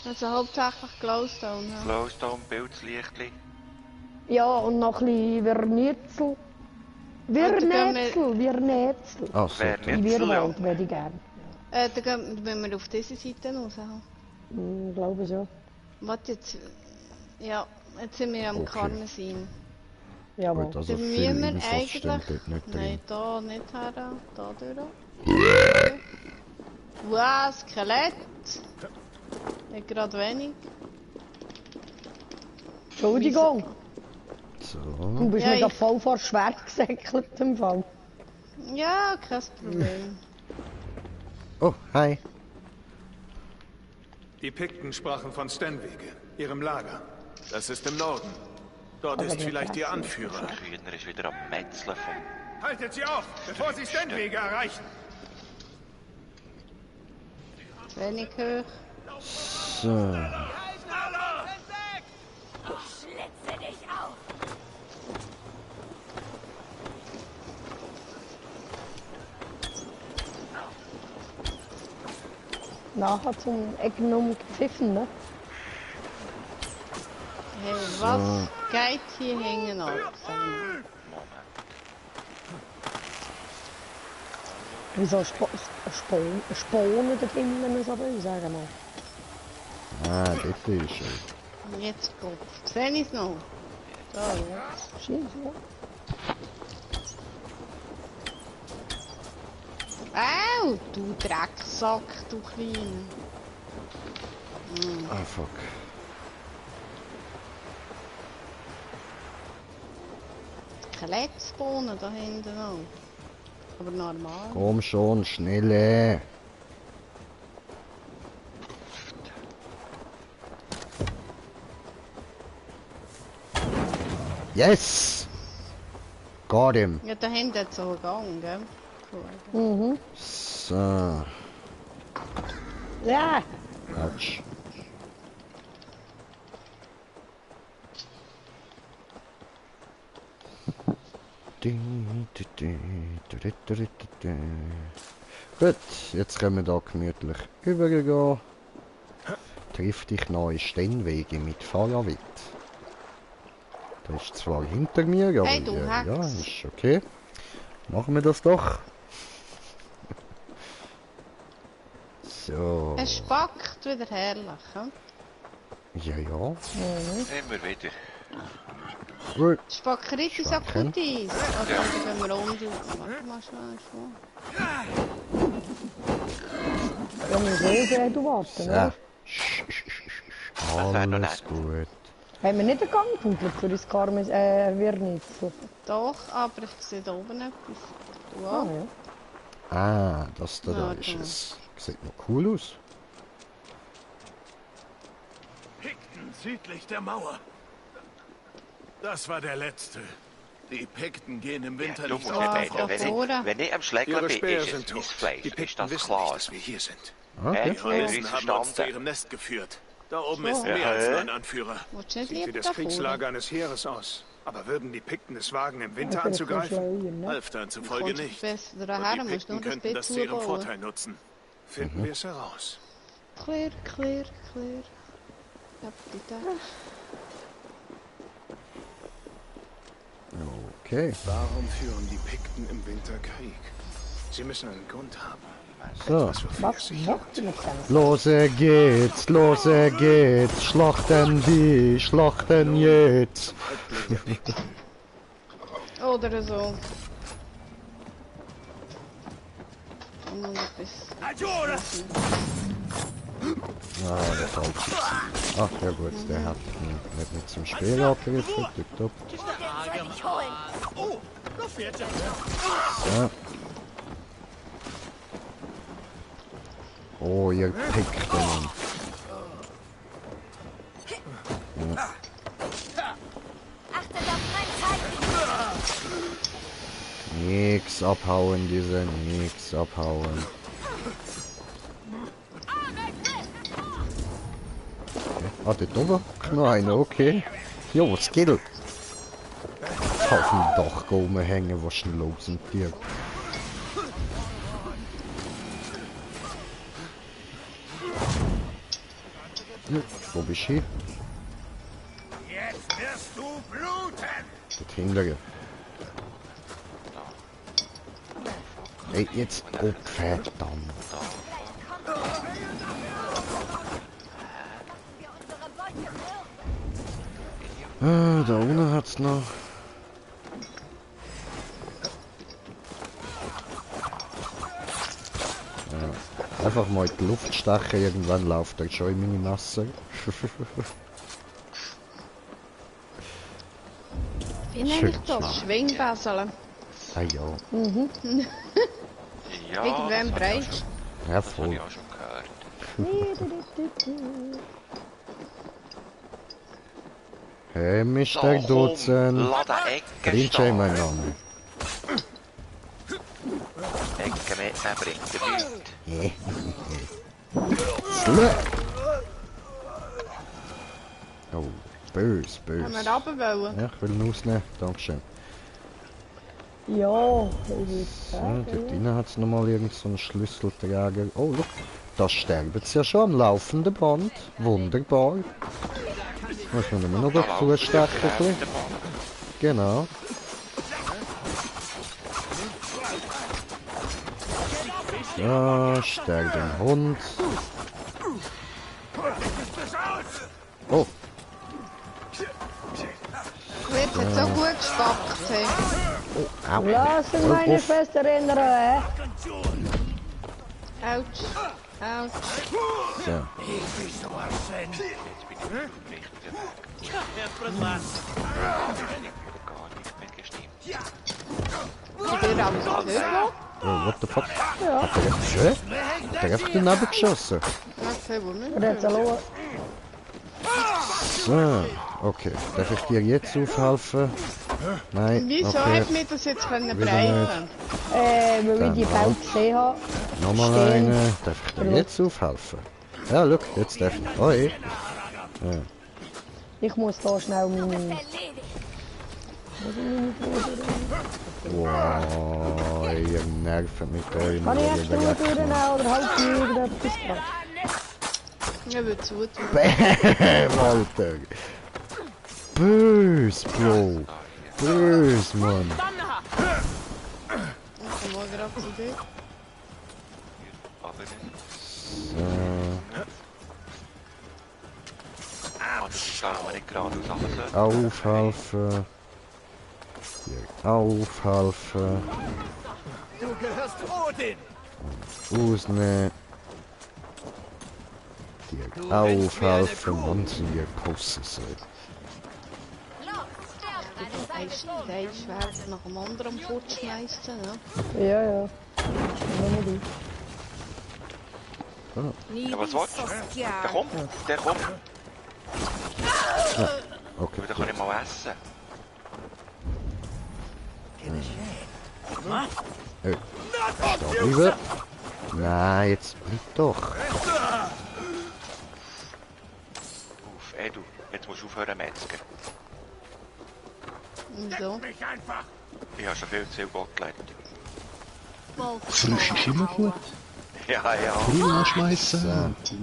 [SPEAKER 3] Also hauptsächlich Glowstone, ja.
[SPEAKER 4] Glowstone, Pilzlichtli.
[SPEAKER 2] Ja, und noch ein bisschen Vernitzel. Vernetzel.
[SPEAKER 1] Ah, so.
[SPEAKER 2] In Wirwald würde ich gerne.
[SPEAKER 3] Dann müssen wir auf diese Seite raus.
[SPEAKER 2] Ich glaube schon.
[SPEAKER 3] Warte jetzt. Ja, jetzt sind wir am Karmesin.
[SPEAKER 2] Jawohl.
[SPEAKER 1] Gut, also
[SPEAKER 3] Dann
[SPEAKER 1] viel
[SPEAKER 3] müssen wir
[SPEAKER 1] Infos
[SPEAKER 3] eigentlich...
[SPEAKER 1] steht dort nicht drin.
[SPEAKER 3] Nein, da nicht her, da durch. Wow, Skelett! Nicht gerade wenig.
[SPEAKER 2] Entschuldigung,
[SPEAKER 1] So.
[SPEAKER 2] du bist
[SPEAKER 3] Ja,
[SPEAKER 2] mir da
[SPEAKER 3] ich-
[SPEAKER 2] voll vor Schwert gesäckelt im Fall.
[SPEAKER 3] Ja, kein Problem.
[SPEAKER 1] Oh, hi.
[SPEAKER 5] Die Pikten sprachen von Stenwege, ihrem Lager.
[SPEAKER 11] Das ist im Norden. Dort
[SPEAKER 2] Aber
[SPEAKER 11] ist
[SPEAKER 2] der
[SPEAKER 11] vielleicht Ihr
[SPEAKER 2] Platz
[SPEAKER 11] Anführer.
[SPEAKER 4] Der Kühner ist wieder am Metzeln vom...
[SPEAKER 5] Haltet sie auf, bevor sie Stenwege erreichen!
[SPEAKER 3] Wenig hoch.
[SPEAKER 1] So.
[SPEAKER 9] Schlitze dich auf!
[SPEAKER 2] Nachher zum Egnum gepfiffen, ne?
[SPEAKER 3] Hey, was geht hier hängen ab?
[SPEAKER 2] Wieso Spohnen da hinten, muss ich sagen mal.
[SPEAKER 1] Ah, dort ist er.
[SPEAKER 3] Jetzt gut. Sehe ich es noch? Da, jetzt.
[SPEAKER 2] Scheiße, ja.
[SPEAKER 3] Au, du Drecksack, du Kleine.
[SPEAKER 1] Ah, fuck.
[SPEAKER 3] Skelettspawnen da hinten noch. Aber normal.
[SPEAKER 1] Komm schon, schnelle. Yes! Got him.
[SPEAKER 3] Ja, da hinten hat es so einen Gang, gell? Cool.
[SPEAKER 2] Mhm.
[SPEAKER 1] So.
[SPEAKER 2] Ja!
[SPEAKER 1] Autsch. Gut, jetzt können wir da gemütlich übergehen. Trifft dich neue Steinwege mit Feuerwind. Das ist zwar hinter mir, aber
[SPEAKER 3] Hey, du
[SPEAKER 1] ja,
[SPEAKER 3] Hex.
[SPEAKER 1] ist okay. Machen wir das doch. So.
[SPEAKER 3] Es spackt wieder herrlich, hm?
[SPEAKER 1] Ja, ja.
[SPEAKER 4] Immer wieder.
[SPEAKER 1] Gut.
[SPEAKER 3] Spackerit ist auch
[SPEAKER 1] Spacken.
[SPEAKER 3] gut ist. Also, dann gehen wir unten. Warte mal schnell, schon.
[SPEAKER 2] Ja, wir sehen, du warten,
[SPEAKER 1] So.
[SPEAKER 2] ne?
[SPEAKER 4] wäre noch
[SPEAKER 1] Alles
[SPEAKER 4] nett.
[SPEAKER 1] gut.
[SPEAKER 2] Haben wir nicht einen Gangpunkt für das Karmes, Wirnitzel?
[SPEAKER 3] Doch, aber ich sehe da oben etwas. Du
[SPEAKER 2] Ah,
[SPEAKER 3] auch?
[SPEAKER 2] ja.
[SPEAKER 1] Ah, das da
[SPEAKER 3] Ja,
[SPEAKER 1] ist
[SPEAKER 3] da.
[SPEAKER 1] es. Sieht noch cool aus.
[SPEAKER 7] Pikten südlich der Mauer. Das war der letzte.
[SPEAKER 10] Die Pikten gehen im Winter
[SPEAKER 4] Du
[SPEAKER 10] nicht
[SPEAKER 4] musst
[SPEAKER 10] auf.
[SPEAKER 4] nicht beten. Wenn ich am Schläger
[SPEAKER 5] Ihre
[SPEAKER 4] bin,
[SPEAKER 5] Speer
[SPEAKER 4] ist es
[SPEAKER 5] sind
[SPEAKER 4] mein
[SPEAKER 5] tot.
[SPEAKER 4] Fleisch.
[SPEAKER 5] Die
[SPEAKER 4] Ist
[SPEAKER 5] Pikten
[SPEAKER 4] das
[SPEAKER 5] wissen
[SPEAKER 4] klar?
[SPEAKER 5] nicht, dass wir hier sind.
[SPEAKER 1] Okay.
[SPEAKER 10] Die Hornissen haben uns zu
[SPEAKER 4] verstanden.
[SPEAKER 10] ihrem Nest geführt. Da oben
[SPEAKER 3] So.
[SPEAKER 10] ist mehr als nur ein Anführer.
[SPEAKER 3] Willst du nicht
[SPEAKER 5] Sieht wie
[SPEAKER 3] lieber
[SPEAKER 5] das
[SPEAKER 3] da vorne?
[SPEAKER 5] Kriegslager eines Heeres aus. Aber würden die Pikten es wagen, im Winter
[SPEAKER 2] Vielleicht
[SPEAKER 5] anzugreifen?
[SPEAKER 2] verschleudern, ne?
[SPEAKER 10] Halfdan zufolge
[SPEAKER 3] Kommst du
[SPEAKER 10] nicht.
[SPEAKER 3] besser
[SPEAKER 10] Und
[SPEAKER 3] daher,
[SPEAKER 10] die
[SPEAKER 3] musst du
[SPEAKER 10] Pikten
[SPEAKER 3] nur das
[SPEAKER 10] könnten
[SPEAKER 3] Bett
[SPEAKER 10] das zu ihrem
[SPEAKER 3] zubauen.
[SPEAKER 10] Vorteil nutzen.
[SPEAKER 5] Finden wir es heraus.
[SPEAKER 3] Clear. Ja, bitte.
[SPEAKER 1] Okay.
[SPEAKER 5] Warum führen die Pikten im Winter Krieg? Sie müssen einen Grund haben.
[SPEAKER 1] So.
[SPEAKER 5] Was wofür es
[SPEAKER 2] Was
[SPEAKER 5] sich
[SPEAKER 2] macht ihr
[SPEAKER 5] lohnt.
[SPEAKER 2] noch ganz?
[SPEAKER 1] Lose geht's, lose geht's. Schlachten die, schlachten jetzt.
[SPEAKER 3] Oder so. Und noch etwas.
[SPEAKER 1] Ah, der falsche. Ach, ja gut, der hat ihn nicht mit zum Spiel abgerissen. Tipptopp. So. Oh, ihr pickt den. Ja. Nix abhauen, nix abhauen. Ah, dort oben? Noch einer, okay. Jo, was geht? Auf dem Dach rumhängen, was ist denn los mit dir? Ja, wo bist du hin?
[SPEAKER 7] Jetzt wirst du bluten!
[SPEAKER 1] Dort hinten. Hey, jetzt, oh, verdammt. Ah, da unten hat's noch. Ja, einfach mal in die Luft stechen, irgendwann läuft er schon in meine Masse.
[SPEAKER 3] Wie nenne ich das? Schwingbäseln.
[SPEAKER 1] Ah ja.
[SPEAKER 3] Mhm.
[SPEAKER 4] Ja,
[SPEAKER 3] Irgendwann breit.
[SPEAKER 1] Ja,
[SPEAKER 4] das habe
[SPEAKER 1] voll.
[SPEAKER 4] ich auch schon gehört.
[SPEAKER 1] Hey, Mr.
[SPEAKER 4] So, komm,
[SPEAKER 1] Dutzend.
[SPEAKER 4] lass den Ecke
[SPEAKER 1] Bringt
[SPEAKER 4] stehen.
[SPEAKER 1] mein Name.
[SPEAKER 4] Ecke mitnehmen bringt dir nichts.
[SPEAKER 1] Slä! Oh, bös, bös.
[SPEAKER 3] Haben wir runter wollen?
[SPEAKER 1] Ja, ich will ihn ausnehmen. Dankeschön.
[SPEAKER 2] Ja, ich würde
[SPEAKER 1] So,
[SPEAKER 2] sagen.
[SPEAKER 1] dort drinnen hat es nochmal irgend so einen Schlüsselträger. Oh, look, da sterben sie ja schon am laufenden Band. Wunderbar. Muss man immer noch dazu stechen. Genau. Ja, stärkt den Hund. Oh.
[SPEAKER 3] Wird jetzt so gut gespackt. Hey.
[SPEAKER 1] Oh, au.
[SPEAKER 2] Lassen meine Schwester erinnern, hä?
[SPEAKER 3] Autsch. Autsch.
[SPEAKER 1] So.
[SPEAKER 3] Wir haben es nicht.
[SPEAKER 1] Oh, what the fuck?
[SPEAKER 2] Ja.
[SPEAKER 1] Hat er echt schön? Hat er einfach daneben geschossen?
[SPEAKER 3] Okay, wo nicht?
[SPEAKER 2] Er hat verloren.
[SPEAKER 1] So, okay. Darf ich dir jetzt aufhelfen? Nein,
[SPEAKER 3] Wieso
[SPEAKER 1] okay.
[SPEAKER 3] hat mir das jetzt können
[SPEAKER 1] Wieder
[SPEAKER 3] brechen?
[SPEAKER 2] Weil ich die Fälle gesehen habe.
[SPEAKER 1] Nochmal
[SPEAKER 2] Stehen.
[SPEAKER 1] eine. Darf ich dir jetzt aufhelfen? Ja, look, jetzt darf ich. Oh, eh. Ja.
[SPEAKER 2] Ich muss da schnell meine...
[SPEAKER 1] Wow, ihr nervt mit eurem
[SPEAKER 2] Kann ich erst durchnehmen oder halt irgendetwas dran?
[SPEAKER 3] Ich würde zutun.
[SPEAKER 1] Bäm, Alter. Bös, Bro. Bös, Mann.
[SPEAKER 3] Ich komme mal gerade zu dir.
[SPEAKER 1] So.
[SPEAKER 4] Das ist aber nicht geradeaus runter.
[SPEAKER 1] Aufhelfen. Hier, aufhelfen.
[SPEAKER 12] Du gehörst Odin!
[SPEAKER 1] Ausnehmen. Hier, aufhelfen. Mann, sind ihr Pusses, ey.
[SPEAKER 3] Der ist Schwert nach dem anderen fortschmeißen, ne?
[SPEAKER 2] Ja, ja. Nur die.
[SPEAKER 1] Ah.
[SPEAKER 4] Ja, was willst du? Der kommt, der kommt.
[SPEAKER 1] Ja. Okay.
[SPEAKER 4] Aber den kann ich mal essen.
[SPEAKER 1] Hey. Da bleiben. Nein, jetzt bleib doch.
[SPEAKER 4] Auf, du. Jetzt musst du aufhören metzgen.
[SPEAKER 3] Wieso?
[SPEAKER 4] Ich habe schon viel zu viel Gottlet.
[SPEAKER 8] Frisch ist immer gut.
[SPEAKER 4] Ja, ja.
[SPEAKER 8] Grill anschmeißen.
[SPEAKER 1] So.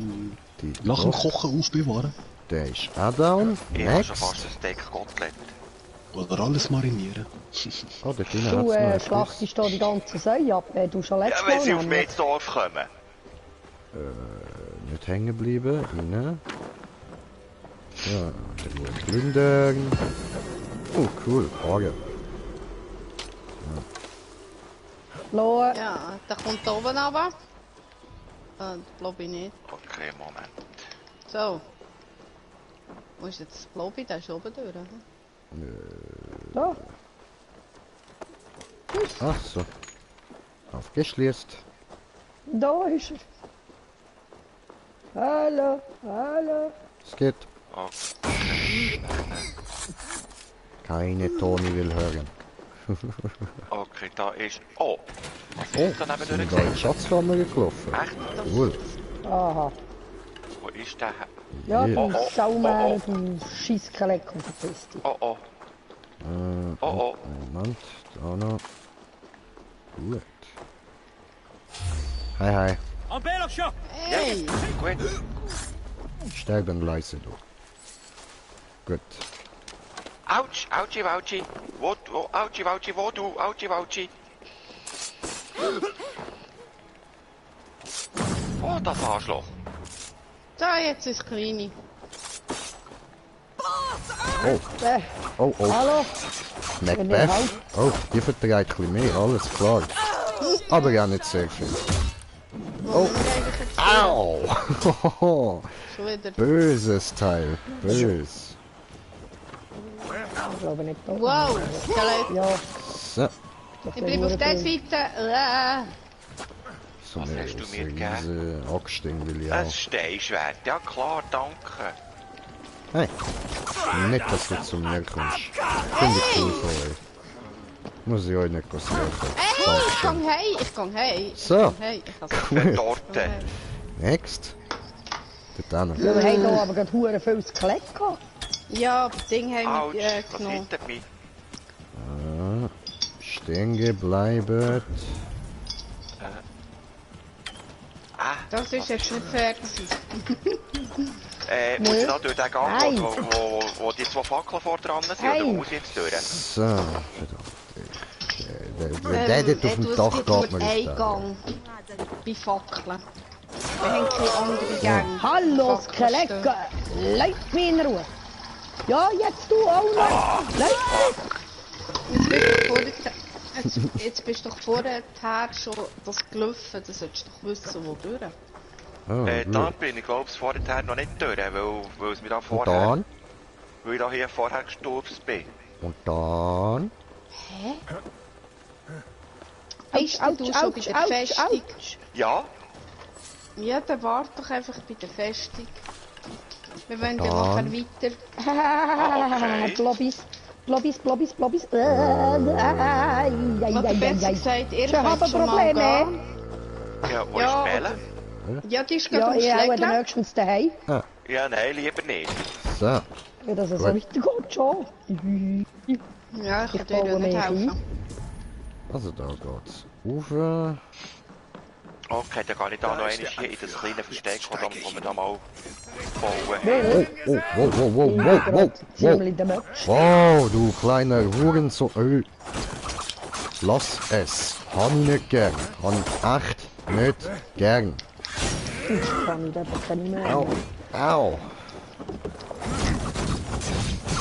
[SPEAKER 1] Die
[SPEAKER 8] Nach dem
[SPEAKER 1] doch.
[SPEAKER 8] Kochen aufbewahren.
[SPEAKER 1] Der ist auch down.
[SPEAKER 4] Ich habe schon
[SPEAKER 1] Next.
[SPEAKER 4] fast ein Steak Gottlet.
[SPEAKER 8] Oder alles marinieren.
[SPEAKER 1] Oh, da drinnen
[SPEAKER 2] Du
[SPEAKER 1] hat's noch etwas.
[SPEAKER 2] schlachtest da die ganze Sei ab. Du schon
[SPEAKER 4] Ja,
[SPEAKER 2] letztes
[SPEAKER 4] wenn
[SPEAKER 2] Mal
[SPEAKER 4] sie auf mich
[SPEAKER 2] nämlich.
[SPEAKER 4] ins Dorf kommen.
[SPEAKER 1] Nicht hängen bleiben. Rein. Ja, der will plündern. Oh, cool. Orgel.
[SPEAKER 2] Lassen.
[SPEAKER 3] Ja, der kommt da oben runter. Blobby nicht.
[SPEAKER 4] Okay, Moment.
[SPEAKER 3] So. Wo ist jetzt das Blobby? Der ist oben durch, oder?
[SPEAKER 2] Da.
[SPEAKER 1] Ach so. Aufgeschlossen.
[SPEAKER 2] Da ist er. Hallo, hallo.
[SPEAKER 1] Es geht.
[SPEAKER 4] Okay.
[SPEAKER 1] Keine Toni will hören.
[SPEAKER 4] Okay, da ist... Oh! Was
[SPEAKER 1] Oh,
[SPEAKER 4] ist da neben
[SPEAKER 1] sind da in die
[SPEAKER 4] gesehen?
[SPEAKER 1] Schatzkammer gelaufen.
[SPEAKER 4] Echt?
[SPEAKER 1] Cool.
[SPEAKER 2] Aha.
[SPEAKER 4] Wo ist der?
[SPEAKER 2] Ja,
[SPEAKER 1] Ja.
[SPEAKER 2] du Saumäer, du Scheisskelett und verpiss dich.
[SPEAKER 4] Oh oh. Oh.
[SPEAKER 1] Moment, da noch. Gut. Hi.
[SPEAKER 3] Hey!
[SPEAKER 4] Gut.
[SPEAKER 1] Sterben leise, du. Gut.
[SPEAKER 4] Autsch, Autschi, Wautschi. Wo, Autschi, Wautschi, wo du? Autschi, Wautschi. Oh, das Arschloch.
[SPEAKER 3] Da, jetzt ist Kleine.
[SPEAKER 1] Oh.
[SPEAKER 2] Hallo?
[SPEAKER 1] Macbeth. Oh, die vertreibt ein bisschen mehr, alles klar. Aber ja nicht sehr viel. Oh. Au!
[SPEAKER 3] Schon wieder.
[SPEAKER 1] Böses Teil. Bös.
[SPEAKER 2] Ich glaube nicht.
[SPEAKER 3] Wow, Skelett.
[SPEAKER 2] Ja.
[SPEAKER 1] So.
[SPEAKER 3] Ich bleibe auf der Seite.
[SPEAKER 1] So
[SPEAKER 4] Was
[SPEAKER 1] eine
[SPEAKER 4] hast du mir
[SPEAKER 1] riesige Axt-Ding will ich
[SPEAKER 4] Ein
[SPEAKER 1] auch.
[SPEAKER 4] Steinschwert. Ja klar, danke.
[SPEAKER 1] Hey. Nicht, dass du zu mir kommst. Finde ich cool von euch. Muss ich euch nicht suchen.
[SPEAKER 3] Hey, ich gang hey.
[SPEAKER 1] So.
[SPEAKER 3] Hey, ich kann
[SPEAKER 1] Cool.
[SPEAKER 4] Torte.
[SPEAKER 1] Next. Dort hin.
[SPEAKER 2] Ja, wir haben hier aber gerade hure viel Skelett gehabt.
[SPEAKER 3] Ja, das Ding haben
[SPEAKER 4] Autsch,
[SPEAKER 3] wir
[SPEAKER 4] was
[SPEAKER 3] genommen.
[SPEAKER 4] hinter mich?
[SPEAKER 1] Stehen gebleiben.
[SPEAKER 3] Das ist jetzt nicht fair gewesen.
[SPEAKER 4] Muss ich da durch den Gang,
[SPEAKER 2] Nein.
[SPEAKER 4] wo die zwei Fackeln vor dran sind,
[SPEAKER 2] Hey.
[SPEAKER 4] oder wo muss ich jetzt durch?
[SPEAKER 1] So. Der dort auf dem Dach geht mir
[SPEAKER 3] ein
[SPEAKER 1] nicht.
[SPEAKER 3] Gang. Bei Fackeln. Wir haben keine andere Gang.
[SPEAKER 2] Hallo,
[SPEAKER 3] Fackeln
[SPEAKER 2] Skelett.
[SPEAKER 3] stehen.
[SPEAKER 2] Leid mich in Ruhe. Ja, jetzt du auch noch.
[SPEAKER 3] Jetzt bist du doch vorher schon das gelaufen. Das solltest du doch wissen, wo durch.
[SPEAKER 1] Oh,
[SPEAKER 4] Da
[SPEAKER 1] gut.
[SPEAKER 4] bin ich, glaube ich, vorher noch nicht durch, weil es mir da
[SPEAKER 1] Und
[SPEAKER 4] vorher...
[SPEAKER 1] dann?
[SPEAKER 4] Weil ich da hier vorher gestürzt bin.
[SPEAKER 1] Und dann?
[SPEAKER 3] Hä? Bist du schon bei der Festung?
[SPEAKER 4] Ja?
[SPEAKER 3] Ja, dann warte doch einfach bei der Festung. Wir wollen ja
[SPEAKER 1] Dann.
[SPEAKER 3] nachher weiter.
[SPEAKER 2] Blobbis. Blobbis.
[SPEAKER 3] Was besser gesagt, ihr
[SPEAKER 2] Ich habe
[SPEAKER 3] könnt schon mal
[SPEAKER 2] Probleme.
[SPEAKER 3] gehen.
[SPEAKER 4] Ja, wo
[SPEAKER 3] Ja,
[SPEAKER 4] ist Melle?
[SPEAKER 3] Ja, die ist
[SPEAKER 2] Ja,
[SPEAKER 3] gerade
[SPEAKER 2] ich
[SPEAKER 3] am
[SPEAKER 2] auch
[SPEAKER 3] Schlägeln.
[SPEAKER 2] nächstens daheim.
[SPEAKER 4] Ja, nein, lieber nicht.
[SPEAKER 1] So.
[SPEAKER 2] Ja, dass es so
[SPEAKER 1] Gut.
[SPEAKER 2] weitergeht schon.
[SPEAKER 3] Ja, ich kann
[SPEAKER 2] Ich
[SPEAKER 3] dir ja
[SPEAKER 2] baue
[SPEAKER 3] nicht
[SPEAKER 2] mich
[SPEAKER 3] helfen.
[SPEAKER 1] Also da geht's. Rauf.
[SPEAKER 4] Okay, dann gehe ich da noch einmal hier in das kleine Versteck, wo wir da mal bauen.
[SPEAKER 1] Wow.
[SPEAKER 2] Ziemlich der Match.
[SPEAKER 1] Wow, du kleiner Hurensohn. Lass es. Hab ich nicht gern. Hab ich echt nicht gern.
[SPEAKER 2] Ich kann nicht einfach keine mehr.
[SPEAKER 1] Au.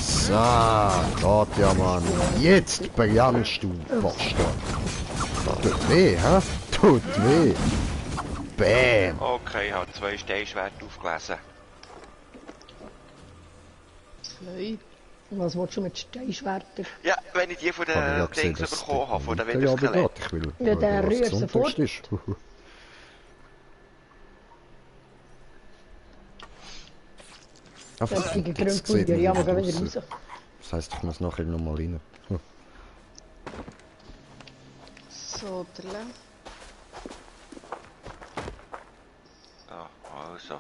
[SPEAKER 1] So, geht ja, Mann. Jetzt brennst du, Bastard. Tut weh, hä? Tut weh. Bam.
[SPEAKER 4] Okay, ich habe 2 Steinschwerter aufgelesen.
[SPEAKER 3] Slöi.
[SPEAKER 2] Was willst du mit Steinschwertern?
[SPEAKER 4] Ja, wenn ich die von
[SPEAKER 1] Hab ich ja
[SPEAKER 4] den
[SPEAKER 1] gesehen,
[SPEAKER 4] Dings
[SPEAKER 1] dass
[SPEAKER 4] bekommen habe, von den
[SPEAKER 1] der Winter
[SPEAKER 4] Winterskeletten.
[SPEAKER 1] geht. Ich will
[SPEAKER 2] Ja, der
[SPEAKER 1] schauen, was
[SPEAKER 2] rührt
[SPEAKER 1] das
[SPEAKER 2] sofort.
[SPEAKER 1] Unterste ist. Ah,
[SPEAKER 2] Das ist die
[SPEAKER 1] jetzt
[SPEAKER 2] gekrümmte
[SPEAKER 1] sieht man
[SPEAKER 2] ja, wir gehen
[SPEAKER 1] wieder
[SPEAKER 2] wieder raus.
[SPEAKER 1] Das heisst, ich muss nachher nochmal rein.
[SPEAKER 3] So, drille.
[SPEAKER 4] Also.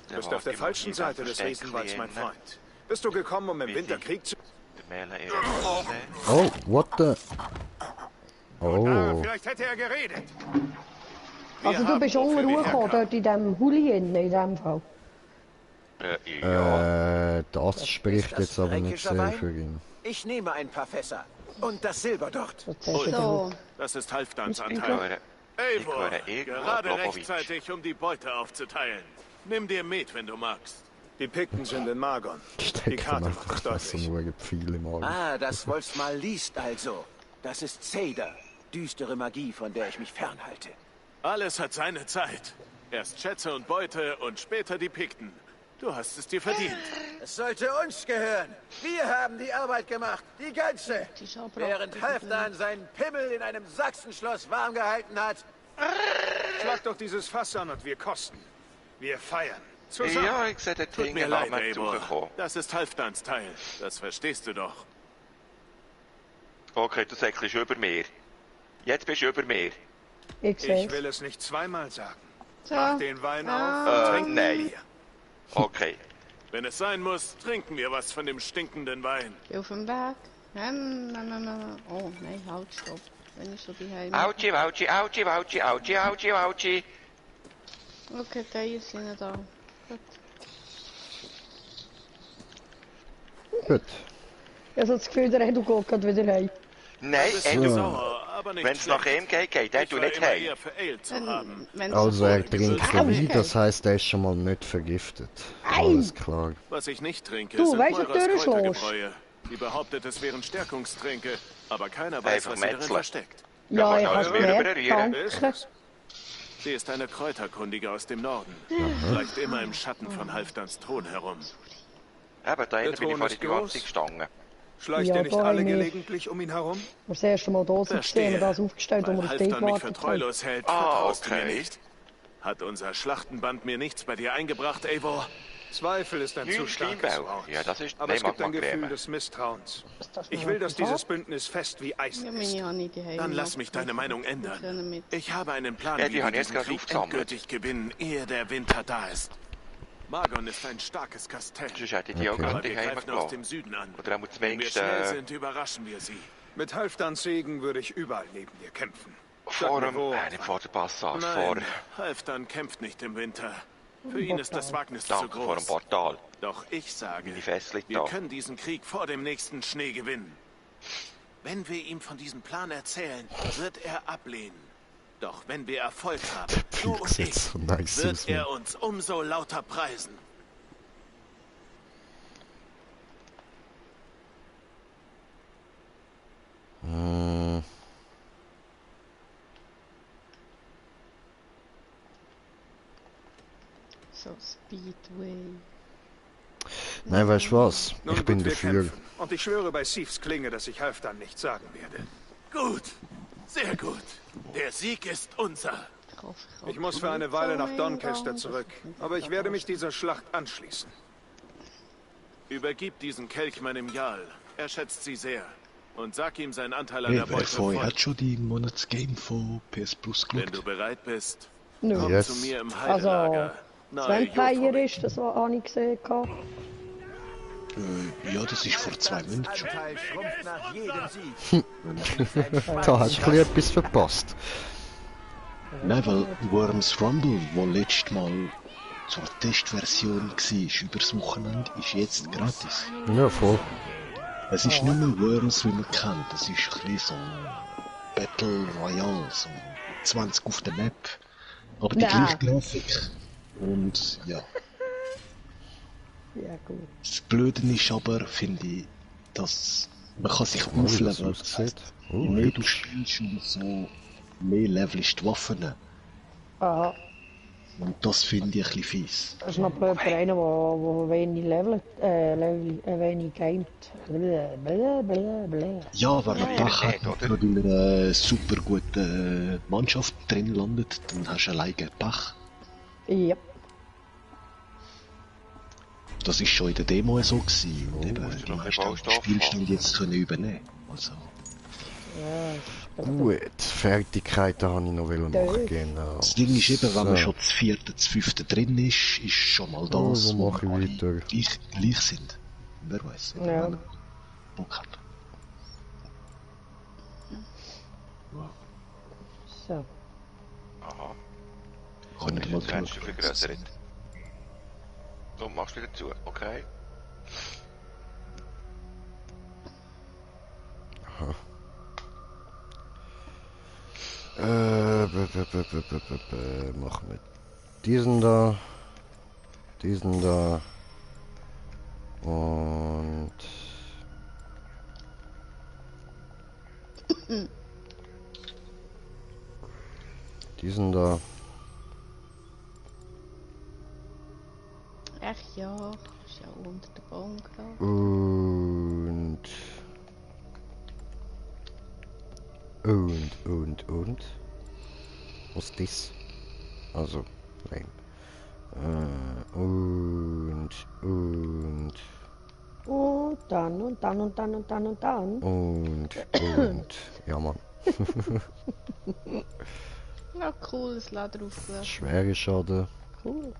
[SPEAKER 5] Du bist auf der falschen Seite des Riesenwalds, mein Freund. Bist du gekommen, um im Winter Krieg zu...
[SPEAKER 1] Oh, what the... Oh.
[SPEAKER 5] Vielleicht hätte er geredet.
[SPEAKER 2] Also du bist unten hochgekommen, dort in dem Huli in dem Fall.
[SPEAKER 1] Das spricht jetzt aber nicht sehr für ihn.
[SPEAKER 13] Ich nehme ein paar Fässer. Und das Silber dort.
[SPEAKER 3] So.
[SPEAKER 11] Das ist Halfdans Anteil. Eivor, gerade rechtzeitig, um die Beute aufzuteilen. Nimm dir mit, wenn du magst.
[SPEAKER 5] Die Pikten sind in Margon. Die
[SPEAKER 1] Steckt
[SPEAKER 5] Karte
[SPEAKER 1] dann
[SPEAKER 5] macht
[SPEAKER 1] einfach
[SPEAKER 5] es
[SPEAKER 1] so
[SPEAKER 5] deutlich.
[SPEAKER 1] nur Pfeile im Auge.
[SPEAKER 13] Ah, das Wolfsmal liest also. Das ist Zeder. düstere Magie, von der ich mich fernhalte.
[SPEAKER 11] Alles hat seine Zeit. Erst Schätze und Beute und später die Pikten. Du hast es dir verdient.
[SPEAKER 13] Es sollte uns gehören. Wir haben die Arbeit gemacht, die ganze. Während Halfdan seinen Pimmel in einem Sachsenschloss warm gehalten hat.
[SPEAKER 5] Schlag doch dieses Fass an und wir kosten. Wir feiern. Zusammen.
[SPEAKER 4] Ja, ich sehe den
[SPEAKER 11] Tut
[SPEAKER 4] Ding
[SPEAKER 11] mir leid,
[SPEAKER 4] mal
[SPEAKER 11] Eivor.
[SPEAKER 4] zugekommen.
[SPEAKER 11] Das ist Halfdans Teil. Das verstehst du doch.
[SPEAKER 4] Okay, du säckelst über mir. Jetzt bist du über mir.
[SPEAKER 2] Ich
[SPEAKER 5] will es nicht zweimal sagen.
[SPEAKER 3] So.
[SPEAKER 5] Mach den Wein auf und trink
[SPEAKER 4] nein.
[SPEAKER 5] Bier.
[SPEAKER 4] Okay.
[SPEAKER 11] Wenn es sein muss, trinken wir was von dem stinkenden Wein.
[SPEAKER 3] Geh auf den Berg. Oh, nein, halt, stopp. Wenn ich so die Heime.
[SPEAKER 4] Autschi, Autschi, Autschi, Autschi, Autschi, Autschi, Autschi.
[SPEAKER 3] Okay, die Eier sind nicht da. Gut.
[SPEAKER 2] Gut. Ich habe das Gefühl, der Edu geht gerade wieder heim.
[SPEAKER 4] Nein, wenn es nach ihm geht er du nicht heim.
[SPEAKER 1] Also er trinkt vorbei, das heisst, er ist schon mal nicht vergiftet. Alles klar.
[SPEAKER 11] Was ich nicht trinke,
[SPEAKER 2] Du,
[SPEAKER 11] sind
[SPEAKER 2] weißt du,
[SPEAKER 11] Moiras
[SPEAKER 2] was du
[SPEAKER 11] Kräutergebräue. Die behauptet, es wären Stärkungstränke, aber keiner weiß, was sie darin versteckt.
[SPEAKER 2] Ja, ich habe gemerkt, danke.
[SPEAKER 11] Sie ist eine Kräuterkundige aus dem Norden. Schleicht immer im Schatten von Halfdans Thron herum.
[SPEAKER 4] Aber da bin ich vor die ganze gestanden.
[SPEAKER 5] Schleicht ihr nicht alle gelegentlich um ihn herum?
[SPEAKER 2] Das erste Mal da sind stehen und das aufgestellt, um
[SPEAKER 11] Weil
[SPEAKER 2] auf dich
[SPEAKER 11] Halfdan mich für
[SPEAKER 2] gewartet
[SPEAKER 11] treulos hält, vertraust du mir nicht. Hat unser Schlachtenband mir nichts bei dir eingebracht, Eivor?
[SPEAKER 5] Zweifel ist ein zu starkes Wort.
[SPEAKER 4] Ja, das ist
[SPEAKER 5] aber es gibt ein Gefühl des Misstrauens. Ich will, dass dieses Bündnis fest wie Eis ist.
[SPEAKER 11] Dann lass mich deine Meinung ändern. Ich habe einen Plan,
[SPEAKER 4] Ja,
[SPEAKER 11] wie
[SPEAKER 4] die
[SPEAKER 11] wir
[SPEAKER 4] haben jetzt
[SPEAKER 11] diesen
[SPEAKER 4] gerade
[SPEAKER 11] Krieg
[SPEAKER 4] aufgesammelt.
[SPEAKER 11] endgültig gewinnen, ehe der Winter da ist. Magon ist ein starkes Kastell.
[SPEAKER 4] Sonst hätte ich die auch
[SPEAKER 11] Aber
[SPEAKER 4] gar
[SPEAKER 11] wir
[SPEAKER 4] nicht
[SPEAKER 11] greifen aus
[SPEAKER 4] heimgelassen.
[SPEAKER 11] dem Süden an.
[SPEAKER 4] Oder er muss
[SPEAKER 11] Wenn wir
[SPEAKER 4] zumindest
[SPEAKER 11] schnell sind, überraschen wir sie.
[SPEAKER 5] Mit Halfdans Segen würde ich überall neben dir kämpfen.
[SPEAKER 4] vor der Passage, vor...
[SPEAKER 11] Nein, Halfdan kämpft nicht im Winter. Für ihn ist das Wagnis zu
[SPEAKER 4] Danke, vor dem
[SPEAKER 11] groß.
[SPEAKER 4] Portal.
[SPEAKER 11] Doch ich sage,
[SPEAKER 4] Meine Fessel
[SPEAKER 11] wir
[SPEAKER 4] da.
[SPEAKER 11] können diesen Krieg vor dem nächsten Schnee gewinnen. Wenn wir ihm von diesem Plan erzählen, wird er ablehnen. Doch wenn wir Erfolg haben, du und
[SPEAKER 1] sieht
[SPEAKER 11] ich,
[SPEAKER 1] so nice
[SPEAKER 11] wird
[SPEAKER 1] aus,
[SPEAKER 11] er uns umso lauter preisen.
[SPEAKER 3] So, Speedway.
[SPEAKER 1] Nein, weißt du was?
[SPEAKER 5] Nun
[SPEAKER 1] Ich bin
[SPEAKER 5] gut, wir
[SPEAKER 1] dafür.
[SPEAKER 5] kämpfen. Und ich schwöre bei Sieves Klinge, dass ich Halfdan nicht sagen werde.
[SPEAKER 11] Gut, sehr gut. Der Sieg ist unser.
[SPEAKER 5] Ich muss für eine Weile nach Doncaster zurück, aber ich werde mich dieser Schlacht anschließen.
[SPEAKER 11] Übergib diesen Kelch meinem Jarl. Er schätzt sie sehr. Und sag ihm seinen Anteil an
[SPEAKER 8] Hey,
[SPEAKER 11] der
[SPEAKER 8] wer
[SPEAKER 11] Beute
[SPEAKER 8] von euch
[SPEAKER 11] voll.
[SPEAKER 8] hat schon die Monatsgame von PS Plus
[SPEAKER 11] Wenn
[SPEAKER 8] geschaut?
[SPEAKER 11] du bereit bist,
[SPEAKER 2] Nö.
[SPEAKER 11] komm
[SPEAKER 1] Yes.
[SPEAKER 11] zu mir im
[SPEAKER 2] Also,
[SPEAKER 11] Heidelager.
[SPEAKER 2] das
[SPEAKER 11] nahe
[SPEAKER 2] Vampire
[SPEAKER 11] Jotun.
[SPEAKER 2] ist, das habe ich gesehen.
[SPEAKER 8] Ja, das ist vor 2 Minuten schon.
[SPEAKER 13] Anteil schrumpft nach jedem Sieg.
[SPEAKER 1] Da hast du ein bisschen etwas verpasst.
[SPEAKER 8] Nein, weil Worms Rumble, wo letztes Mal zur Testversion war, übers Wochenende, ist jetzt gratis.
[SPEAKER 1] Ja, voll.
[SPEAKER 8] Es ist nicht mehr Worms, wie man kennt. Es ist ein bisschen so Battle Royale, so 20 auf der Map. Aber die
[SPEAKER 2] Nein.
[SPEAKER 8] gleiche Grafik. Und ja.
[SPEAKER 2] Ja, gut.
[SPEAKER 8] Das Blöde ist aber, finde ich, dass man kann sich aufleveln. Das heisst, je mehr du spielst, umso mehr levelst die Waffen.
[SPEAKER 2] Aha.
[SPEAKER 8] Und das finde ich ein bisschen fies.
[SPEAKER 2] Das ist noch blöd für einen, der wenig levelt, wenig gamet. Blablabla.
[SPEAKER 8] Ja, wenn man Pech hat, wenn du in einer super guten Mannschaft drin landet, dann hast du alleine Pech.
[SPEAKER 2] Ja.
[SPEAKER 8] Das ist schon in der Demo so gewesen. Und eben,
[SPEAKER 4] musst du
[SPEAKER 8] die
[SPEAKER 4] noch ein
[SPEAKER 8] meisten
[SPEAKER 4] Baustoff
[SPEAKER 8] Spielstand jetzt können übernehmen. Also,
[SPEAKER 1] Gut, Fertigkeiten habe ich noch machen, genau.
[SPEAKER 8] das Ding ist eben, wenn man
[SPEAKER 1] So.
[SPEAKER 8] schon das 4., das 5. drin ist, ist schon mal das,
[SPEAKER 1] wo
[SPEAKER 8] wo
[SPEAKER 1] mache ich
[SPEAKER 8] alle
[SPEAKER 1] weiter?
[SPEAKER 8] gleich sind. Wer weiß, eben,
[SPEAKER 2] Ja.
[SPEAKER 8] wenn man Bock hat.
[SPEAKER 2] So.
[SPEAKER 4] Aha.
[SPEAKER 8] Kann ich mal
[SPEAKER 4] Das Fenster vergrößert. So, machst du wieder zu, okay?
[SPEAKER 1] Aha. Machen wir diesen da und Die sind da.
[SPEAKER 3] Ach ja, ist ja unter der Baum gerade.
[SPEAKER 1] Und. Was ist das? Also, nein. Und
[SPEAKER 2] dann.
[SPEAKER 1] ja, Mann.
[SPEAKER 3] Ja, cool, das Leder aufgelassen.
[SPEAKER 1] Schwere Schaden.
[SPEAKER 2] Cool.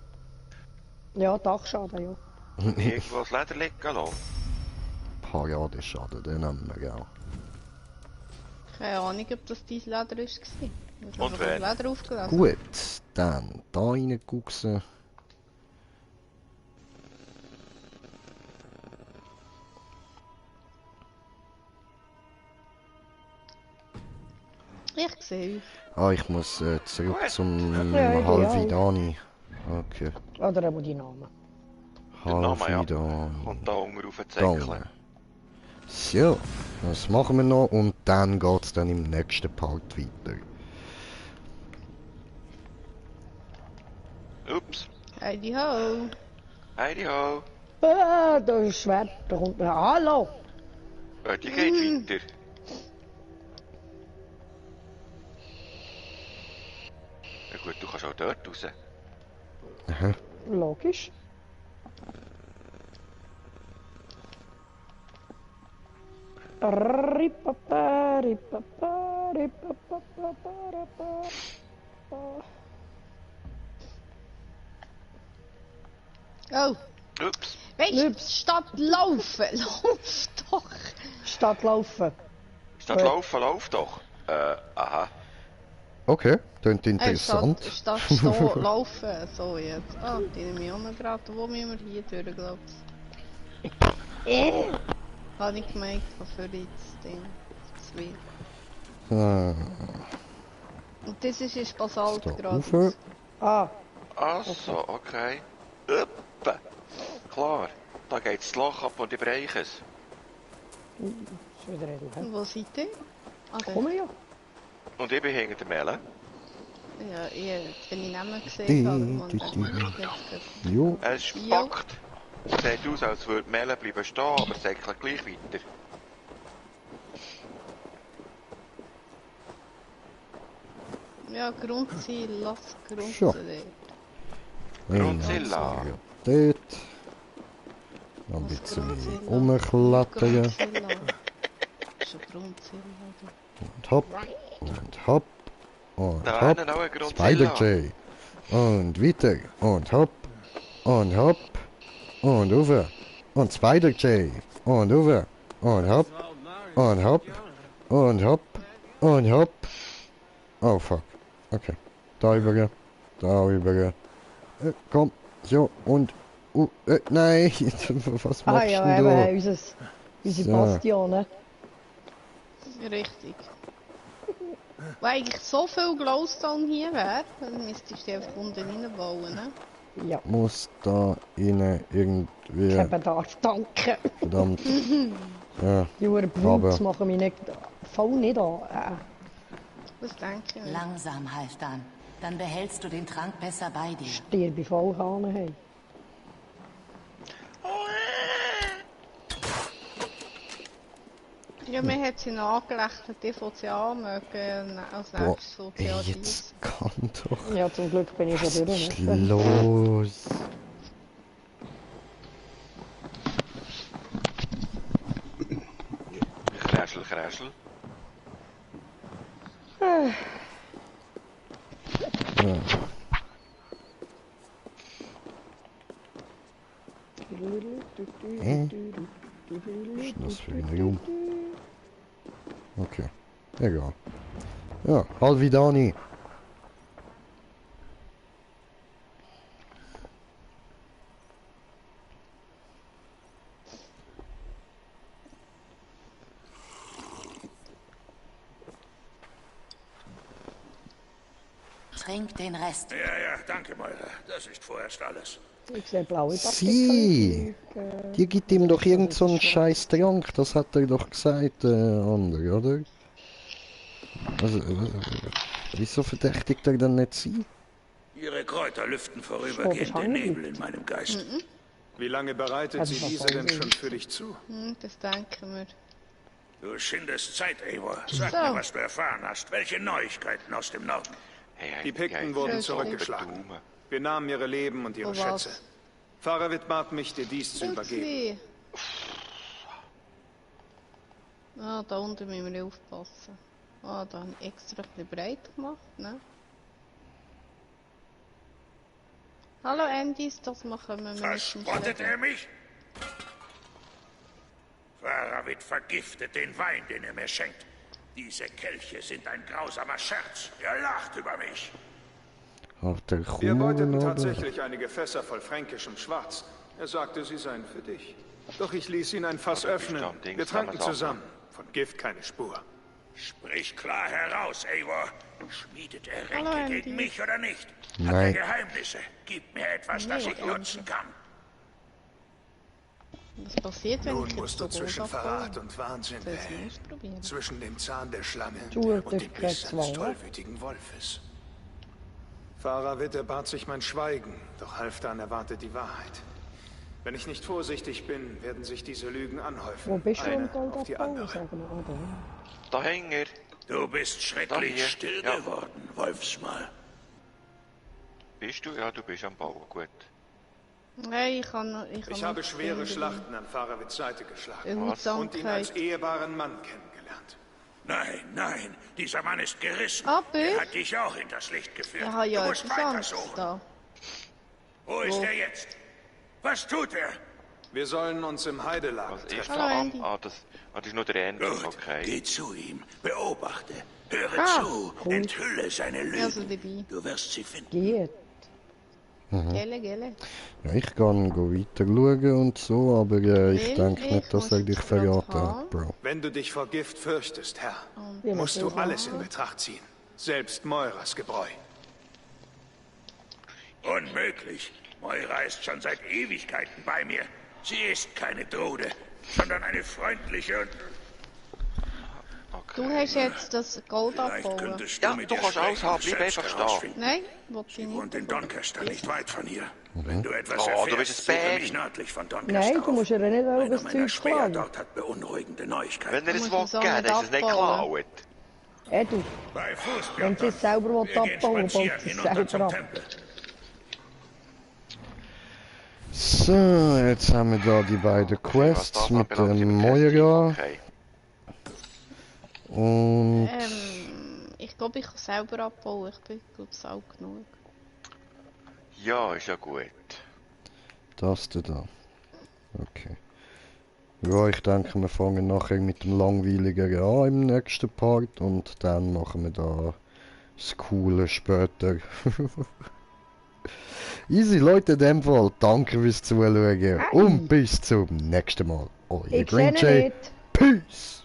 [SPEAKER 2] Ja, Dachschaden, ja.
[SPEAKER 4] Irgendwo das Leder liegen lassen.
[SPEAKER 1] Paradeschaden, den nehmen wir auch.
[SPEAKER 3] Keine Ahnung, ob das dein Leder ist.
[SPEAKER 4] Und wer?
[SPEAKER 3] Das Leder aufgelassen.
[SPEAKER 1] Gut, dann da reingucken.
[SPEAKER 3] Ich sehe euch.
[SPEAKER 1] Ah, ich muss zurück zum
[SPEAKER 2] Ja,
[SPEAKER 1] Halvidani. Okay.
[SPEAKER 2] Oder einmal die Namen.
[SPEAKER 1] Halvidani.
[SPEAKER 4] Und da unten auf den Zäckchen.
[SPEAKER 1] So, das machen wir noch und dann geht es dann im nächsten Part weiter.
[SPEAKER 4] Ups.
[SPEAKER 3] Heidi ho.
[SPEAKER 4] Heidi ho.
[SPEAKER 2] Ah, da ist Schwert, da kommt ein Hallo.
[SPEAKER 4] Die geht weiter. Ja gut, du kannst auch dort raus.
[SPEAKER 1] Aha.
[SPEAKER 2] Logisch.
[SPEAKER 3] Oh.
[SPEAKER 4] Ups.
[SPEAKER 3] Weißt du, statt laufen, lauf doch.
[SPEAKER 2] Statt laufen.
[SPEAKER 4] Statt laufen, lauf doch. Aha.
[SPEAKER 1] Okay, klingt interessant.
[SPEAKER 3] Statt stehen, laufen. So jetzt. Ah, die nehme ich auch noch gerade. Wo müssen wir hier durch, glaubst du? Habe ich gemeint, wofür jetzt Ding. Das wird. Und das ist jetzt Basalt gerade.
[SPEAKER 2] Ah.
[SPEAKER 4] Ach so, okay. Uppa. Klar. Da geht das Loch ab und ich breche es.
[SPEAKER 2] Ist wieder edel, hä?
[SPEAKER 3] Und wo seid ihr? Ah,
[SPEAKER 2] Komm ja.
[SPEAKER 4] Und ich bin hinter der Melle.
[SPEAKER 3] Ja, wenn ich Namen gesehen habe.
[SPEAKER 1] Jo.
[SPEAKER 4] Es ist Fakt. Es sieht aus, als würde die Melle bleiben stehen, aber es säckelt gleich weiter.
[SPEAKER 3] Ja, Grundziel, lass Grundziel
[SPEAKER 1] Schon.
[SPEAKER 3] dort.
[SPEAKER 4] Grundzilla.
[SPEAKER 1] Dort. Noch ein bisschen rumklettern.
[SPEAKER 3] Schon Grundziel, oder?
[SPEAKER 1] Und hopp. Und hopp. Und
[SPEAKER 4] Da
[SPEAKER 1] hopp.
[SPEAKER 4] hinten auch ein Grundzilla.
[SPEAKER 1] Spider-J. Und weiter. Und hopp. Und hopp. Und rüber. Und Spider-J. Und rüber. Und hopp. Und hopp. Und hopp. Und hopp. Oh fuck. Okay. Da rüber. Da rüber. Komm. So. Und. Nein. Was machst
[SPEAKER 2] Ah ja,
[SPEAKER 1] du da?
[SPEAKER 2] unsere
[SPEAKER 1] So.
[SPEAKER 2] Bastion, ne?
[SPEAKER 3] Richtig. Wenn eigentlich so viel Glowstone hier wäre, dann müsstest du einfach unten reinbauen, ne?
[SPEAKER 2] Ja.
[SPEAKER 1] Muss da innen irgendwie.
[SPEAKER 2] Kein Bedarf, danke.
[SPEAKER 1] Verdammt. Ja.
[SPEAKER 2] Die Uhren Bluts machen mich nicht. Voll nicht an.
[SPEAKER 3] Was denke ich?
[SPEAKER 9] Langsam, Halfdan. Dann behältst du den Trank besser bei dir.
[SPEAKER 2] Stirb ich voll Hahn, hey.
[SPEAKER 3] Ja, mir hat sie noch angerechnet, die von sie anmögen, als nächstes von sie
[SPEAKER 1] Jetzt kann doch.
[SPEAKER 2] Ja, zum Glück bin ich schon durch.
[SPEAKER 1] Was ist los?
[SPEAKER 4] Kräschel, Kräschel.
[SPEAKER 1] Ja. Was ist das für ein Raum? Okay. Egal. Ja, Halvidani.
[SPEAKER 9] Trink den Rest.
[SPEAKER 7] Ja, danke, Moira. Das ist vorerst alles.
[SPEAKER 2] Ich sehe blaue
[SPEAKER 1] Sie! Die gibt ihm doch irgend so einen scheiß Trank, das hat er doch gesagt, Ander, oder? Wieso verdächtigt er dann nicht sie?
[SPEAKER 7] Ihre Kräuter lüften vorübergehend den Nebel in meinem Geist.
[SPEAKER 5] Wie lange bereitet sie diese denn schon für dich zu?
[SPEAKER 3] Das denken wir.
[SPEAKER 7] Du schindest Zeit, Eivor. Sag mir, was du erfahren hast. Welche Neuigkeiten aus dem Norden?
[SPEAKER 5] Die Pikten wurden zurückgeschlagen. Wir nahmen ihre Leben und ihre Schätze. Faravit bat mich, dir dies zu übergeben.
[SPEAKER 3] Ah, da unten müssen wir aufpassen. Ah, da habe ich extra ein bisschen breit gemacht, ne? Hallo Andys, das machen wir mit dem
[SPEAKER 7] Verspottet er mich? Faravit vergiftet den Wein, den er mir schenkt. Diese Kelche sind ein grausamer Scherz. Er lacht über mich.
[SPEAKER 5] Wir beuteten tatsächlich einige Fässer voll fränkischem Schwarz. Er sagte, sie seien für dich. Doch ich ließ ihn ein Fass öffnen. Wir tranken zusammen. Von Gift keine Spur.
[SPEAKER 7] Sprich klar heraus, Eivor. Schmiedet er Ränke gegen mich oder nicht? Hat
[SPEAKER 1] Nein.
[SPEAKER 7] er Geheimnisse? Gib mir etwas, das ich nutzen kann.
[SPEAKER 3] Was passiert, wenn
[SPEAKER 5] Nun
[SPEAKER 3] ich
[SPEAKER 5] musst
[SPEAKER 3] jetzt
[SPEAKER 5] du
[SPEAKER 3] so
[SPEAKER 5] zwischen
[SPEAKER 3] groß
[SPEAKER 5] Verrat und Wahnsinn
[SPEAKER 3] abbaue? Soll ich
[SPEAKER 5] wählen.
[SPEAKER 3] es ausprobieren?
[SPEAKER 5] Zwischen dem Zahn der Schlange
[SPEAKER 2] Du,
[SPEAKER 5] und dem
[SPEAKER 2] der
[SPEAKER 5] Biss eines
[SPEAKER 2] Zwang,
[SPEAKER 5] tollwütigen Wolfes. Faravit erbat sich mein Schweigen, doch Halfdan erwartet die Wahrheit. Wenn ich nicht vorsichtig bin, werden sich diese Lügen anhäufen.
[SPEAKER 2] Wo bist du
[SPEAKER 5] Eine
[SPEAKER 2] im Gold
[SPEAKER 5] auf die
[SPEAKER 2] abbauen?
[SPEAKER 5] andere.
[SPEAKER 2] Sag mal,
[SPEAKER 4] Da hängt er.
[SPEAKER 7] Du bist schrecklich
[SPEAKER 4] hier.
[SPEAKER 7] still
[SPEAKER 4] Ja.
[SPEAKER 7] geworden, Wolfsmal.
[SPEAKER 4] Bist du? Ja, du bist am Bauen. Gut.
[SPEAKER 3] Nein, ich
[SPEAKER 5] habe schwere Schlachten an Faravits Seite geschlagen
[SPEAKER 3] Was?
[SPEAKER 5] und ihn als ehrbaren Mann kennengelernt.
[SPEAKER 7] Nein, nein, dieser Mann ist gerissen.
[SPEAKER 3] Aber
[SPEAKER 7] Er hat dich auch in das Licht geführt.
[SPEAKER 3] ich habe ja
[SPEAKER 7] du musst
[SPEAKER 3] etwas
[SPEAKER 7] weiter
[SPEAKER 3] anderes
[SPEAKER 7] suchen.
[SPEAKER 3] da.
[SPEAKER 7] Wo ist er jetzt? Was tut er?
[SPEAKER 5] Wir sollen uns im Heidelager
[SPEAKER 4] Was ist
[SPEAKER 3] Hallo,
[SPEAKER 4] da
[SPEAKER 3] Andy.
[SPEAKER 4] am... das ist nur der Ende.
[SPEAKER 7] Gut,
[SPEAKER 4] Okay.
[SPEAKER 7] geh zu ihm, beobachte, höre
[SPEAKER 3] Ah,
[SPEAKER 7] zu,
[SPEAKER 2] cool.
[SPEAKER 7] enthülle seine Lügen.
[SPEAKER 3] Also dabei.
[SPEAKER 7] Du wirst sie finden.
[SPEAKER 2] Geht.
[SPEAKER 3] Gelle, gelle.
[SPEAKER 1] Ja, ich kann weiter schauen und so, aber ich denke nicht, dass er dich verraten hat, Bro.
[SPEAKER 5] Wenn du dich vor Gift fürchtest, Herr,
[SPEAKER 2] Ja,
[SPEAKER 5] musst du
[SPEAKER 2] was
[SPEAKER 5] alles in Betracht ziehen. Selbst Moiras Gebräu.
[SPEAKER 7] Unmöglich. Moira ist schon seit Ewigkeiten bei mir. Sie ist keine Drude, sondern eine freundliche und...
[SPEAKER 3] Du hast jetzt das Gold
[SPEAKER 7] Vielleicht
[SPEAKER 3] abbauen.
[SPEAKER 7] könntest du
[SPEAKER 4] Ja,
[SPEAKER 7] mit
[SPEAKER 4] du
[SPEAKER 7] ihr
[SPEAKER 4] kannst
[SPEAKER 7] sprechen
[SPEAKER 4] aushaben,
[SPEAKER 7] und
[SPEAKER 4] bleib
[SPEAKER 7] selbst
[SPEAKER 4] einfach stehen.
[SPEAKER 7] herausfinden.
[SPEAKER 3] Nein, wollte ich
[SPEAKER 7] Sie wohnt in
[SPEAKER 3] nicht.
[SPEAKER 7] Doncaster, nicht weit von hier. Wenn du etwas
[SPEAKER 4] Oh, du
[SPEAKER 7] erfährst,
[SPEAKER 4] bist
[SPEAKER 7] suche
[SPEAKER 4] ein
[SPEAKER 7] mich
[SPEAKER 4] Bären.
[SPEAKER 7] nördlich von Doncaster
[SPEAKER 2] Nein, du
[SPEAKER 7] auf.
[SPEAKER 2] musst ja nicht
[SPEAKER 7] Einer
[SPEAKER 2] das
[SPEAKER 7] meiner
[SPEAKER 2] Zeug
[SPEAKER 7] Späher
[SPEAKER 2] klagen.
[SPEAKER 7] dort hat beunruhigende Neuigkeiten.
[SPEAKER 4] Wenn er es
[SPEAKER 3] muss
[SPEAKER 4] will
[SPEAKER 3] man so
[SPEAKER 4] geben,
[SPEAKER 3] nicht
[SPEAKER 4] dann ist es nicht
[SPEAKER 3] abbauen.
[SPEAKER 4] geklaut.
[SPEAKER 2] Du,
[SPEAKER 7] Bei Fußbjörn.
[SPEAKER 2] wenn sie es selber
[SPEAKER 7] Wir gehen
[SPEAKER 2] abbauen will,
[SPEAKER 7] spazieren
[SPEAKER 2] baut sie es
[SPEAKER 7] hinunter zum
[SPEAKER 2] selber ab.
[SPEAKER 7] Tempel.
[SPEAKER 1] So, jetzt haben wir da die beiden Quests mit dem Moira
[SPEAKER 4] Okay.
[SPEAKER 1] und
[SPEAKER 3] Ich glaube, ich kann selber abbauen. Ich bin, glaube ich, auch genug.
[SPEAKER 4] Ja, ist ja gut.
[SPEAKER 1] das da. Okay. Ja, ich denke, wir fangen nachher mit dem langweiligeren an im nächsten Part und dann machen wir da das Coole später. Easy Leute, in dem Fall, danke fürs Zuschauen und bis zum nächsten Mal. Euer
[SPEAKER 2] Ich
[SPEAKER 1] Green
[SPEAKER 2] sehe
[SPEAKER 1] Jay.
[SPEAKER 2] nicht.
[SPEAKER 1] Peace!